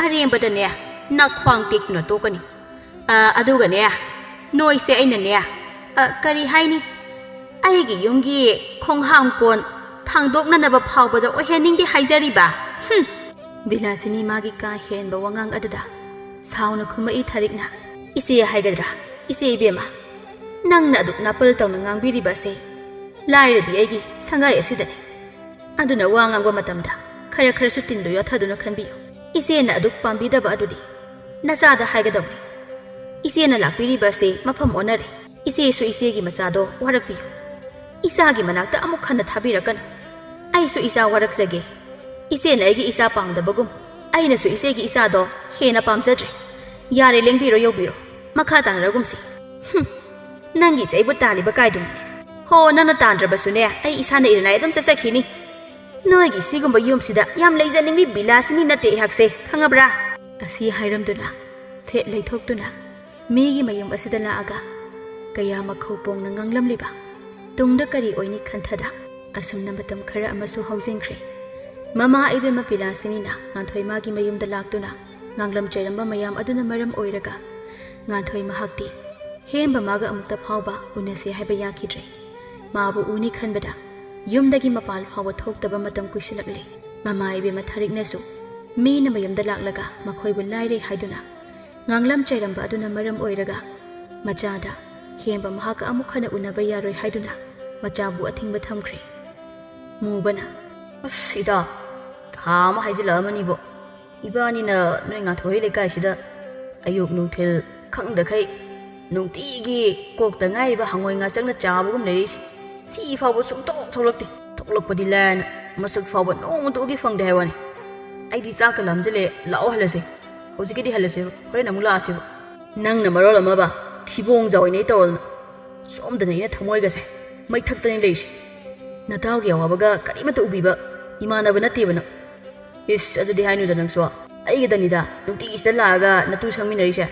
ꯑꯔꯦꯝꯕꯗꯅꯦ ꯅꯈ꯭ꯋꯥꯡ ꯇꯦꯛꯇꯨꯅ ꯇꯣꯛꯀꯅꯤ꯫ ꯑ, ꯑꯗꯨꯒꯅꯦ, ꯅꯣꯏꯁꯦ ꯑꯩꯅꯅꯦ, ꯑ, ꯀꯔꯤ ꯍꯥꯏꯅꯤ? ꯑꯩꯒꯤ ꯌꯨꯝꯒꯤ ꯈꯣꯡꯍꯥꯝ ꯀꯣꯟ ꯊꯥꯡꯗꯣꯛꯅꯅꯕ ꯐꯥꯎꯕꯗ ꯑꯣꯏꯍꯟꯅꯤꯡꯗꯦ ꯍꯥꯏꯖꯔꯤꯕ꯫" ꯍꯨꯝ! ꯕꯤꯂꯥꯁꯤꯅꯤ ꯃꯥꯒꯤ ꯀꯥ ꯍꯦꯟꯕ ꯋꯥꯉꯥꯡ ꯑꯗꯨꯗ ꯁꯥꯎꯅ ꯈꯨꯝꯃꯛꯏ ꯊꯔꯤꯛꯅ, "ꯏꯆꯦ ꯍꯥꯏꯒꯗ꯭ꯔꯥ? ꯏꯆꯦ ꯏꯕꯦꯝꯃ, ꯅꯪꯅ ꯑꯗꯨꯛ ꯅꯥꯄꯜ ꯇꯧꯅ ꯉꯥꯡꯕꯤꯔꯤꯕ ꯑꯁꯦ ꯂꯥꯏꯔꯕꯤ ꯑꯩꯒꯤ ꯁꯪꯒꯥꯏ ꯑꯁꯤꯗꯅꯤ꯫ ꯑꯗꯨꯅ ꯋꯥ ꯉꯥꯡꯕ ꯃꯇꯝꯗ ꯈꯔ ꯈꯔꯁꯨ ꯇꯤꯟꯗꯨ ꯌꯣꯠꯊꯗꯨꯅ ꯈꯟꯕꯤꯌꯨ꯫ ꯏꯆꯦꯅ ꯑꯗꯨꯛ ꯄꯥꯝꯕꯤꯗꯕ ꯑꯗꯨꯗꯤ ꯅꯆꯥꯗ ꯍꯥꯏꯒꯗꯧꯅꯤ꯫ ꯏꯆꯦꯅ ꯂꯥꯛꯄꯤꯔꯤꯕ ꯑꯁꯤ ꯃꯐꯝ ꯑꯣꯟꯅꯔꯦ꯫ ꯏꯆꯦꯁꯨ ꯏꯆꯦꯒꯤ ꯃꯆꯥꯗꯣ ꯋꯥꯔꯛꯄꯤꯌꯨ꯫ ꯏꯆꯥꯒꯤ ꯃꯅꯥꯛꯇ ꯑꯃꯨꯛ ꯍꯟꯅ ꯊꯥꯕꯤꯔꯛꯀꯅꯨ꯫ ꯑꯩꯁꯨ ꯏꯆꯥ ꯋꯥꯔꯛꯆꯒꯦ꯫ ꯏꯆꯦꯅ ꯑꯩꯒꯤ ꯏꯆꯥ ꯄꯥꯝꯗꯕꯒꯨꯝ ꯑꯩꯅꯁꯨ ꯏꯆꯦꯒꯤ ꯏꯆꯥꯗꯣ ꯍꯦꯟꯅ ꯄꯥꯝꯖꯗ꯭ꯔꯦ꯫ ꯌꯥꯔꯦ, ꯂꯦꯡꯕꯤꯔꯣ, ꯌꯧꯕꯤꯔꯣ꯫ ꯃꯈꯥ ꯇꯥꯅꯔꯒꯨꯝꯁꯤ꯫" ꯍꯨꯝ, ꯅꯪꯒꯤ ꯆꯩꯕꯨ ꯇꯥꯜꯂꯤꯕ ꯀꯥꯏꯗꯨꯅꯤꯅꯦ꯫ ꯍꯣ, ꯅꯪꯅ ꯇꯥꯟꯗ꯭ꯔꯕꯁꯨꯅꯦ, ꯑꯩ ꯏꯁꯥꯅ ꯏꯔꯅꯥꯏ ꯑꯗꯨꯝ ꯆꯠꯆꯈꯤꯅꯤ꯫ ꯅꯣꯏꯒꯤ ꯁꯤꯒꯨꯝꯕ ꯌꯨꯝꯁꯤꯗ ꯌꯥꯝ ꯂꯩꯖꯅꯤꯡꯕꯤ ꯕꯤꯂꯥꯁꯤꯅꯤ ꯅꯠꯇꯦ ꯑꯩꯍꯥꯛꯁꯦ, ꯈꯪꯉꯕ꯭ꯔꯥ? ꯑꯁꯤ ꯍꯥꯏꯔꯝꯗꯨꯅ ꯐꯦꯠ ꯂꯩꯊꯣꯛꯇꯨꯅ ꯃꯤꯒꯤ ꯃꯌꯨꯝ ꯑꯁꯤꯗ ꯂꯥꯛꯑꯒ ꯀꯌꯥ ꯃꯈꯧ ꯄꯣꯡꯅ ꯉꯥꯡꯂꯝꯂꯤꯕ꯫ ꯇꯨꯡꯗ ꯀꯔꯤ ꯑꯣꯏꯅꯤ ꯈꯟꯊꯗ ꯑꯁꯨꯝꯅ ꯃꯇꯝ ꯈꯔ ꯑꯃꯁꯨ ꯍꯧꯖꯤꯟꯈ꯭ꯔꯦ꯫ ꯃꯃꯥ ꯏꯕꯦꯝꯃ ꯄꯤꯂꯥꯁꯤꯅꯤꯅ ꯉꯥꯟꯊꯣꯏ ꯃꯥꯒꯤ ꯃꯌꯨꯝꯗ ꯂꯥꯛꯇꯨꯅ ꯉꯥꯡꯂꯝ ꯆꯩꯔꯝꯕ ꯃꯌꯥꯝ ꯑꯗꯨꯅ ꯃꯔꯝ ꯑꯣꯏꯔꯒ ꯉꯥꯟꯊꯣꯏ ꯃꯍꯥꯛꯇꯤ ꯍꯦꯝꯕ ꯃꯥꯒ ꯑꯃꯨꯛꯇ ꯐꯥꯎꯕ ꯎꯅꯁꯦ ꯍꯥꯏꯕ ꯌꯥꯈꯤꯗ꯭ꯔꯦ꯫ ꯃꯥꯕꯨ ꯎꯅꯤ ꯈꯟꯕꯗ ꯌꯨꯝꯗꯒꯤ ꯃꯄꯥꯜ ꯐꯥꯎꯕ ꯊꯣꯛꯇꯕ ꯃꯇꯝ ꯀꯨꯏꯁꯤꯜꯂꯛꯂꯦ꯫ ꯃꯃꯥ ꯏꯕꯦꯝꯃ ꯊꯥꯔꯤꯛꯅꯁꯨ ꯃꯤꯅ ꯃꯌꯨꯝꯗ ꯂꯥꯛꯂꯒ ꯃꯈꯣꯏꯕꯨ ꯂꯥꯏꯔꯩ ꯍꯥꯏꯗꯨꯅ ꯉꯥꯡꯂꯝ ꯆꯩꯔꯝꯕ ꯑꯗꯨꯅ ꯃꯔꯝ ꯑꯣꯏꯔꯒ ꯃꯆꯥꯗ ꯍꯦꯝꯕ ꯃꯍꯥꯛꯀ ꯑꯃꯨꯛ ꯍꯟꯅ ꯎꯅꯕ ꯌꯥꯔꯣꯏ ꯍꯥꯏꯗꯨꯅ ꯃꯆꯥꯕꯨ ꯑꯊꯤꯡꯕ ꯊꯝꯈ꯭ꯔꯦ꯫ ꯃꯨꯕꯅ, "ꯑꯁ ꯏꯇꯥ, ꯊꯥ ꯑꯃ ꯍꯥꯏꯖꯤꯜꯂꯛꯑꯃꯅꯤꯕꯣ꯫ ꯏꯕꯥꯅꯤꯅ ꯅꯣꯏ ꯉꯥꯟꯊꯣꯏ ꯂꯩꯀꯥꯏꯁꯤꯗ ꯑꯌꯨꯛ ꯅꯨꯡꯊꯤꯜ ꯈꯪꯗꯈꯩ ꯅꯨꯡꯇꯤꯒꯤ ꯀꯣꯛꯇ ꯉꯥꯏꯔꯤꯕ ꯍꯪꯉꯣꯏ ꯉꯥꯆꯪꯅ ꯆꯥꯕꯒꯨꯝ ꯂꯩꯔꯛꯏꯁꯦ꯫ ꯁꯤ ꯐꯥꯎꯕ ꯁꯨꯡꯊꯣꯛ ꯊꯣꯛꯂꯛꯇꯦ꯫ ꯊꯣꯛꯂꯛꯄꯗꯤ ꯂꯥꯏꯔꯅ ꯃꯁꯛ ꯐꯥꯎꯕ ꯅꯣꯡꯃꯇ ꯎꯒꯦ ꯐꯪꯗꯦ ꯍꯥꯏ ꯋꯥꯅꯤ꯫ ꯑꯩꯗꯤ ꯆꯥꯛꯀ ꯂꯥꯝꯖꯜꯂꯦ, ꯂꯥꯛꯑꯣ ꯍꯜꯂꯁꯦ꯫ ꯍꯧꯖꯤꯛꯀꯤꯗꯤ ꯍꯜꯂꯁꯦꯕ, ꯍꯣꯔꯦꯟ ꯑꯃꯨꯛ ꯂꯥꯛꯑꯁꯦꯕ꯫ ꯅꯪꯅ ꯃꯔꯣꯜ ꯑꯃꯕ ꯊꯤꯕꯣꯡ ꯖꯥꯎꯏꯅꯩ ꯇꯧꯔꯗꯅ꯫ ꯁꯣꯝꯗꯅ ꯑꯩꯅ ꯊꯃꯣꯏꯒꯁꯦ ꯃꯩ ꯊꯛꯇꯅꯤ ꯂꯩꯔꯤꯁꯦ꯫ ꯅꯇꯥꯎꯒꯤ ꯑꯋꯥꯕꯒ ꯀꯔꯤꯃꯠꯇ ꯎꯕꯤꯕ ꯏꯃꯥꯟꯅꯕ ꯅꯠꯇꯦꯕ ꯅꯪ꯫ ꯏꯁ, ꯑꯗꯨꯗꯤ ꯍꯥꯏꯅꯨꯗ ꯅꯪꯁꯨ꯫ ꯑꯩꯒꯗꯅꯤꯗ ꯅꯨꯡꯇꯤꯒꯤ ꯁꯤꯗ ꯂꯥꯛꯑꯒ ꯅꯇꯨ ꯁꯪꯃꯤꯟꯅꯔꯤꯁꯦ꯫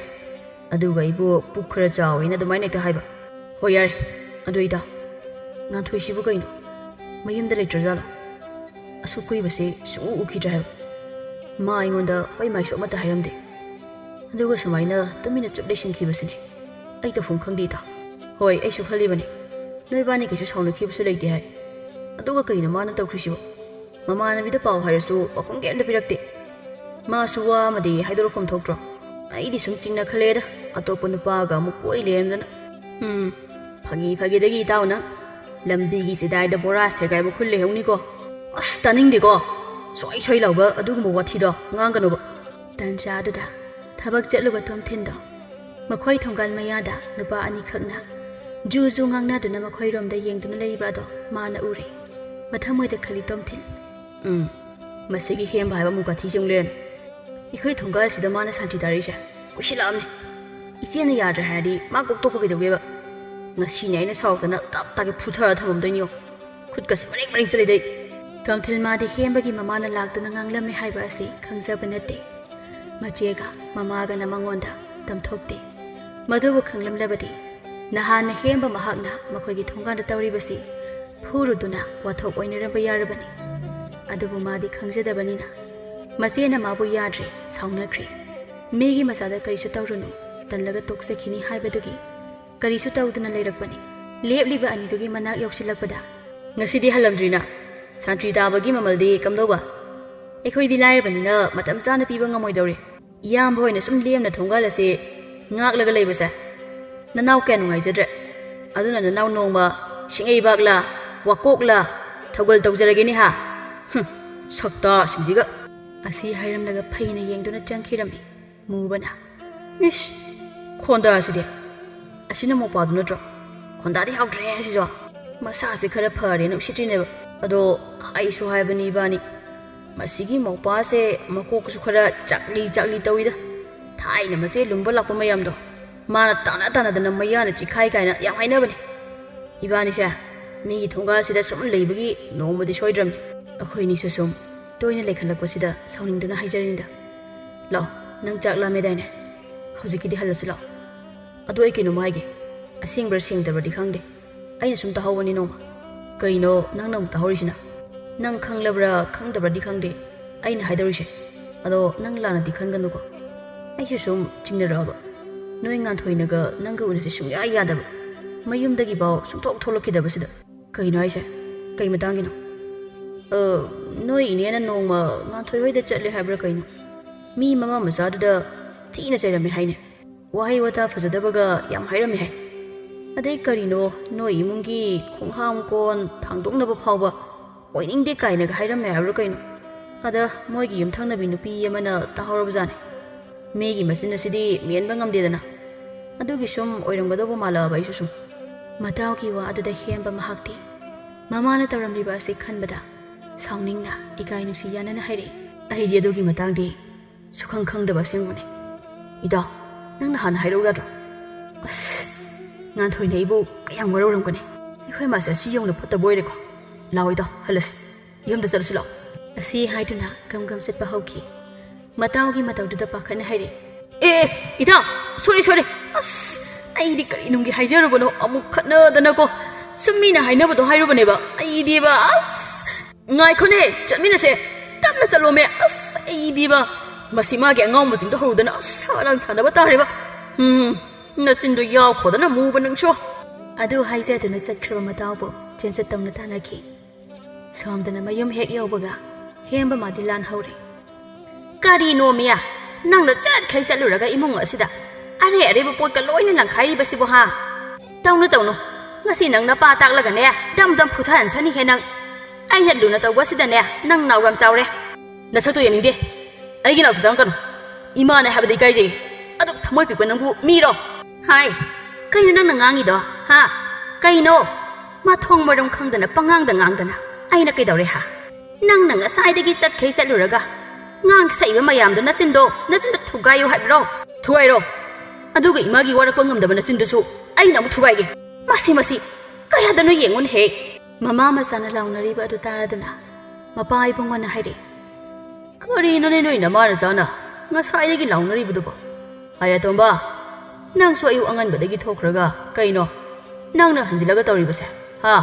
ꯑꯗꯨꯒ ꯑꯩꯕꯨ ꯄꯨꯛ ꯈꯔ ꯆꯥꯎꯋꯦꯅ ꯑꯗꯨꯃꯥꯏꯅ ꯍꯦꯛꯇ ꯍꯥꯏꯕ꯫ ꯍꯣꯏ, ꯌꯥꯔꯦ꯫ ꯑꯗꯨ ꯏꯇꯥ, ꯉꯥꯟꯊꯣꯏꯁꯤꯕꯨ ꯀꯩꯅꯣ? ꯃꯌꯨꯝꯗ ꯂꯩꯇ꯭ꯔꯖꯥꯠꯂꯣ? ꯑꯁꯨꯛ ꯀꯨꯏꯕꯁꯦ ꯁꯨꯡꯎ ꯎꯈꯤꯗ꯭ꯔꯦ ꯍꯥꯏꯕ꯫ ꯃꯥ ꯑꯩꯉꯣꯟꯗ ꯍꯣꯏ ꯃꯥꯏꯁꯨ ꯑꯃꯠꯇ ꯍꯥꯏꯔꯝꯗꯦ꯫ ꯑꯗꯨꯒ ꯁꯨꯃꯥꯏꯅ ꯇꯨꯃꯤꯟꯅ ꯆꯨꯞ ꯂꯩꯁꯤꯟꯈꯤꯕꯁꯤꯅꯦ꯫ ꯑꯩ ꯇꯧꯐꯝ ꯈꯪꯗꯦ ꯏꯇꯥ꯫ ꯍꯣꯏ, ꯑꯩꯁꯨ ꯈꯜꯂꯤꯕꯅꯦ꯫ ꯅꯣꯏꯕꯥꯅꯤ ꯀꯩꯁꯨ ꯁꯥꯎꯅꯈꯤꯕꯁꯨ ꯂꯩꯇꯦ ꯍꯥꯏ꯫ ꯑꯗꯨꯒ ꯀꯩꯅꯣ ꯃꯥꯅ ꯇꯧꯈ꯭ꯔꯤꯁꯤꯕꯣ? ꯃꯃꯥꯟꯅꯕꯤꯗ ꯄꯥꯎ ꯍꯥꯏꯔꯁꯨ ꯄꯥꯎꯈꯨꯝ ꯀꯩꯝꯇ ꯄꯤꯔꯛꯇꯦ꯫ ꯃꯥꯁꯨ ꯋꯥ ꯑꯃꯗꯤ ꯍꯥꯏꯗꯣꯔꯛꯐꯝ ꯊꯣꯛꯇ꯭ꯔꯣ? ꯑꯩꯗꯤ ꯁꯨꯝ ꯆꯤꯡꯅꯈꯠꯂꯛꯑꯦꯗ, ꯑꯇꯣꯞꯄ ꯅꯨꯄꯥꯒ ꯑꯃꯨꯛ ꯀꯣꯏ ꯂꯩꯔꯝꯗꯅ꯫ ꯎꯝ, ꯐꯥꯒꯤ ꯐꯥꯒꯤꯗꯒꯤ ꯏꯇꯥꯎ ꯅꯪ ꯂꯝꯕꯤꯒꯤ ꯆꯤꯗꯥꯏꯗ ꯕꯣꯔꯥ ꯁꯦꯒꯥꯏꯕ ꯈꯨꯜ ꯂꯩꯍꯧꯅꯤꯀꯣ꯫ ꯑꯁ, ꯇꯥꯅꯤꯡꯗꯦꯀꯣ꯫ ꯁꯣꯏ ꯁꯣꯏ ꯂꯥꯎꯕ ꯑꯗꯨꯒꯨꯝꯕ ꯋꯥꯊꯤꯗꯣ ꯉꯥꯡꯒꯅꯨꯕ꯫ ꯇꯟꯖꯥ ꯑꯗꯨꯗ ꯊꯕꯛ ꯆꯠꯂꯨꯕ ꯇꯣꯝꯊꯤꯟꯗꯣ ꯃꯈꯣꯏ ꯊꯣꯡꯒꯥꯜ ꯃꯌꯥꯗ ꯅꯨꯄꯥ ꯑꯅꯤꯈꯛꯅ ꯖꯨ ꯖꯨ ꯉꯥꯡꯅꯗꯨꯅ ꯃꯈꯣꯏꯔꯣꯝꯗ ꯌꯦꯡꯗꯨꯅ ꯂꯩꯕ ꯑꯗꯣ ꯃꯥꯅ ꯎꯔꯦ꯫ ꯃꯊꯃꯣꯏꯗ ꯈꯜꯂꯤ ꯇꯣꯝꯊꯤꯟ, "ꯎꯝ, ꯃꯁꯤꯒꯤ ꯍꯦꯝꯕ ꯍꯥꯏꯕ ꯃꯨꯀꯥꯊꯤꯁꯦ ꯑꯃꯨꯛ ꯂꯩꯔꯝꯃꯤ꯫ ꯑꯩꯈꯣꯏ ꯊꯣꯡꯒꯥꯜꯁꯤꯗ ꯃꯥꯅ ꯁꯥꯟꯇꯤ ꯇꯥꯔꯛꯏꯁꯦ ꯀꯨꯏꯁꯤꯜꯂꯛꯑꯕꯅꯤ꯫ ꯏꯆꯦꯅ ꯌꯥꯗ꯭ꯔꯦ ꯍꯥꯏꯔꯗꯤ ꯃꯥ ꯀꯣꯛ ꯇꯣꯛꯄ ꯀꯩꯗꯧꯒꯦꯕ? ꯉꯁꯤꯅꯦ ꯑꯩꯅ ꯁꯥꯎꯔꯛꯇꯅ ꯇꯞ ꯇꯥꯒꯩ ꯐꯨꯊꯔ ꯊꯝꯃꯝꯗꯣꯏꯅꯤꯌꯣ꯫ ꯈꯨꯠꯀꯁꯦ ꯃꯔꯦꯡ ꯃꯔꯦꯡ ꯆꯠꯂꯤꯗ ꯑꯩ꯫" ꯇꯣꯝꯊꯤꯟ ꯃꯥꯗꯤ ꯍꯦꯝꯕꯒꯤ ꯃꯃꯥꯅ ꯂꯥꯛꯇꯨꯅ ꯉꯥꯡꯂꯝꯃꯦ ꯍꯥꯏꯕ ꯑꯁꯤ ꯈꯪꯖꯕ ꯅꯠꯇꯦ꯫ ꯃꯆꯦꯒ ꯃꯃꯥꯒꯅ ꯃꯉꯣꯟꯗ ꯇꯝꯊꯣꯛꯇꯦ꯫ ꯃꯗꯨꯕꯨ ꯈꯪꯂꯝꯂꯕꯗꯤ ꯅꯍꯥꯟꯅ ꯍꯦꯝꯕ ꯃꯍꯥꯛꯅ ꯃꯈꯣꯏꯒꯤ ꯊꯣꯡꯒꯥꯟꯗ ꯇꯧꯔꯤꯕꯁꯤ ꯐꯨꯔꯨꯗꯨꯅ ꯋꯥꯊꯣꯛ ꯑꯣꯏꯅꯔꯝꯕ ꯌꯥꯔꯕꯅꯤ꯫ ꯑꯗꯨꯕꯨ ꯃꯥꯗꯤ ꯈꯪꯖꯗꯕꯅꯤꯅ ꯃꯆꯦꯅ ꯃꯥꯕꯨ ꯌꯥꯗ꯭ꯔꯦ, ꯁꯥꯎꯅꯈ꯭ꯔꯦ, ꯃꯤꯒꯤ ꯃꯆꯥꯗ ꯀꯔꯤꯁꯨ ꯇꯧꯔꯨꯅꯨ, ꯇꯜꯂꯒ ꯇꯣꯛꯆꯈꯤꯅꯤ ꯍꯥꯏꯕꯗꯨꯒꯤ ꯀꯔꯤꯁꯨ ꯇꯧꯗꯅ ꯂꯩꯔꯛꯄꯅꯤ꯫ ꯂꯦꯞꯂꯤꯕ ꯑꯅꯤꯗꯨꯒꯤ ꯃꯅꯥꯛ ꯌꯧꯁꯤꯜꯂꯛꯄꯗ, "ꯉꯁꯤꯗꯤ ꯍꯜꯂꯝꯗ꯭ꯔꯤꯅ? ꯁꯥꯟꯇ꯭ꯔꯤ ꯇꯥꯕꯒꯤ ꯃꯃꯜꯗꯤ ꯀꯝꯗꯧꯕ? ꯑꯩꯈꯣꯏꯗꯤ ꯂꯥꯏꯔꯕꯅꯤꯅ ꯃꯇꯝ ꯆꯥꯅ ꯄꯤꯕ ꯉꯝꯃꯣꯏꯗꯧꯔꯦ꯫ ꯏꯌꯥꯝꯕ ꯍꯣꯏꯅ ꯁꯨꯝ ꯂꯦꯝꯅ ꯊꯣꯡꯒꯥꯜ ꯑꯁꯦ ꯉꯥꯛꯂꯒ ꯂꯩꯕꯁꯦ ꯅꯅꯥꯎ ꯀꯌꯥ ꯅꯨꯡꯉꯥꯏꯖꯗ꯭ꯔꯦ꯫ ꯑꯗꯨꯅ ꯅꯅꯥꯎ ꯅꯣꯡꯃ ꯁꯤꯡꯉꯩꯕꯥꯛꯂꯥ, ꯋꯥꯀꯣꯛꯂꯥ, ꯊꯧꯒꯜ ꯇꯧꯖꯔꯒꯦꯅꯦ ꯍꯥ? ꯍꯨꯝ, ꯁꯛꯇꯥꯁꯤꯡꯁꯤꯒ!" ꯑꯁꯤ ꯍꯥꯏꯔꯝꯂꯒ ꯐꯩꯅ ꯌꯦꯡꯗꯨꯅ ꯆꯪꯈꯤꯔꯝꯃꯤ ꯃꯨꯕꯅ꯫ "ꯏꯁ, ꯈꯣꯟꯗꯥꯁꯤꯗꯤ! ꯑꯁꯤꯅ ꯃꯧꯄꯥꯗꯨ ꯅꯠꯇ꯭ꯔꯣ? ꯈꯣꯟꯗꯥꯗꯤ ꯍꯥꯎꯗ꯭ꯔꯦ ꯑꯁꯤꯁꯨ꯫ ꯃꯁꯥꯁꯦ ꯈꯔ ꯐꯔꯦꯅ ꯎꯁꯤꯠꯇ꯭ꯔꯤꯅꯦꯕ꯫ ꯑꯗꯣ ꯍꯥꯏꯁꯨ ꯍꯥꯏꯕꯅꯤ ꯏꯕꯥꯅꯤ, ꯃꯁꯤꯒꯤ ꯃꯧꯄꯥꯁꯦ ꯃꯀꯣꯛꯁꯨ ꯈꯔ ꯆꯥꯛꯂꯤ ꯆꯥꯛꯂꯤ ꯇꯧꯏꯗ꯫ ꯊꯥꯏꯅ ꯃꯆꯦ ꯂꯨꯝꯕ ꯂꯥꯛꯄ ꯃꯌꯥꯝꯗꯣ ꯃꯥꯅ ꯇꯥꯟꯅ ꯇꯥꯟꯅꯗꯅ ꯃꯌꯥꯅ ꯆꯤꯈꯥꯏ ꯀꯥꯏꯅ ꯌꯥꯝ ꯍꯥꯏꯅꯕꯅꯦ꯫ ꯏꯕꯥꯅꯤꯁꯦ ꯃꯤꯒꯤ ꯊꯣꯡꯒꯥꯜꯁꯤꯗ ꯁꯨꯝ ꯂꯩꯕꯒꯤ ꯅꯣꯡꯃꯗꯤ ꯁꯣꯏꯗ꯭ꯔꯕꯅꯤ꯫ ꯑꯩꯈꯣꯏꯅꯤꯁꯨ ꯁꯨꯝ ꯇꯣꯏꯅ ꯂꯩꯈꯠꯂꯛꯄꯁꯤꯗ ꯁꯥꯎꯅꯤꯡꯗꯨꯅ ꯍꯥꯏꯖꯔꯤꯅꯤꯗ꯫ ꯂꯥꯛꯑꯣ, ꯅꯪ ꯆꯥꯛ ꯂꯥꯝꯃꯦꯗꯥꯏꯅꯦ? ꯍꯧꯖꯤꯛꯀꯤꯗꯤ ꯍꯜꯂꯁꯤ ꯂꯥꯛꯑꯣ꯫ ꯑꯗꯣ ꯑꯩ ꯀꯩꯅꯣꯝꯃ ꯍꯥꯏꯒꯦ, ꯑꯁꯦꯡꯕ꯭ꯔꯥ ꯁꯦꯡꯗꯕ꯭ꯔꯗꯤ ꯈꯪꯗꯦ, ꯑꯩꯅ ꯁꯨꯝ ꯇꯥꯍꯧꯕꯅꯤ ꯅꯣꯡꯃ꯫ ꯀꯩꯅꯣ ꯅꯪꯅ ꯑꯃꯨꯛ ꯇꯥꯍꯧꯔꯤꯁꯤꯅ? ꯅꯪ ꯈꯪꯂꯕ꯭ꯔꯥ ꯈꯪꯗꯕ꯭ꯔꯗꯤ ꯈꯪꯗꯦ ꯑꯩꯅ ꯍꯥꯏꯗꯧꯔꯤꯁꯦ꯫ ꯑꯗꯣ ꯅꯪ ꯂꯥꯟꯅꯗꯤ ꯈꯟꯒꯅꯨꯀꯣ꯫ ꯑꯩꯁꯨ ꯁꯨꯝ ꯆꯤꯡꯅꯔꯛꯑꯕ꯫ ꯅꯣꯏ ꯉꯥꯟꯊꯣꯏꯅꯒ ꯅꯪꯒ ꯎꯅꯁꯦ ꯁꯨꯡꯌꯥ ꯌꯥꯗꯕ꯫ ꯃꯌꯨꯝꯗꯒꯤ ꯐꯥꯎ ꯁꯨꯡꯊꯣꯛ ꯊꯣꯛꯂꯛꯈꯤꯗꯕꯁꯤꯗ꯫ ꯀꯩꯅꯣ ꯍꯥꯏꯁꯦ? ꯀꯩ ꯃꯇꯥꯡꯒꯤꯅꯣ? ꯑ, ꯅꯣꯏ ꯏꯅꯦꯅ ꯅꯣꯡꯃ ꯉꯥꯟꯊꯣꯏ ꯍꯣꯏꯗ ꯆꯠꯂꯦ ꯍꯥꯏꯕ꯭ꯔꯥ ꯀꯩꯅꯣ? ꯃꯤ ꯃꯃꯥ ꯃꯆꯥꯗꯨꯗ ꯊꯤꯅ ꯆꯩꯔꯝꯃꯦ ꯍꯥꯏꯅꯦ꯫ ꯋꯥꯍꯩ ꯋꯥꯇꯥ ꯐꯖꯗꯕꯒ ꯌꯥꯝ ꯍꯥꯏꯔꯝꯃꯦ ꯍꯥꯏ꯫ ꯑꯗꯩ ꯀꯔꯤꯅꯣ ꯅꯣꯏ ꯏꯃꯨꯡꯒꯤ ꯈꯣꯡꯍꯥꯝ ꯀꯣꯟ ꯊꯥꯡꯗꯣꯛꯅꯕ ꯐꯥꯎꯕ ꯑꯣꯏꯅꯤꯡꯗꯦ ꯀꯥꯏꯅꯒ ꯍꯥꯏꯔꯝꯃꯦ ꯍꯥꯏꯕ꯭ꯔꯥ ꯀꯩꯅꯣ? ꯑꯗ ꯃꯣꯏꯒꯤ ꯌꯨꯝꯊꯪꯅꯕꯤ ꯅꯨꯄꯤ ꯑꯃꯅ ꯇꯥꯍꯧꯔꯕꯖꯥꯠꯅꯦ꯫ ꯃꯤꯒꯤ ꯃꯆꯤꯟ ꯑꯁꯤꯗꯤ ꯃꯦꯟꯕ ꯉꯝꯗꯦꯗꯅ꯫ ꯑꯗꯨꯒꯤ ꯁꯨꯝ ꯑꯣꯏꯔꯝꯒꯗꯧꯕ ꯃꯥꯜꯂꯛꯑꯕ ꯑꯩꯁꯨ ꯁꯨꯝ꯫ ꯃꯇꯥꯎꯒꯤ ꯋꯥ ꯑꯗꯨꯗ ꯍꯦꯝꯕ ꯃꯍꯥꯛꯇꯤ ꯃꯃꯥꯅ ꯇꯧꯔꯝꯂꯤꯕ ꯑꯁꯤ ꯈꯟꯕꯗ ꯁꯥꯎꯅꯤꯡꯅ ꯏꯀꯥꯏ ꯅꯨꯡꯁꯤ ꯌꯥꯅꯅ ꯍꯥꯏꯔꯛꯏ꯫ ꯑꯩꯗꯤ ꯑꯗꯨꯒꯤ ꯃꯇꯥꯡꯗꯤ ꯁꯨꯈꯪ ꯈꯪꯗꯕ ꯑꯁꯦꯡꯕꯅꯦ꯫ ꯏꯇꯥꯎ, ꯅꯪꯅ ꯍꯥꯟꯅ ꯍꯥꯏꯔꯛꯎ ꯌꯥꯗ꯭ꯔꯣ? ꯑꯁ, ꯉꯥꯟꯊꯣꯏꯅ ꯑꯩꯕꯨ ꯀꯌꯥꯝ ꯋꯥꯔꯧꯔꯝꯒꯅꯤ꯫ ꯑꯩꯈꯣꯏ ꯃꯥꯁꯦ ꯑꯁꯤ ꯌꯧꯅ ꯐꯠꯇꯕ ꯑꯣꯏꯔꯦꯀꯣ꯫ ꯂꯥꯛꯑꯣ ꯏꯇꯥꯎ, ꯍꯜꯂꯁꯤ꯫ ꯌꯨꯝꯗ ꯆꯠꯂꯁꯤ ꯂꯥꯛꯑꯣ꯫ ꯑꯁꯤ ꯍꯥꯏꯗꯨꯅ ꯒꯝ ꯒꯝ ꯆꯠꯄ ꯍꯧꯈꯤ꯫ ꯃꯇꯥꯎꯒꯤ ꯃꯇꯧꯗꯨꯗ ꯄꯥꯈꯠꯅ ꯍꯥꯏꯔꯛꯏ, "ꯑꯦ, ꯑꯦ, ꯏꯇꯥꯎ, ꯁꯣꯔꯤ, ꯁꯣꯔꯤ꯫ ꯑꯁ, ꯑꯩꯗꯤ ꯀꯔꯤ ꯅꯨꯡꯒꯤ ꯍꯥꯏꯖꯔꯨꯕꯅꯣ, ꯑꯃꯨꯛ ꯈꯠꯅꯗꯅꯀꯣ꯫ ꯁꯨꯝ ꯃꯤꯅ ꯍꯥꯏꯅꯕꯗꯣ ꯍꯥꯏꯔꯨꯕꯅꯦꯕ꯫ ꯑꯩꯗꯤꯕ, ꯑꯁ, ꯉꯥꯏꯈꯣꯅꯦ, ꯆꯠꯃꯤꯟꯅꯁꯦ, ꯇꯞꯅ ꯆꯠꯂꯣꯃꯦ꯫ ꯑꯁ, ꯑꯩꯗꯤꯕ, ꯃꯁꯤ ꯃꯥꯒꯤ ꯑꯉꯥꯎꯕꯁꯤꯡꯗꯣ ꯍꯧꯔꯨꯗꯅ, ꯑꯁ, ꯁꯥꯔꯥꯟ ꯁꯥꯟꯅꯕ ꯇꯥꯔꯦꯕ꯫ ꯎꯝ, ꯅꯆꯤꯟꯗꯣ ꯌꯥꯎꯈꯣꯗꯅ ꯃꯨꯕ ꯅꯪꯁꯨ꯫ ꯑꯗꯨ ꯍꯥꯏꯖꯗꯨꯅ ꯆꯠꯈ꯭ꯔꯕ ꯃꯇꯥꯎꯕꯨ ꯆꯦꯟꯆꯠ ꯇꯧꯅ ꯇꯥꯟꯅꯈꯤ꯫ ꯁꯣꯝꯗꯅ ꯃꯌꯨꯝ ꯍꯦꯛ ꯌꯧꯕꯒ ꯍꯦꯝꯕ ꯃꯥꯗꯤ ꯂꯥꯟꯍꯧꯔꯦ꯫ "ꯀꯔꯤꯅꯣ ꯃꯤꯌꯥ, ꯅꯪꯅ ꯆꯠꯈꯩ ꯆꯠꯂꯨꯔꯒ ꯏꯃꯨꯡ ꯑꯁꯤꯗ ꯑꯔꯩ ꯑꯔꯩꯕ ꯄꯣꯠꯀ ꯂꯣꯏꯅ ꯂꯪꯈꯥꯏꯔꯤꯕꯁꯤꯕꯨ ꯍꯥ? ꯇꯧꯅꯨ ꯇꯧꯅꯨ, ꯉꯁꯤ ꯅꯪ ꯅꯄꯥ ꯇꯥꯛꯂꯒꯅꯦ ꯗꯝ ꯗꯝ ꯐꯨꯊꯍꯟꯁꯅꯤꯍꯦ ꯅꯪ꯫ ꯑꯩꯅ ꯂꯨꯅ ꯇꯧꯕ ꯑꯁꯤꯗꯅꯦ ꯅꯪ ꯅꯥꯎ ꯌꯥꯝ ꯆꯥꯎꯔꯦ꯫ ꯅꯁꯛꯇꯣ ꯌꯦꯡꯅꯤꯡꯗꯦ, ꯑꯩꯒꯤ ꯅꯥꯛꯇ ꯆꯪꯉꯛꯀꯅꯨ꯫ ꯏꯃꯥꯅꯦ ꯍꯥꯏꯕꯗ ꯏꯀꯥꯏꯖꯩ꯫ ꯑꯗꯨꯛ ꯊꯃꯣꯏ ꯄꯤꯛꯄ ꯅꯪꯕꯨ ꯃꯤꯔꯣ?" "ꯍꯥꯏ, ꯀꯩꯅꯣ ꯅꯪꯅ ꯉꯥꯡꯉꯤꯗꯣ? ꯍꯥ? ꯀꯩꯅꯣ? ꯃꯊꯣꯡ ꯃꯔꯝ ꯈꯪꯗꯅ ꯄꯉꯥꯡꯗ ꯉꯥꯡꯗꯅ ꯑꯩꯅ ꯀꯩꯗꯧꯔꯦ ꯍꯥ? ꯅꯪꯅ ꯉꯁꯥꯏꯗꯒꯤ ꯆꯠꯈꯩ ꯆꯠꯂꯨꯔꯒ ꯉꯥꯡ ꯁꯛꯏꯕ ꯃꯌꯥꯝꯗꯣ ꯅꯆꯤꯟꯗꯣ, ꯅꯆꯤꯟꯗꯣ ꯊꯨꯒꯥꯏꯌꯨ ꯍꯥꯏꯕ꯭ꯔꯣ?" "ꯊꯨꯒꯥꯏꯔꯣ, ꯑꯗꯨꯒ ꯏꯃꯥꯒꯤ ꯋꯥꯔꯛꯄ ꯉꯝꯗꯕ ꯅꯆꯤꯟꯗꯨꯁꯨ ꯑꯩꯅ ꯑꯃꯨꯛ ꯊꯨꯒꯥꯏꯒꯦ꯫ ꯃꯁꯤ, ꯃꯁꯤ, ꯀꯌꯥꯗꯅꯣ ꯌꯦꯡꯉꯨꯅꯦꯍꯦ!" ꯃꯃꯥ ꯃꯆꯥꯅ ꯂꯥꯎꯅꯔꯤꯕ ꯑꯗꯨ ꯇꯥꯔꯗꯨꯅ ꯃꯄꯥ ꯏꯕꯨꯡꯉꯣꯅ ꯍꯥꯏꯔꯛꯏ, "ꯀꯔꯤꯅꯣꯅꯦ ꯅꯣꯏ ꯅꯃꯥ ꯅꯆꯥꯅ ꯉꯁꯥꯏꯗꯒꯤ ꯂꯥꯎꯅꯔꯤꯕꯗꯨꯕꯣ? ꯍꯥꯏ ꯑꯇꯣꯝꯕ, ꯅꯪꯁꯨ ꯑꯌꯨꯛ ꯑꯉꯟꯕꯗꯒꯤ ꯊꯣꯛꯈ꯭ꯔꯒ ꯀꯩꯅꯣ ꯅꯪꯅ ꯍꯟꯖꯤꯜꯂꯒ ꯇꯧꯔꯤꯕꯁꯦ? ꯍꯥ?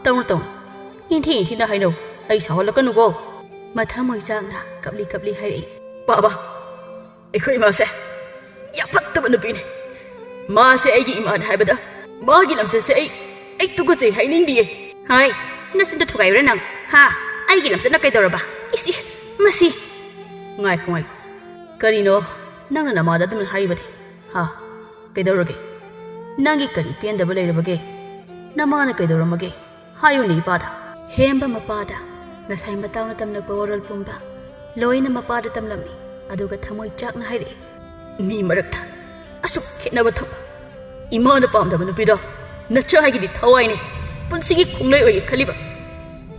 ꯇꯧꯅꯨ, ꯇꯧꯅꯨ꯫ ꯏꯟꯊꯤ ꯏꯟꯊꯤꯅ ꯍꯥꯏꯅꯧ꯫ ꯑꯩ ꯁꯥꯎꯍꯜꯂꯛꯀꯅꯨꯀꯣ꯫" ꯃꯊꯃꯣꯏ ꯆꯥꯛꯅ ꯀꯞꯂꯤ ꯀꯞꯂꯤ ꯍꯥꯏꯔꯛꯏ, "ꯄꯥꯕ, ꯑꯩꯈꯣꯏ ꯏꯃꯥꯁꯦ ꯌꯥꯝ ꯐꯠꯇꯕ ꯅꯨꯄꯤꯅꯤ꯫ ꯃꯥꯁꯦ ꯑꯩꯒꯤ ꯏꯃꯥꯅꯦ ꯍꯥꯏꯕꯗ ꯃꯥꯒꯤ ꯂꯝꯆꯠꯁꯦ ꯑꯩ, ꯑꯩ ꯇꯨꯀꯠꯆꯩ ꯍꯥꯏꯅꯤꯡꯗꯤꯌꯦ꯫" "ꯍꯥꯏ, ꯅꯆꯤꯟꯗꯣ ꯊꯨꯒꯥꯏꯔꯨꯔꯦ ꯅꯪ, ꯍꯥ? ꯑꯩꯒꯤ ꯂꯝꯆꯠꯅ ꯀꯩꯗꯧꯔꯕ? ꯏꯁ, ꯏꯁ, ꯃꯁꯤ!" "ꯉꯥꯏꯈꯣ, ꯉꯥꯏꯈꯣ꯫ ꯀꯔꯤꯅꯣ ꯅꯪꯅ ꯅꯃꯥꯗ ꯑꯗꯨꯝꯅ ꯍꯥꯏꯔꯤꯕꯗꯤ? ꯍꯥ? ꯀꯩꯗꯧꯔꯒꯦ? ꯅꯪꯒꯤ ꯀꯔꯤ ꯄꯦꯟꯗꯕ ꯂꯩꯔꯕꯒꯦ? ꯅꯃꯥꯅ ꯀꯩꯗꯧꯔꯝꯃꯒꯦ? ꯍꯥꯏꯌꯨꯅꯦ ꯏꯄꯥꯗ꯫" ꯍꯦꯝꯕ ꯃꯄꯥꯗ ꯉꯁꯥꯏ ꯃꯇꯥꯎꯅ ꯇꯝꯂꯛꯄ ꯋꯥꯔꯣꯜ ꯄꯨꯝꯕ ꯂꯣꯏꯅ ꯃꯄꯥꯗ ꯇꯝꯂꯝꯃꯤ꯫ ꯑꯗꯨꯒ ꯊꯃꯣꯏ ꯆꯥꯛꯅ ꯍꯥꯏꯔꯛꯏ, "ꯃꯤ ꯃꯔꯛꯇ ꯑꯁꯨꯛ ꯈꯦꯠꯅꯕ ꯊꯝꯕ, ꯏꯃꯥꯅ ꯄꯥꯝꯗꯕ ꯅꯨꯄꯤꯗꯣ ꯅꯆꯥꯒꯤꯗꯤ ꯊꯋꯥꯏꯅꯦ, ꯄꯨꯟꯁꯤꯒꯤ ꯈꯣꯡꯂꯩ ꯑꯣꯏꯒꯦ ꯈꯜꯂꯤꯕ꯫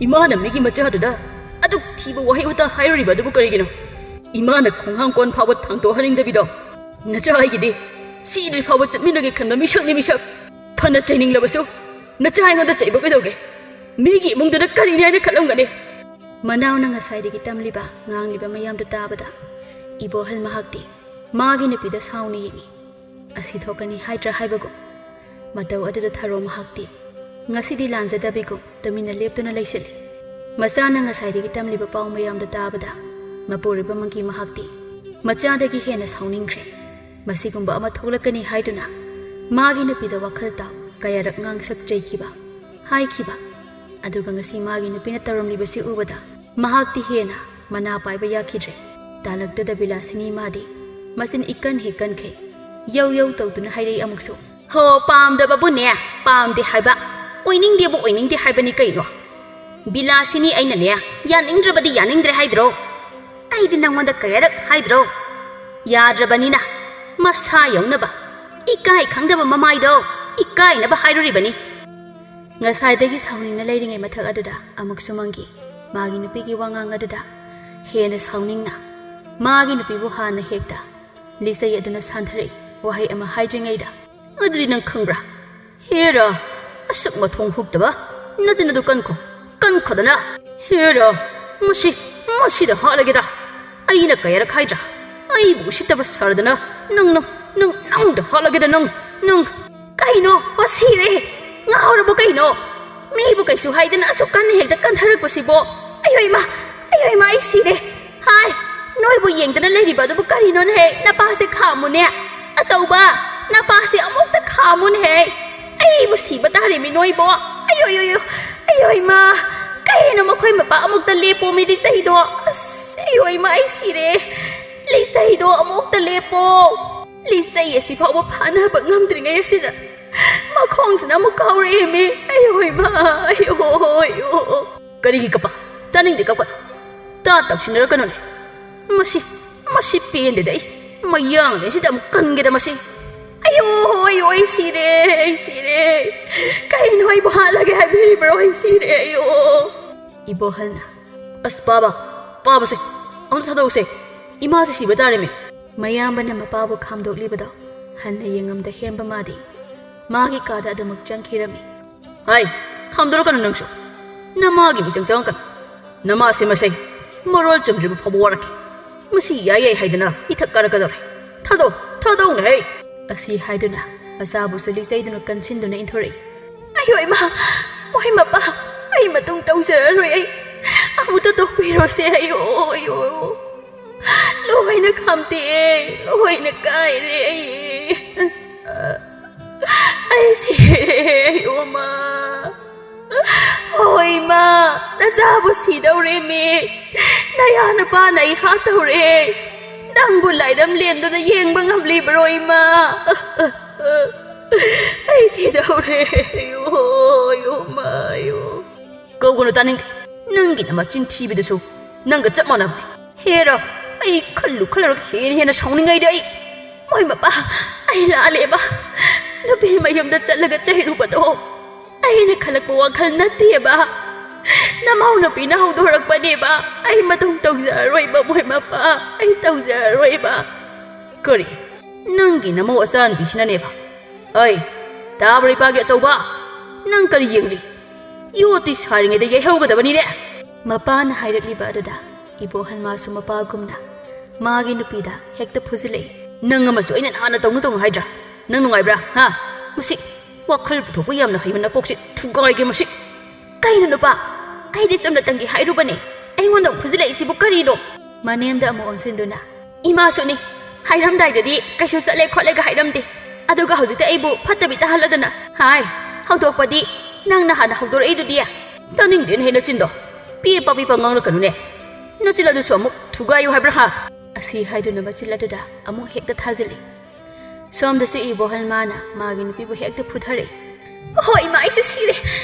ꯏꯃꯥꯅ ꯃꯤꯒꯤ ꯃꯆꯥꯗꯨꯗ ꯑꯗꯨꯛ ꯊꯤꯕ ꯋꯥꯍꯩ ꯋꯥꯇꯥ ꯍꯥꯏꯔꯨꯔꯤꯕ ꯑꯗꯨꯕꯨ ꯀꯔꯤꯒꯤꯅꯣ? ꯏꯃꯥꯅ ꯈꯣꯡꯍꯥꯝ ꯀꯣꯟ ꯐꯥꯎꯕ ꯊꯥꯡꯇꯣꯛꯍꯟꯅꯤꯡꯗꯕꯤꯗꯣ ꯅꯆꯥ ꯑꯩꯒꯤꯗꯤ ꯁꯤꯗ꯭ꯔꯤ ꯐꯥꯎꯕ ꯆꯠꯃꯤꯟꯅꯒꯦ ꯈꯟꯕ ꯃꯤꯁꯛꯅꯤ ꯃꯤꯁꯛ꯫ ꯐꯅ ꯆꯩꯅꯤꯡꯂꯕꯁꯨ ꯅꯆꯥ ꯑꯩꯉꯣꯟꯗ ꯆꯩꯕ ꯀꯩꯗꯧꯒꯦ? ꯃꯤꯒꯤ ꯏꯃꯨꯡꯗꯨꯅ ꯀꯔꯤꯅꯤ ꯍꯥꯏꯅ ꯈꯜꯂꯝꯒꯅꯤ?" ꯃꯅꯥꯎꯅ ꯉꯁꯥꯏꯗꯒꯤ ꯇꯝꯂꯤꯕ, ꯉꯥꯡꯂꯤꯕ ꯃꯌꯥꯝꯗꯨ ꯇꯥꯕꯗ ꯏꯕꯣꯍꯜ ꯃꯍꯥꯛꯇꯤ ꯃꯥꯒꯤ ꯅꯨꯄꯤꯗ ꯁꯥꯎꯅ ꯌꯦꯡꯏ꯫ ꯑꯁꯤ ꯊꯣꯛꯀꯅꯤ ꯍꯥꯏꯗ꯭ꯔꯥ ꯍꯥꯏꯕꯒꯨꯝ ꯃꯇꯧ ꯑꯗꯨꯗ ꯊꯔꯣ ꯃꯍꯥꯛꯇꯤ ꯉꯁꯤꯗꯤ ꯂꯥꯟꯖꯗꯕꯤꯒꯨꯝ ꯇꯨꯃꯤꯟꯅ ꯂꯦꯞꯇꯨꯅ ꯂꯩꯁꯤꯜꯂꯤ꯫ ꯃꯆꯥꯅ ꯉꯁꯥꯏꯗꯒꯤ ꯇꯝꯂꯤꯕ ꯄꯥꯎ ꯃꯌꯥꯝꯗꯨ ꯇꯥꯕꯗ ꯃꯄꯨꯔꯣꯏꯕ ꯃꯪꯒꯤ ꯃꯍꯥꯛꯇꯤ ꯃꯆꯥꯗꯒꯤ ꯍꯦꯟꯅ ꯁꯥꯎꯅꯤꯡꯈ꯭ꯔꯦ꯫ ꯃꯁꯤꯒꯨꯝꯕ ꯑꯃ ꯊꯣꯛꯂꯛꯀꯅꯤ ꯍꯥꯏꯗꯨꯅ ꯃꯥꯒꯤ ꯅꯨꯄꯤꯗ ꯋꯥꯈꯜ ꯇꯥꯎ ꯀꯌꯥꯔꯛ ꯉꯥꯡꯁꯛ ꯆꯩꯈꯤꯕ, ꯍꯥꯏꯈꯤꯕ꯫ ꯑꯗꯨꯒ ꯉꯁꯤ ꯃꯥꯒꯤ ꯅꯨꯄꯤꯅ ꯇꯧꯔꯝꯂꯤꯕꯁꯤ ꯎꯕꯗ ꯃꯍꯥꯛꯇꯤ ꯍꯦꯟꯅ ꯃꯅꯥ ꯄꯥꯏꯕ ꯌꯥꯈꯤꯗ꯭ꯔꯦ꯫ ꯇꯥꯂꯛꯇꯨꯗ ꯕꯤꯂꯥꯁꯤꯅꯤ ꯃꯥꯗꯤ ꯃꯆꯤꯟ ꯏꯀꯟ ꯍꯦꯛ ꯀꯟꯈꯩ ꯌꯧ ꯌꯧ ꯇꯧꯗꯨꯅ ꯍꯥꯏꯔꯛꯏ ꯑꯃꯨꯛꯁꯨ, "ꯍꯣ, ꯄꯥꯝꯗꯕꯕꯨꯅꯦ ꯄꯥꯝꯗꯦ ꯍꯥꯏꯕ, ꯑꯣꯏꯅꯤꯡꯗꯦꯕꯨ ꯑꯣꯏꯅꯤꯡꯗꯦ ꯍꯥꯏꯕꯅꯤ ꯀꯩꯅꯣ? ꯕꯤꯂꯥꯁꯤꯅꯤ ꯑꯩꯅꯅꯦ ꯌꯥꯅꯤꯡꯗ꯭ꯔꯕꯗꯤ ꯌꯥꯅꯤꯡꯗ꯭ꯔꯦ ꯍꯥꯏꯗ꯭ꯔꯣ? ꯑꯩꯗꯤ ꯅꯪꯉꯣꯟꯗ ꯀꯌꯥꯔꯛ ꯍꯥꯏꯗ꯭ꯔꯣ? ꯌꯥꯗ꯭ꯔꯕꯅꯤꯅ ꯃꯁꯥ ꯌꯧꯅꯕ ꯏꯀꯥꯏ ꯈꯪꯗꯕ ꯃꯃꯥꯏꯗꯣ ꯏꯀꯥꯏꯅꯕ ꯍꯥꯏꯔꯨꯔꯤꯕꯅꯤ꯫" ꯉꯁꯥꯏꯗꯒꯤ ꯁꯥꯎꯅꯤꯡꯅ ꯂꯩꯔꯤꯉꯩ ꯃꯊꯛ ꯑꯗꯨꯗ ꯑꯃꯨꯛꯁꯨ ꯃꯪꯒꯤ ꯃꯥꯒꯤ ꯅꯨꯄꯤꯒꯤ ꯋꯥꯉꯥꯡ ꯑꯗꯨꯗ ꯍꯦꯟꯅ ꯁꯥꯎꯅꯤꯡꯅ ꯃꯥꯒꯤ ꯅꯨꯄꯤꯕꯨ ꯍꯥꯟꯅ ꯍꯦꯛꯇ ꯂꯤꯆꯩ ꯑꯗꯨꯅ ꯁꯥꯟꯊꯔꯛꯏ꯫ ꯋꯥꯍꯩ ꯑꯃ ꯍꯥꯏꯗ꯭ꯔꯤꯉꯩꯗ, "ꯑꯗꯨꯗꯤ ꯅꯪ ꯈꯪꯕ꯭ꯔꯥ? ꯍꯦꯔꯥ, ꯑꯁꯨꯛ ꯃꯊꯣꯡ ꯍꯨꯛꯇꯕ ꯅꯆꯤꯟ ꯑꯗꯨ ꯀꯟꯈꯣ, ꯀꯟꯈꯣꯗꯅ꯫ ꯍꯦꯔꯥ, ꯃꯁꯤ, ꯃꯁꯤꯗ ꯍꯥꯠꯂꯒꯦꯗ꯫ ꯑꯩꯅ ꯀꯌꯥꯔꯛ ꯍꯥꯏꯗ꯭ꯔꯥ? ꯑꯩꯕꯨ ꯎꯁꯤꯠꯇꯕ ꯁꯥꯔꯗꯅ ꯅꯪ, ꯅꯪ, ꯅꯪ, ꯅꯪꯗ ꯍꯥꯠꯂꯒꯦꯗ ꯅꯪ, ꯅꯪ꯫" "ꯀꯩꯅꯣ? ꯑꯣ, ꯁꯤꯔꯦ! ꯉꯥꯎꯔꯕꯣ ꯀꯩꯅꯣ? ꯃꯤꯕꯨ ꯀꯩꯁꯨ ꯍꯥꯏꯗꯅ ꯑꯁꯨꯛ ꯀꯟꯅ ꯍꯦꯛꯇ ꯀꯟꯊꯔꯛꯄꯁꯤꯕꯣ? ꯑꯌꯣ ꯏꯃꯥ! ꯑꯌꯣ ꯏꯃꯥ, ꯑꯩ ꯁꯤꯔꯦ! ꯍꯥꯏ, ꯅꯣꯏꯕꯨ ꯌꯦꯡꯗꯅ ꯂꯩꯔꯤꯕ ꯑꯗꯨꯕꯨ ꯀꯔꯤꯅꯣꯅꯦꯍꯦ? ꯅꯄꯥꯁꯦ ꯈꯥꯝꯃꯨꯅꯦ! ꯑꯆꯧꯕ! ꯅꯄꯥꯁꯦ ꯑꯃꯨꯛꯇ ꯈꯥꯝꯃꯨꯅꯦꯍꯦ! ꯑꯩꯕꯨ ꯁꯤꯕ ꯇꯥꯔꯦꯃꯤ ꯅꯣꯏꯕꯣ! ꯑꯌꯣ, ꯑꯌꯣ, ꯑꯌꯣ! ꯑꯌꯣ ꯏꯃꯥ! ꯀꯩꯅꯣ ꯃꯈꯣꯏ ꯃꯄꯥ ꯑꯃꯨꯛꯇ ꯂꯦꯞꯄꯣꯃꯤ ꯂꯤꯆꯩꯗꯣ? ꯑꯁ! ꯑꯌꯣ ꯏꯃꯥ, ꯑꯩ ꯁꯤꯔꯦ! ꯂꯤꯆꯩꯗꯣ ꯑꯃꯨꯛꯇ ꯂꯦꯞꯄꯣ! ꯂꯤꯆꯩ ꯑꯁꯤ ꯐꯥꯎꯕ ꯐꯥꯅꯕ ꯉꯝꯗ꯭ꯔꯤꯉꯩ ꯑꯁꯤꯗ ꯃꯈꯣꯡꯁꯤꯅ ꯑꯃꯨꯛ ꯀꯥꯎꯔꯛꯑꯦꯃꯤ꯫ ꯑꯌꯣ ꯏꯃꯥ, ꯑꯌꯣ, ꯑꯌꯣ꯫ ꯀꯔꯤꯒꯤ ꯀꯞꯄ? ꯇꯥꯅꯤꯡꯗꯦ, ꯀꯞꯀꯅꯨ꯫ ꯇꯥ ꯇꯧꯁꯤꯟꯅꯔꯛꯀꯅꯨꯅꯦ꯫ ꯃꯁꯤ, ꯃꯁꯤ ꯄꯦꯟꯗꯦꯗ ꯑꯩ꯫ ꯃꯌꯥꯡꯂꯦꯟꯁꯤꯗ ꯑꯃꯨꯛ ꯀꯟꯒꯦꯗ ꯃꯁꯤ꯫ ꯑꯌꯣ, ꯑꯌꯣ, ꯑꯩ ꯁꯤꯔꯦ, ꯑꯩ ꯁꯤꯔꯦ꯫ ꯀꯩꯅꯣ ꯑꯩꯕꯨ ꯍꯥꯠꯂꯒꯦ ꯍꯥꯏꯕꯤꯔꯤꯕ꯭ꯔꯣ? ꯑꯩ ꯁꯤꯔꯦ, ꯑꯌꯣ꯫ ꯏꯕꯣꯍꯜꯅ, "ꯑꯁ ꯄꯥꯕ, ꯄꯥꯕꯁꯦ, ꯑꯃꯨꯛꯇ ꯊꯥꯗꯣꯛꯎꯁꯦ꯫ ꯏꯃꯥꯁꯦ ꯁꯤꯕ ꯇꯥꯔꯦꯃꯤ꯫" ꯃꯌꯥꯝꯕꯅ ꯃꯄꯥꯕꯨ ꯈꯥꯝꯗꯣꯛꯂꯤꯕꯗꯣ ꯍꯟꯅ ꯌꯦꯡꯉꯝꯗ ꯍꯦꯝꯕ ꯃꯥꯗꯤ ꯃꯥꯒꯤ ꯀꯥꯗ ꯑꯗꯨꯃꯛ ꯆꯪꯈꯤꯔꯝꯃꯤ꯫ "ꯍꯥꯏ, ꯈꯥꯝꯗꯣꯔꯛꯀꯅꯨ ꯅꯪꯁꯨ꯫ ꯅꯃꯥꯒꯤ ꯃꯤꯆꯪ ꯆꯪꯉꯛꯀꯅꯨ꯫ ꯅꯃꯥꯁꯦ ꯃꯁꯩ ꯃꯔꯣꯜ ꯆꯨꯝꯗ꯭ꯔꯤꯕ ꯐꯥꯎꯕ ꯋꯥꯔꯛꯈꯤ꯫ ꯃꯁꯤ ꯌꯥꯏ ꯌꯥꯏ ꯍꯥꯏꯗꯅ ꯏꯊꯛ ꯀꯥꯔꯛꯀꯗꯧꯔꯦ꯫ ꯊꯥꯗꯣꯛ, ꯊꯥꯗꯣꯛꯅꯦ ꯍꯦ꯫ ꯑꯁꯤ ꯍꯥꯏꯗꯨꯅ ꯃꯆꯥꯕꯨꯁꯨ ꯂꯤꯆꯩꯗꯨꯅ ꯀꯟꯁꯤꯟꯗꯨꯅ ꯏꯟꯊꯣꯔꯛꯏ꯫ ꯑꯌꯣ ꯏꯃꯥ, ꯍꯣꯏ ꯃꯄꯥ, ꯑꯩ ꯃꯇꯨꯡ ꯇꯧꯖꯔꯔꯣꯏ꯫ ꯑꯩ ꯑꯃꯨꯛꯇ ꯇꯣꯛꯄꯤꯔꯣꯁꯦ꯫ ꯑꯌꯣ, ꯑꯌꯣ, ꯂꯣꯏꯅ ꯈꯥꯝꯇꯦꯛꯑꯦ, ꯂꯣꯏꯅ ꯀꯥꯏꯔꯦ꯫ ꯑꯩ, ꯑꯩ ꯁꯤꯔꯦ꯫ ꯑꯌꯣ ꯃꯥ, ꯍꯣꯏ ꯏꯃꯥ, ꯅꯆꯥꯕꯨ ꯁꯤꯗꯧꯔꯦꯃꯤ꯫ ꯅꯌꯥ ꯅꯨꯄꯥꯅ ꯑꯩ ꯍꯥꯠꯇꯧꯔꯦ꯫ ꯅꯪꯕꯨ ꯂꯥꯏꯔꯝ ꯂꯦꯟꯗꯨꯅ ꯌꯦꯡꯕ ꯉꯝꯂꯤꯕ꯭ꯔꯣ ꯏꯃꯥ? ꯑꯩ ꯁꯤꯗꯧꯔꯦ꯫ ꯑꯌꯣ, ꯑꯌꯣ ꯃꯥ, ꯑꯌꯣ꯫ ꯀꯧꯒꯅꯨ, ꯇꯥꯅꯤꯡꯗꯦ꯫ ꯅꯪꯒꯤ ꯅꯃꯆꯤꯟ ꯊꯤꯕꯗꯨꯁꯨ ꯅꯪꯒ ꯆꯞ ꯃꯥꯟꯅꯕꯅꯦ꯫ ꯍꯦꯔꯥ, ꯑꯩ ꯈꯜꯂꯨ ꯈꯜꯂꯨꯔꯒ ꯍꯦꯟꯅ ꯍꯦꯟꯅ ꯁꯥꯎꯅꯤꯡꯉꯩꯗ ꯑꯩ꯫ ꯃꯣꯏ ꯃꯄꯥ, ꯑꯩ ꯂꯥꯜꯂꯦꯕ꯫ ꯅꯨꯄꯤ ꯃꯌꯨꯝꯗ ꯆꯠꯂꯒ ꯆꯩꯔꯨꯕꯗꯣ ꯑꯩꯅ ꯈꯜꯂꯛꯄ ꯋꯥꯈꯜ ꯅꯠꯇꯦꯕ꯫ ꯅꯃꯧ ꯅꯨꯄꯤꯅ ꯍꯧꯗꯣꯔꯛꯄꯅꯦꯕ꯫ ꯑꯩ ꯃꯇꯨꯡ ꯇꯧꯖꯔꯔꯣꯏꯕ, ꯃꯣꯏ ꯃꯄꯥ, ꯑꯩ ꯇꯧꯖꯔꯔꯣꯏꯕ꯫ ꯀꯔꯤ? ꯅꯪꯒꯤ ꯅꯃꯧ ꯑꯆꯥꯅꯨꯄꯤꯁꯤꯅꯅꯦꯕ? ꯑꯩ, ꯇꯥꯕ꯭ꯔꯣ ꯏꯄꯥꯒꯤ ꯑꯆꯧꯕ? ꯅꯪ ꯀꯔꯤ ꯌꯦꯡꯂꯤ? ꯌꯣꯠꯇꯤ ꯁꯥꯔꯤꯉꯩꯗ ꯌꯩꯍꯧꯒꯗꯕꯅꯤꯅꯦ꯫ ꯃꯄꯥꯅ ꯍꯥꯏꯔꯛꯂꯤꯕ ꯑꯗꯨꯗ ꯏꯕꯣꯍꯜꯃꯥꯁꯨ ꯃꯄꯥꯒꯨꯝꯅ ꯃꯥꯒꯤ ꯅꯨꯄꯤꯗ ꯍꯦꯛꯇ ꯐꯨꯖꯤꯜꯂꯛꯏ꯫ ꯅꯪ ꯑꯃꯁꯨ ꯑꯩꯅ ꯅꯍꯥꯟꯅ ꯇꯧꯅꯨ ꯇꯧꯅꯨ ꯍꯥꯏꯗ꯭ꯔꯥ? ꯅꯪ ꯅꯨꯡꯉꯥꯏꯕ꯭ꯔꯥ? ꯍꯥ? ꯃꯁꯤ ꯋꯥꯈꯜ ꯄꯨꯊꯣꯛꯄ ꯌꯥꯝꯅ ꯍꯩꯕ ꯅꯀꯣꯛꯁꯤ ꯊꯨꯒꯥꯏꯒꯦ ꯃꯁꯤ꯫ ꯀꯩꯅꯣ ꯅꯨꯄꯥ? ꯑꯩꯗꯤ ꯆꯝꯅꯇꯪꯒꯤ ꯍꯥꯏꯔꯨꯕꯅꯦ꯫ ꯑꯩꯉꯣꯟꯗ ꯑꯃꯨꯛ ꯐꯨꯖꯤꯜꯂꯛꯏꯁꯤꯕꯨ ꯀꯔꯤꯅꯣ? ꯃꯅꯦꯝꯗ ꯑꯃꯨꯛ ꯑꯣꯟꯁꯤꯟꯗꯨꯅ, ꯏꯃꯥꯁꯨꯅꯤ, ꯍꯥꯏꯔꯝꯗꯥꯏꯗꯗꯤ ꯀꯩꯁꯨ ꯆꯠꯂꯦ ꯈꯣꯠꯂꯦꯒ ꯍꯥꯏꯔꯝꯗꯦ꯫ ꯑꯗꯨꯒ ꯍꯧꯖꯤꯛꯇ ꯑꯩꯕꯨ ꯐꯠꯇꯕꯤ ꯇꯥꯍꯜꯂꯗꯅ꯫ ꯍꯥꯏ, ꯍꯧꯗꯣꯛꯄꯗꯤ ꯅꯪꯅ ꯍꯥꯟꯅ ꯍꯧꯗꯣꯔꯛꯏꯗꯨꯗꯤ꯫ ꯇꯥꯅꯤꯡꯗꯦꯅꯦꯍꯦ ꯅꯆꯤꯟꯗꯣ꯫ ꯄꯦꯄ ꯄꯦꯄ ꯉꯥꯡꯂꯛꯀꯅꯨꯅꯦ꯫ ꯅꯆꯤꯟ ꯑꯗꯨꯁꯨ ꯑꯃꯨꯛ ꯊꯨꯒꯥꯏꯌꯨ ꯍꯥꯏꯕ꯭ꯔꯥ ꯍꯥ? ꯑꯁꯤ ꯍꯥꯏꯗꯨꯅ ꯃꯆꯤꯟ ꯑꯗꯨꯗ ꯑꯃꯨꯛ ꯍꯦꯛꯇ ꯊꯥꯖꯤꯜꯂꯤ꯫ ꯁꯣꯝꯗꯁꯨ ꯏꯕꯣꯍꯜꯃꯥꯅ ꯃꯥꯒꯤ ꯅꯨꯄꯤꯕꯨ ꯍꯦꯛꯇ ꯐꯨꯊꯔꯛꯏ꯫ ꯍꯣꯏ ꯏꯃꯥ, ꯑꯩꯁꯨ ꯁꯤꯔꯦ꯫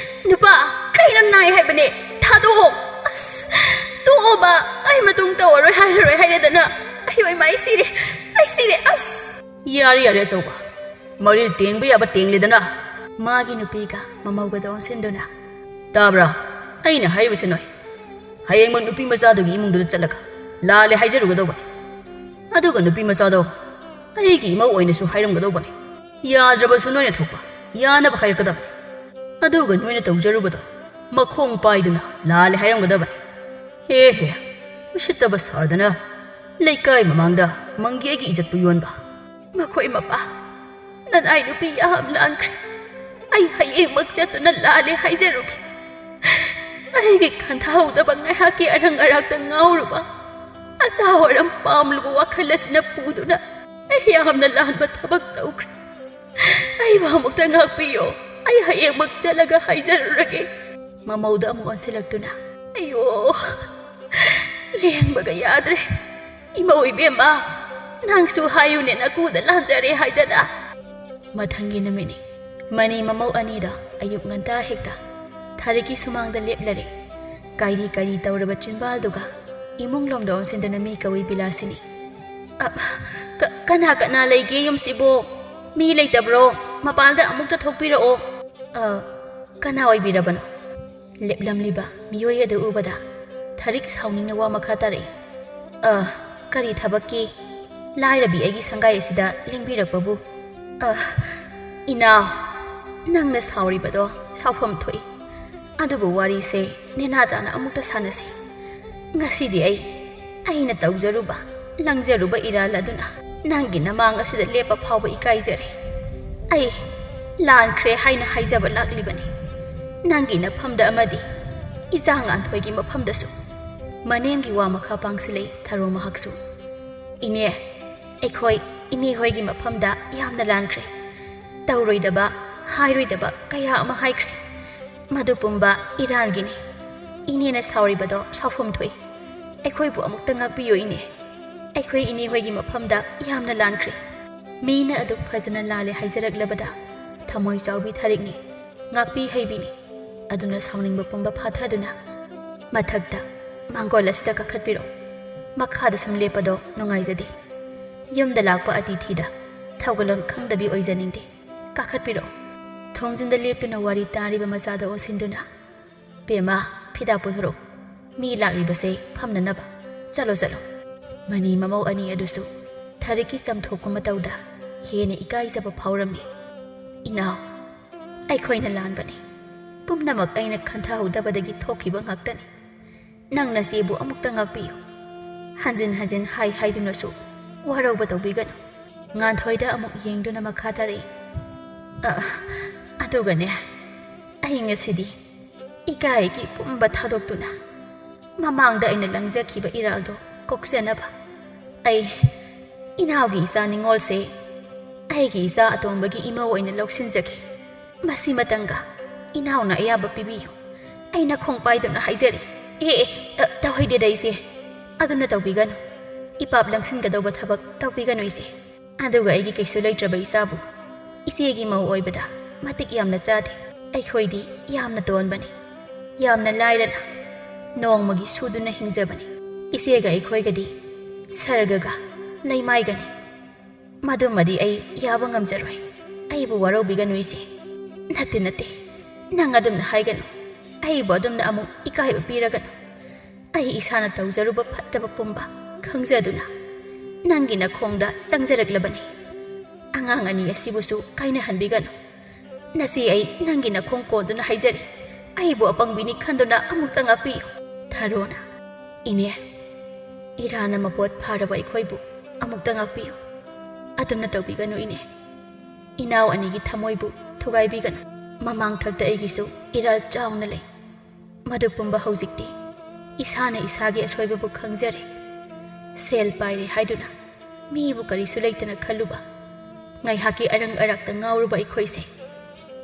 ꯅꯨꯄꯥ, ꯀꯩꯅꯣ ꯅꯥꯏ ꯍꯥꯏꯕꯅꯦ? ꯊꯥꯗꯣꯛꯑꯣ꯫ ꯑꯁ, ꯇꯣꯛꯑꯣꯕ꯫ ꯑꯩ ꯃꯇꯨꯡ ꯇꯧꯔꯔꯣꯏ ꯍꯥꯏꯔꯔꯣꯏ ꯍꯥꯏꯔꯦꯗꯅ꯫ ꯑꯌꯣ ꯏꯃꯥ, ꯑꯩ ꯁꯤꯔꯦ꯫ ꯑꯩ ꯁꯤꯔꯦ꯫ ꯑꯁ꯫ ꯌꯥꯔꯦ, ꯌꯥꯔꯦ, ꯑꯆꯧꯕ꯫ ꯃꯔꯤꯜ ꯇꯦꯡꯕ ꯌꯥꯕ ꯇꯦꯡꯂꯦꯗꯅ꯫ ꯃꯥꯒꯤ ꯅꯨꯄꯤꯒ ꯃꯃꯧꯒꯗ ꯑꯣꯟꯁꯤꯟꯗꯨꯅ꯫ ꯇꯥꯕ꯭ꯔꯥ? ꯑꯩꯅ ꯍꯥꯏꯔꯤꯕꯁꯦ ꯅꯣꯏ꯫ ꯍꯌꯦꯡꯃꯛ ꯅꯨꯄꯤ ꯃꯆꯥꯗꯨꯒꯤ ꯏꯃꯨꯡꯗꯨꯗ ꯆꯠꯂꯒ ꯂꯥꯜꯂꯦ ꯍꯥꯏꯖꯔꯨꯒꯗꯧꯕꯅꯤ꯫ ꯑꯗꯨꯒ ꯅꯨꯄꯤ ꯃꯆꯥꯗꯣ ꯑꯩꯒꯤ ꯏꯃꯧ ꯑꯣꯏꯅꯁꯨ ꯍꯥꯏꯔꯝꯒꯗꯧꯕꯅꯤ꯫ ꯌꯥꯗ꯭ꯔꯕꯁꯨ ꯅꯣꯏꯅ ꯊꯣꯛꯄ ꯌꯥꯅꯕ ꯍꯥꯏꯔꯛꯀꯗꯕꯅꯤ꯫ ꯑꯗꯨꯒ ꯅꯣꯏꯅ ꯇꯧꯖꯔꯨꯕꯗꯣ ꯃꯈꯣꯡ ꯄꯥꯏꯗꯨꯅ ꯂꯥꯜꯂꯦ ꯍꯥꯏꯔꯝꯒꯗꯕꯅꯤ꯫ ꯍꯦ ꯍꯦ, ꯎꯁꯤꯠꯇꯕ ꯁꯥꯗꯅ ꯂꯩꯀꯥꯏ ꯃꯃꯥꯡꯗ ꯃꯪꯒꯦꯒꯤ ꯏꯖꯠꯄꯨ ꯌꯣꯟꯕ꯫ ꯃꯈꯣꯏ ꯃꯄꯥ, ꯀꯅꯥꯏ ꯅꯨꯄꯤ ꯌꯥꯝ ꯂꯥꯟꯈ꯭ꯔꯦ꯫ ꯑꯩ ꯍꯌꯦꯡꯃꯛ ꯆꯠꯇꯨꯅ ꯂꯥꯜꯂꯦ ꯍꯥꯏꯖꯔꯨꯒꯦ꯫ ꯑꯩꯒꯤ ꯈꯟꯊꯍꯧꯗꯕ ꯉꯥꯏꯍꯥꯛꯀꯤ ꯑꯔꯪ ꯑꯔꯥꯛꯇ ꯉꯥꯎꯔꯨꯕ, ꯑꯆꯥ ꯑꯔꯝ ꯄꯥꯝꯂꯨꯕ ꯋꯥꯈꯜ ꯑꯁꯤꯅ ꯄꯨꯗꯨꯅ ꯑꯩ ꯌꯥꯝꯅ ꯂꯥꯟꯕ ꯊꯕꯛ ꯇꯧꯈ꯭ꯔꯦ꯫ ꯑꯩꯕꯨ ꯑꯃꯨꯛꯇ ꯉꯥꯛꯄꯤꯌꯣ꯫ ꯑꯩ ꯍꯌꯦꯡꯃꯛ ꯆꯠꯂꯒ ꯍꯥꯏꯖꯔꯨꯔꯒꯦ꯫ ꯃꯃꯧꯗ ꯑꯃꯨꯛ ꯑꯣꯟꯁꯤꯜꯂꯛꯇꯨꯅ, "ꯑꯌꯣ, ꯂꯦꯡꯕꯒ ꯌꯥꯗ꯭ꯔꯦ꯫ ꯏꯃꯧ ꯏꯕꯦꯝꯃ, ꯅꯪꯁꯨ ꯍꯥꯏꯌꯨꯅꯦ, ꯅꯀꯨꯗ ꯂꯥꯟꯖꯔꯦ ꯍꯥꯏꯗꯅ꯫" ꯃꯊꯪꯒꯤ ꯅꯨꯃꯤꯠꯅꯤ꯫ ꯃꯅꯤ ꯃꯃꯧ ꯑꯅꯤꯗꯣ ꯑꯌꯨꯛ ꯉꯟꯇꯥ ꯍꯦꯛꯇ ꯊꯥꯔꯤꯛꯀꯤ ꯁꯨꯃꯥꯡꯗ ꯂꯦꯞꯂꯔꯦ꯫ ꯀꯥꯏꯔꯤ ꯀꯥꯏꯔꯤ ꯇꯧꯔꯕ ꯆꯤꯟꯕꯥꯜꯗꯨꯒ ꯏꯃꯨꯡ ꯂꯣꯝꯗ ꯑꯣꯟꯁꯤꯟꯗꯨꯅ ꯃꯤ ꯀꯧꯏ ꯕꯤꯂꯥꯁꯤꯅꯤ꯫ "ꯑ, ꯀ-, ꯀꯅꯥ ꯀꯅꯥ ꯂꯩꯒꯦ ꯌꯨꯝꯁꯤꯕꯣ? ꯃꯤ ꯂꯩꯇꯕ꯭ꯔꯣ? ꯃꯄꯥꯟꯗ ꯑꯃꯨꯛꯇ ꯊꯣꯛꯄꯤꯔꯛꯑꯣ꯫" "ꯑ, ꯀꯅꯥ ꯑꯣꯏꯕꯤꯔꯕꯅꯣ?" ꯂꯦꯞꯂꯝꯂꯤꯕ ꯃꯤꯑꯣꯏ ꯑꯗꯨ ꯎꯕꯗ ꯊꯥꯔꯤꯛ ꯁꯥꯎꯅꯤꯡꯅ ꯋꯥ ꯃꯈꯥ ꯇꯥꯔꯛꯏ꯫ "ꯑ, ꯀꯔꯤ ꯊꯕꯛꯀꯤ? ꯂꯥꯏꯔꯕꯤ ꯑꯩꯒꯤ ꯁꯪꯒꯥꯏ ꯑꯁꯤꯗ ꯂꯦꯡꯕꯤꯔꯛꯄꯕꯨ? ꯑ, ꯏꯅꯥꯎ, ꯅꯪꯅ ꯁꯥꯎꯔꯤꯕꯗꯣ ꯁꯥꯎꯐꯝ ꯊꯣꯛꯏ꯫ ꯑꯗꯨꯕꯨ ꯋꯥꯔꯤꯁꯦ ꯅꯦꯅꯥ ꯇꯥꯅ ꯑꯃꯨꯛꯇ ꯁꯥꯟꯅꯁꯤ꯫ ꯉꯁꯤꯗꯤ ꯑꯩ, ꯑꯩꯅ ꯇꯧꯖꯔꯨꯕ, ꯂꯪꯖꯔꯨꯕ ꯏꯔꯥꯜ ꯑꯗꯨꯅ ꯅꯪꯒꯤ ꯅꯃꯥꯡ ꯑꯁꯤꯗ ꯂꯦꯞꯄ ꯐꯥꯎꯕ ꯏꯀꯥꯏꯖꯔꯦ꯫ ꯑꯩ ꯂꯥꯟꯈ꯭ꯔꯦ ꯍꯥꯏꯅ ꯍꯥꯏꯖꯕ ꯂꯥꯛꯂꯤꯕꯅꯤ꯫ ꯅꯪꯒꯤ ꯅꯐꯝꯗ ꯑꯃꯗꯤ ꯏꯆꯥ ꯉꯥꯟꯊꯣꯏꯒꯤ ꯃꯐꯝꯗꯁꯨ꯫" ꯃꯅꯦꯝꯒꯤ ꯋꯥ ꯃꯈꯥ ꯄꯥꯡꯁꯤꯜꯂꯛꯏ ꯊꯔꯣ ꯃꯍꯥꯛꯁꯨ꯫ "ꯏꯅꯦ, ꯑꯩꯈꯣꯏ ꯏꯅꯦ ꯍꯣꯏꯒꯤ ꯃꯐꯝꯗ ꯌꯥꯝꯅ ꯂꯥꯟꯈ꯭ꯔꯦ꯫ ꯇꯧꯔꯣꯏꯗꯕ, ꯍꯥꯏꯔꯣꯏꯗꯕ ꯀꯌꯥ ꯑꯃ ꯍꯥꯏꯈ꯭ꯔꯦ꯫ ꯃꯗꯨ ꯄꯨꯝꯕ ꯏꯔꯥꯜꯒꯤꯅꯤ꯫ ꯏꯅꯦꯅ ꯁꯥꯎꯔꯤꯕꯗꯣ ꯁꯥꯎꯐꯝ ꯊꯣꯛꯏ꯫ ꯑꯩꯈꯣꯏꯕꯨ ꯑꯃꯨꯛꯇ ꯉꯥꯛꯄꯤꯌꯨ ꯏꯅꯦ꯫ ꯑꯩꯈꯣꯏ ꯏꯅꯦ ꯍꯣꯏꯒꯤ ꯃꯐꯝꯗ ꯌꯥꯝꯅ ꯂꯥꯟꯈ꯭ꯔꯦ꯫" ꯃꯤꯅ ꯑꯗꯨꯛ ꯐꯖꯅ ꯂꯥꯜꯂꯦ ꯍꯥꯏꯖꯔꯛꯂꯕꯗ ꯊꯃꯣꯏ ꯆꯥꯎꯕꯤ ꯊꯥꯔꯤꯛꯅꯤ, ꯉꯥꯛꯄꯤ ꯍꯩꯕꯤꯅꯤ꯫ ꯑꯗꯨꯅ ꯁꯥꯎꯅꯤꯡꯕ ꯄꯨꯝꯕ ꯐꯥꯊꯗꯨꯅ, "ꯃꯊꯛꯇ ꯃꯥꯡꯒꯣꯜ ꯑꯁꯤꯗ ꯀꯥꯈꯠꯄꯤꯔꯛꯎ꯫ ꯃꯈꯥꯗ ꯁꯨꯝ ꯂꯦꯞꯄꯗꯣ ꯅꯨꯡꯉꯥꯏꯖꯗꯦ꯫ ꯌꯨꯝꯗ ꯂꯥꯛꯄ ꯑꯇꯤꯊꯤꯗ ꯊꯧꯒꯜꯂꯣꯟ ꯈꯪꯗꯕꯤ ꯑꯣꯏꯖꯅꯤꯡꯗꯦ꯫ ꯀꯥꯈꯠꯄꯤꯔꯛꯎ꯫" ꯊꯣꯡꯖꯤꯟꯗ ꯂꯦꯞꯇꯨꯅ ꯋꯥꯔꯤ ꯇꯥꯔꯤꯕ ꯃꯆꯥꯗ ꯑꯣꯟꯁꯤꯟꯗꯨꯅ, "ꯕꯦꯝꯃ, ꯐꯤꯗꯥ ꯄꯨꯊꯣꯔꯛꯎ꯫ ꯃꯤ ꯂꯥꯛꯂꯤꯕꯁꯦ ꯐꯝꯅꯅꯕ꯫ ꯆꯠꯂꯣ, ꯆꯠꯂꯣ꯫" ꯃꯅꯤ ꯃꯃꯧ ꯑꯅꯤ ꯑꯗꯨꯁꯨ ꯊꯥꯔꯤꯛꯀꯤ ꯆꯝꯊꯣꯛꯄ ꯃꯇꯧꯗ ꯍꯦꯟꯅ ꯏꯀꯥꯏꯖꯕ ꯐꯥꯎꯔꯝꯃꯤ꯫ "ꯏꯅꯥꯎ, ꯑꯩꯈꯣꯏꯅ ꯂꯥꯟꯕꯅꯤ꯫ ꯄꯨꯝꯅꯃꯛ ꯑꯩꯅ ꯈꯟꯊꯍꯧꯗꯕꯗꯒꯤ ꯊꯣꯛꯈꯤꯕ ꯉꯥꯛꯇꯅꯤ꯫ ꯅꯪ ꯅꯆꯦꯕꯨ ꯑꯃꯨꯛꯇ ꯉꯥꯛꯄꯤꯌꯨ꯫ ꯍꯟꯖꯤꯟ ꯍꯟꯖꯤꯟ ꯍꯥꯏ ꯍꯥꯏꯗꯨꯅꯁꯨ ꯋꯥꯔꯧꯕ ꯇꯧꯕꯤꯒꯅꯨ꯫" ꯉꯥꯟꯊꯣꯏꯗ ꯑꯃꯨꯛ ꯌꯦꯡꯗꯨꯅ ꯃꯈꯥ ꯇꯥꯔꯛꯏ꯫ "ꯑ, ꯑꯗꯨꯒꯅꯦ, ꯑꯩ ꯉꯁꯤꯗꯤ ꯏꯀꯥꯏꯒꯤ ꯄꯨꯝꯕ ꯊꯥꯗꯣꯛꯇꯨꯅ ꯃꯃꯥꯡꯗ ꯑꯩꯅ ꯂꯪꯖꯈꯤꯕ ꯏꯔꯥꯜꯗꯣ ꯀꯣꯛꯆꯅꯕ ꯑꯩ ꯏꯅꯥꯎꯒꯤ ꯏꯆꯥ ꯅꯤꯉꯣꯜꯁꯦ ꯑꯩꯒꯤ ꯏꯆꯥ ꯑꯇꯣꯝꯕꯒꯤ ꯏꯃꯧ ꯑꯣꯏꯅ ꯂꯧꯁꯤꯟꯖꯒꯦ꯫ ꯃꯁꯤꯃꯇꯪꯒ ꯏꯅꯥꯎꯅ ꯑꯌꯥꯕ ꯄꯤꯕꯤꯌꯨ꯫ ꯑꯩꯅ ꯈꯣꯡ ꯄꯥꯏꯗꯨꯅ ꯍꯥꯏꯖꯔꯤ꯫" "ꯑꯦ, ꯑꯦ, ꯑ, ꯇꯧꯍꯩꯗꯦꯗ ꯏꯆꯦ꯫ ꯑꯗꯨꯝꯅ ꯇꯧꯕꯤꯒꯅꯨ꯫ ꯏꯄꯥꯞ ꯂꯪꯁꯤꯟꯒꯗꯧꯕ ꯊꯕꯛ ꯇꯧꯕꯤꯒꯅꯨ ꯏꯆꯦ꯫ ꯑꯗꯨꯒ ꯑꯩꯒꯤ ꯀꯩꯁꯨ ꯂꯩꯇ꯭ꯔꯕ ꯏꯆꯥꯕꯨ ꯏꯆꯦꯒꯤ ꯃꯧ ꯑꯣꯏꯕꯗ ꯃꯇꯤꯛ ꯌꯥꯝꯅ ꯆꯥꯗꯦ꯫ ꯑꯩꯈꯣꯏꯗꯤ ꯌꯥꯝꯅ ꯇꯣꯟꯕꯅꯤ꯫ ꯌꯥꯝꯅ ꯂꯥꯏꯔꯅ ꯅꯣꯡꯃꯒꯤ ꯁꯨꯗꯨꯅ ꯍꯤꯡꯖꯕꯅꯤ꯫ ꯏꯆꯦꯒ ꯑꯩꯈꯣꯏꯒꯗꯤ ꯁꯔꯒꯒ ꯂꯩꯃꯥꯏꯒꯅꯤ꯫ ꯃꯗꯨꯃꯗꯤ ꯑꯩ ꯌꯥꯕ ꯉꯝꯖꯔꯣꯏ꯫ ꯑꯩꯕꯨ ꯋꯥꯔꯧꯕꯤꯒꯅꯨ ꯏꯆꯦ꯫" "ꯅꯠꯇꯦ, ꯅꯠꯇꯦ꯫ ꯅꯪ ꯑꯗꯨꯝꯅ ꯍꯥꯏꯒꯅꯨ꯫ ꯑꯩꯕꯨ ꯑꯗꯨꯝꯅ ꯑꯃꯨꯛ ꯏꯀꯥꯏꯕ ꯄꯤꯔꯒꯅꯨ꯫ ꯑꯩ ꯏꯁꯥꯅ ꯇꯧꯖꯔꯨꯕ ꯐꯠꯇꯕ ꯄꯨꯝꯕ ꯈꯪꯖꯗꯨꯅ ꯅꯪꯒꯤ ꯅꯈꯣꯡꯗ ꯆꯪꯖꯔꯛꯂꯕꯅꯤ꯫ ꯑꯉꯥꯡ ꯑꯅꯤ ꯑꯁꯤꯕꯨꯁꯨ ꯀꯥꯏꯅꯍꯟꯕꯤꯒꯅꯨ꯫ ꯅꯆꯦ, ꯑꯩ ꯅꯪꯒꯤ ꯅꯈꯣꯡ ꯀꯣꯟꯗꯨꯅ ꯍꯥꯏꯖꯔꯤ꯫ ꯑꯩꯕꯨ ꯑꯄꯪꯕꯤꯅꯤ ꯈꯟꯗꯨꯅ ꯑꯃꯨꯛꯇ ꯉꯥꯛꯄꯤꯌꯨ꯫" ꯊꯔꯣꯅ, "ꯏꯅꯦ, ꯏꯔꯥꯟ ꯑꯃ ꯄꯣꯠ ꯐꯥꯔꯕ ꯑꯩꯈꯣꯏꯕꯨ ꯑꯃꯨꯛꯇ ꯉꯥꯛꯄꯤꯌꯨ꯫ ꯑꯗꯨꯝꯅ ꯇꯧꯕꯤꯒꯅꯨ ꯏꯅꯦ꯫ ꯏꯅꯥꯎ ꯑꯅꯤꯒꯤ ꯊꯃꯣꯏꯕꯨ ꯊꯨꯒꯥꯏꯕꯤꯒꯅꯨ꯫ ꯃꯃꯥꯡ ꯊꯛꯇ ꯑꯩꯒꯤꯁꯨ ꯏꯔꯥꯜ ꯆꯥꯎꯅ ꯂꯩ꯫ ꯃꯗꯨ ꯄꯨꯝꯕ ꯍꯧꯖꯤꯛꯇꯤ ꯏꯁꯥꯅ ꯏꯁꯥꯒꯤ ꯑꯁꯣꯏꯕꯕꯨ ꯈꯪꯖꯔꯦ꯫ ꯁꯦꯜ ꯄꯥꯏꯔꯦ ꯍꯥꯏꯗꯨꯅ ꯃꯤꯕꯨ ꯀꯔꯤꯁꯨ ꯂꯩꯇꯅ ꯈꯜꯂꯨꯕ, ꯉꯥꯏꯍꯥꯛꯀꯤ ꯑꯔꯪ ꯑꯔꯥꯛꯇ ꯉꯥꯎꯔꯨꯕ ꯑꯩꯈꯣꯏꯁꯦ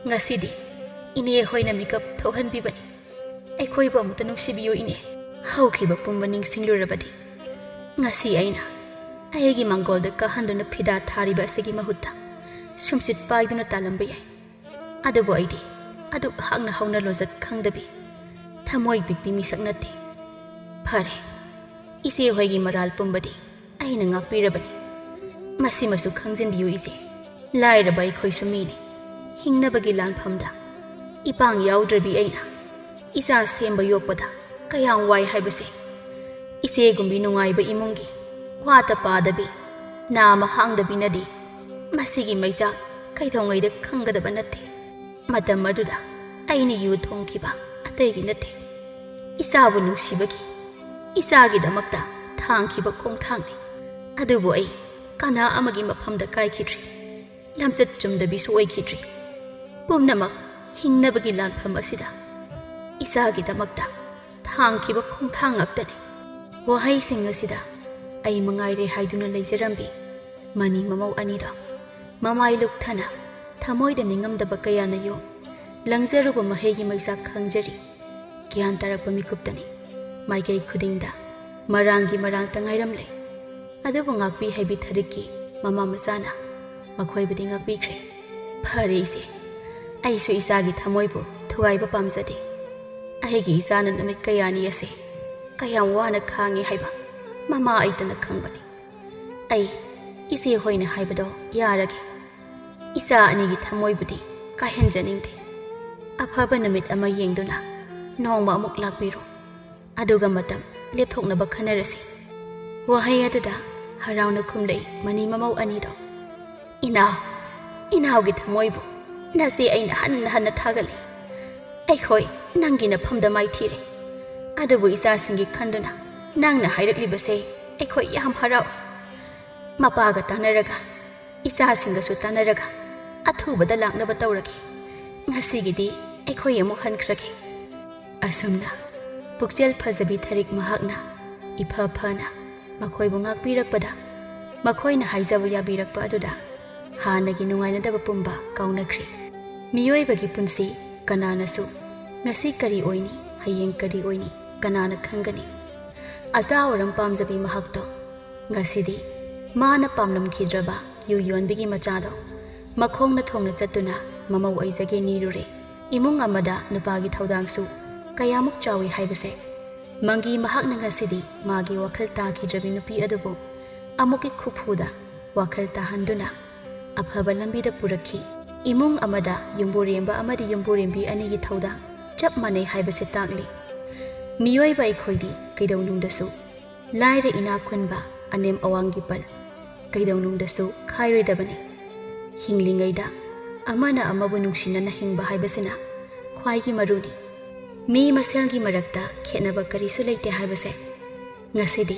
ꯉꯁꯤꯗꯤ ꯏꯅꯦ ꯍꯣꯏꯅ ꯃꯤꯀꯞ ꯊꯣꯛꯍꯟꯕꯤꯕꯅꯤ꯫ ꯑꯩꯈꯣꯏꯕꯨ ꯑꯃꯨꯛꯇ ꯅꯨꯡꯁꯤꯕꯤꯌꯨ ꯏꯅꯦ꯫ ꯍꯧꯈꯤꯕ ꯄꯨꯝꯕ ꯅꯤꯡꯁꯤꯡꯂꯨꯔꯕꯗꯤ ꯉꯁꯤ ꯑꯩꯅ ꯑꯩꯒꯤ ꯃꯥꯡꯒꯣꯜꯗ ꯀꯥꯍꯟꯗꯨꯅ ꯐꯤꯗꯥ ꯊꯥꯔꯤꯕ ꯑꯁꯤꯒꯤ ꯃꯍꯨꯠꯇ ꯁꯨꯝꯆꯤꯠ ꯄꯥꯏꯗꯨꯅ ꯇꯥꯜꯂꯝꯕ ꯌꯥꯏ꯫ ꯑꯗꯨꯕꯨ ꯑꯩꯗꯤ ꯑꯗꯨꯛ ꯍꯥꯛꯅ ꯍꯧꯅ ꯂꯣꯟꯆꯠ ꯈꯪꯗꯕꯤ, ꯊꯃꯣꯏ ꯄꯤꯛꯄꯤ ꯃꯤꯁꯛ ꯅꯠꯇꯦ꯫ ꯐꯔꯦ, ꯏꯆꯦ ꯍꯣꯏꯒꯤ ꯃꯔꯥꯜ ꯄꯨꯝꯕꯗꯤ ꯑꯩꯅ ꯉꯥꯛꯄꯤꯔꯕꯅꯤ꯫ ꯃꯁꯤꯃꯁꯨ ꯈꯪꯖꯤꯟꯕꯤꯌꯨ ꯏꯆꯦ, ꯂꯥꯏꯔꯕ ꯑꯩꯈꯣꯏꯁꯨ ꯃꯤꯅꯤ꯫ ꯍꯤꯡꯅꯕꯒꯤ ꯂꯥꯟꯐꯝꯗ ꯏꯄꯥꯡ ꯌꯥꯎꯗ꯭ꯔꯕꯤ ꯑꯩꯅ ꯏꯆꯥ ꯁꯦꯝꯕ ꯌꯣꯛꯄꯗ ꯀꯌꯥꯝ ꯋꯥꯏ ꯍꯥꯏꯕꯁꯦ ꯏꯆꯦꯒꯨꯝꯕꯤ ꯅꯨꯡꯉꯥꯏꯕ ꯏꯃꯨꯡꯒꯤ ꯋꯥꯇ ꯄꯥꯗꯕꯤ, ꯅꯥꯃ ꯍꯥꯡꯗꯕꯤꯅꯗꯤ ꯃꯁꯤꯒꯤ ꯃꯩꯆꯥꯛ ꯀꯩꯗꯧꯉꯩꯗ ꯈꯪꯒꯗꯕ ꯅꯠꯇꯦ꯫ ꯃꯇꯝ ꯑꯗꯨꯗ ꯑꯩꯅ ꯌꯨ ꯊꯣꯡꯈꯤꯕ ꯑꯇꯩꯒꯤ ꯅꯠꯇꯦ, ꯏꯆꯥꯕꯨ ꯅꯨꯡꯁꯤꯕꯒꯤ, ꯏꯆꯥꯒꯤꯗꯃꯛꯇ ꯊꯥꯡꯈꯤꯕ ꯈꯣꯡꯊꯥꯡꯅꯤ꯫ ꯑꯗꯨꯕꯨ ꯑꯩ ꯑꯅꯥ ꯑꯃꯒꯤ ꯃꯐꯝꯗ ꯀꯥꯏꯈꯤꯗ꯭ꯔꯤ, ꯂꯝꯆꯠ ꯆꯨꯝꯗꯕꯤꯁꯨ ꯑꯣꯏꯈꯤꯗ꯭ꯔꯤ꯫ ꯄꯨꯝꯅꯃꯛ ꯍꯤꯡꯅꯕꯒꯤ ꯂꯥꯟꯐꯝ ꯑꯁꯤꯗ ꯏꯆꯥꯒꯤꯗꯃꯛꯇ ꯊꯥꯡꯈꯤꯕ ꯈꯣꯡꯊꯥꯡ ꯉꯥꯛꯇꯅꯤ꯫ ꯋꯥꯍꯩꯁꯤꯡ ꯑꯁꯤꯗ ꯑꯩ ꯃꯉꯥꯏꯔꯦ ꯍꯥꯏꯗꯨꯅ ꯂꯩꯖꯔꯝꯕꯤ ꯃꯅꯤ ꯃꯃꯧ ꯑꯅꯤꯗꯣ ꯃꯃꯥꯏ ꯂꯨꯞꯊꯅ ꯊꯃꯣꯏꯗ ꯅꯤꯡꯉꯝꯗꯕ ꯀꯌꯥꯅ ꯌꯣꯝ ꯂꯪꯖꯔꯨꯕ ꯃꯍꯩꯒꯤ ꯃꯩꯆꯥꯛ ꯈꯪꯖꯔꯤ꯫ ꯒ꯭ꯌꯥꯟ ꯇꯥꯔꯛꯄ ꯃꯤꯀꯨꯞꯇꯅꯤ꯫ ꯃꯥꯏꯀꯩ ꯈꯨꯗꯤꯡꯗ ꯃꯔꯥꯡꯒꯤ ꯃꯔꯥꯡꯇ ꯉꯥꯏꯔꯝꯂꯦ꯫ ꯑꯗꯨꯕꯨ ꯉꯥꯛꯄꯤ ꯍꯩꯕꯤ ꯊꯔꯤꯛꯀꯤ ꯃꯃꯥ ꯃꯆꯥꯅ ꯃꯈꯣꯏꯕꯨꯗꯤ ꯉꯥꯛꯄꯤꯈ꯭ꯔꯦ꯫ ꯐꯔꯦ ꯏꯆꯦ, ꯑꯩꯁꯨ ꯏꯆꯥꯒꯤ ꯊꯃꯣꯏꯕꯨ ꯊꯨꯒꯥꯏꯕ ꯄꯥꯝꯖꯗꯦ꯫ ꯑꯩꯒꯤ ꯏꯆꯥꯅ ꯅꯨꯃꯤꯠ ꯀꯌꯥꯅꯤ ꯑꯁꯦ ꯀꯌꯥꯝ ꯋꯥꯅ ꯈꯥꯡꯉꯤ ꯍꯥꯏꯕ ꯃꯃꯥ ꯑꯩꯇꯅ ꯈꯪꯕꯅꯤ꯫ ꯑꯩ ꯏꯆꯦ ꯍꯣꯏꯅ ꯍꯥꯏꯕꯗꯣ ꯌꯥꯔꯒꯦ꯫ ꯏꯆꯥ ꯑꯅꯤꯒꯤ ꯊꯃꯣꯏꯕꯨꯗꯤ ꯀꯥꯏꯍꯟꯖꯅꯤꯡꯗꯦ꯫ ꯑꯐꯕ ꯅꯨꯃꯤꯠ ꯑꯃ ꯌꯦꯡꯗꯨꯅ ꯅꯣꯡꯃ ꯑꯃꯨꯛ ꯂꯥꯛꯄꯤꯔꯣ꯫ ꯑꯗꯨꯒ ꯃꯇꯝ ꯂꯦꯞꯊꯣꯛꯅꯕ ꯈꯟꯅꯔꯁꯤ꯫ ꯋꯥꯍꯩ ꯑꯗꯨꯗ ꯍꯔꯥꯎꯅ ꯈꯨꯝꯂꯛꯏ ꯃꯅꯤ ꯃꯃꯧ ꯑꯅꯤꯗꯣ꯫ "ꯏꯅꯥꯎ, ꯏꯅꯥꯎꯒꯤ ꯊꯃꯣꯏꯕꯨ ꯅꯆꯦ ꯑꯩꯅ ꯍꯟꯅ ꯍꯟꯅ ꯊꯥꯒꯠꯂꯤ꯫ ꯑꯩꯈꯣꯏ ꯅꯪꯒꯤ ꯅꯐꯝꯗ ꯃꯥꯏꯊꯤꯔꯦ꯫ ꯑꯗꯨꯕꯨ ꯏꯆꯥꯁꯤꯡꯒꯤ ꯈꯟꯗꯨꯅ ꯅꯪꯅ ꯍꯥꯏꯔꯛꯂꯤꯕꯁꯦ ꯑꯩꯈꯣꯏ ꯌꯥꯝ ꯍꯔꯥꯎ꯫ ꯃꯄꯥꯒ ꯇꯥꯟꯅꯔꯒ, ꯏꯆꯥꯁꯤꯡꯒꯁꯨ ꯇꯥꯟꯅꯔꯒ ꯑꯊꯨꯕꯗ ꯂꯥꯛꯅꯕ ꯇꯧꯔꯒꯦ꯫ ꯉꯁꯤꯒꯤꯗꯤ ꯑꯩꯈꯣꯏ ꯑꯃꯨꯛ ꯍꯟꯈ꯭ꯔꯒꯦ꯫" ꯑꯁꯨꯝꯅ ꯄꯨꯛꯆꯦꯜ ꯐꯖꯕꯤ ꯊꯔꯤꯛ ꯃꯍꯥꯛꯅ ꯏꯐ ꯐꯅ ꯃꯈꯣꯏꯕꯨ ꯉꯥꯛꯄꯤꯔꯛꯄꯗ, ꯃꯈꯣꯏꯅ ꯍꯥꯏꯖꯕ ꯌꯥꯕꯤꯔꯛꯄ ꯑꯗꯨꯗ ꯍꯥꯟꯅꯒꯤ ꯅꯨꯡꯉꯥꯏꯅꯗꯕ ꯄꯨꯝꯕ ꯀꯥꯎꯅꯈ꯭ꯔꯦ꯫ ꯃꯤꯑꯣꯏꯕꯒꯤ ꯄꯨꯟꯁꯤ ꯀꯅꯥꯅꯁꯨ ꯉꯁꯤ ꯀꯔꯤ ꯑꯣꯏꯅꯤ, ꯍꯌꯦꯡ ꯀꯔꯤ ꯑꯣꯏꯅꯤ, ꯀꯅꯥꯅ ꯈꯪꯒꯅꯤ? ꯑꯆꯥ ꯑꯣꯔꯝ ꯄꯥꯝꯖꯕꯤ ꯃꯍꯥꯛꯇꯣ ꯉꯁꯤꯗꯤ ꯃꯥꯅ ꯄꯥꯝꯂꯝꯈꯤꯗ꯭ꯔꯕ ꯌꯨ ꯌꯣꯟꯕꯤꯒꯤ ꯃꯆꯥꯗꯣ ꯃꯈꯣꯡꯅ ꯊꯣꯡꯅ ꯆꯠꯇꯨꯅ ꯃꯃꯧ ꯑꯣꯏꯖꯒꯦ ꯅꯤꯔꯨꯔꯦ꯫ ꯏꯃꯨꯡ ꯑꯃꯗ ꯅꯨꯄꯥꯒꯤ ꯊꯧꯗꯥꯡꯁꯨ ꯀꯌꯥꯃꯨꯛ ꯆꯥꯎꯏ ꯍꯥꯏꯕꯁꯦ ꯃꯪꯒꯤ ꯃꯍꯥꯛꯅ ꯉꯁꯤꯗꯤ ꯃꯥꯒꯤ ꯋꯥꯈꯜ ꯇꯥꯈꯤꯗ꯭ꯔꯕꯤ ꯅꯨꯄꯤ ꯑꯗꯨꯕꯨ ꯑꯃꯨꯛꯀꯤ ꯈꯨꯐꯨꯗ ꯋꯥꯈꯜ ꯇꯥꯍꯟꯗꯨꯅ ꯑꯐꯕ ꯂꯝꯕꯤꯗ ꯄꯨꯔꯛꯈꯤ꯫ ꯏꯃꯨꯡ ꯑꯃꯗ ꯌꯨꯝꯕꯨꯔꯦꯝꯕ ꯑꯃꯗꯤ ꯌꯨꯝꯕꯨꯔꯦꯝꯕꯤ ꯑꯅꯤꯒꯤ ꯊꯧꯗꯥꯡ ꯆꯞ ꯃꯥꯟꯅꯩ ꯍꯥꯏꯕꯁꯦ ꯇꯥꯛꯂꯤ꯫ ꯃꯤꯑꯣꯏꯕ ꯑꯩꯈꯣꯏꯗꯤ ꯀꯩꯗꯧꯅꯨꯡꯗꯁꯨ ꯂꯥꯏꯔ ꯏꯅꯥꯛ ꯈꯨꯟꯕ, ꯑꯅꯦꯝ ꯑꯋꯥꯡꯒꯤ ꯄꯜ ꯀꯩꯗꯧꯅꯨꯡꯗꯁꯨ ꯈꯥꯏꯔꯣꯏꯗꯕꯅꯤ꯫ ꯍꯤꯡꯂꯤꯉꯩꯗ ꯑꯃꯅ ꯑꯃꯕꯨ ꯅꯨꯡꯁꯤꯅꯅ ꯍꯤꯡꯕ ꯍꯥꯏꯕꯁꯤꯅ ꯈ꯭ꯋꯥꯏꯒꯤ ꯃꯔꯨꯅꯤ꯫ ꯃꯤ ꯃꯁꯦꯜꯒꯤ ꯃꯔꯛꯇ ꯈꯦꯠꯅꯕ ꯀꯔꯤꯁꯨ ꯂꯩꯇꯦ ꯍꯥꯏꯕꯁꯦ ꯉꯁꯤꯗꯤ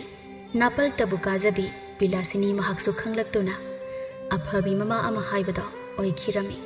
ꯅꯥꯄꯜꯇꯕꯨ ꯀꯥꯖꯕꯤ ꯕꯤꯂꯥꯁꯤꯅꯤ ꯃꯍꯥꯛꯁꯨ ꯈꯪꯂꯛꯇꯨꯅ ꯑꯐꯕꯤ ꯃꯃꯥ ꯑꯃ ꯍꯥꯏꯕꯗꯣ ꯑꯣꯏꯈꯤꯔꯝꯃꯤ꯫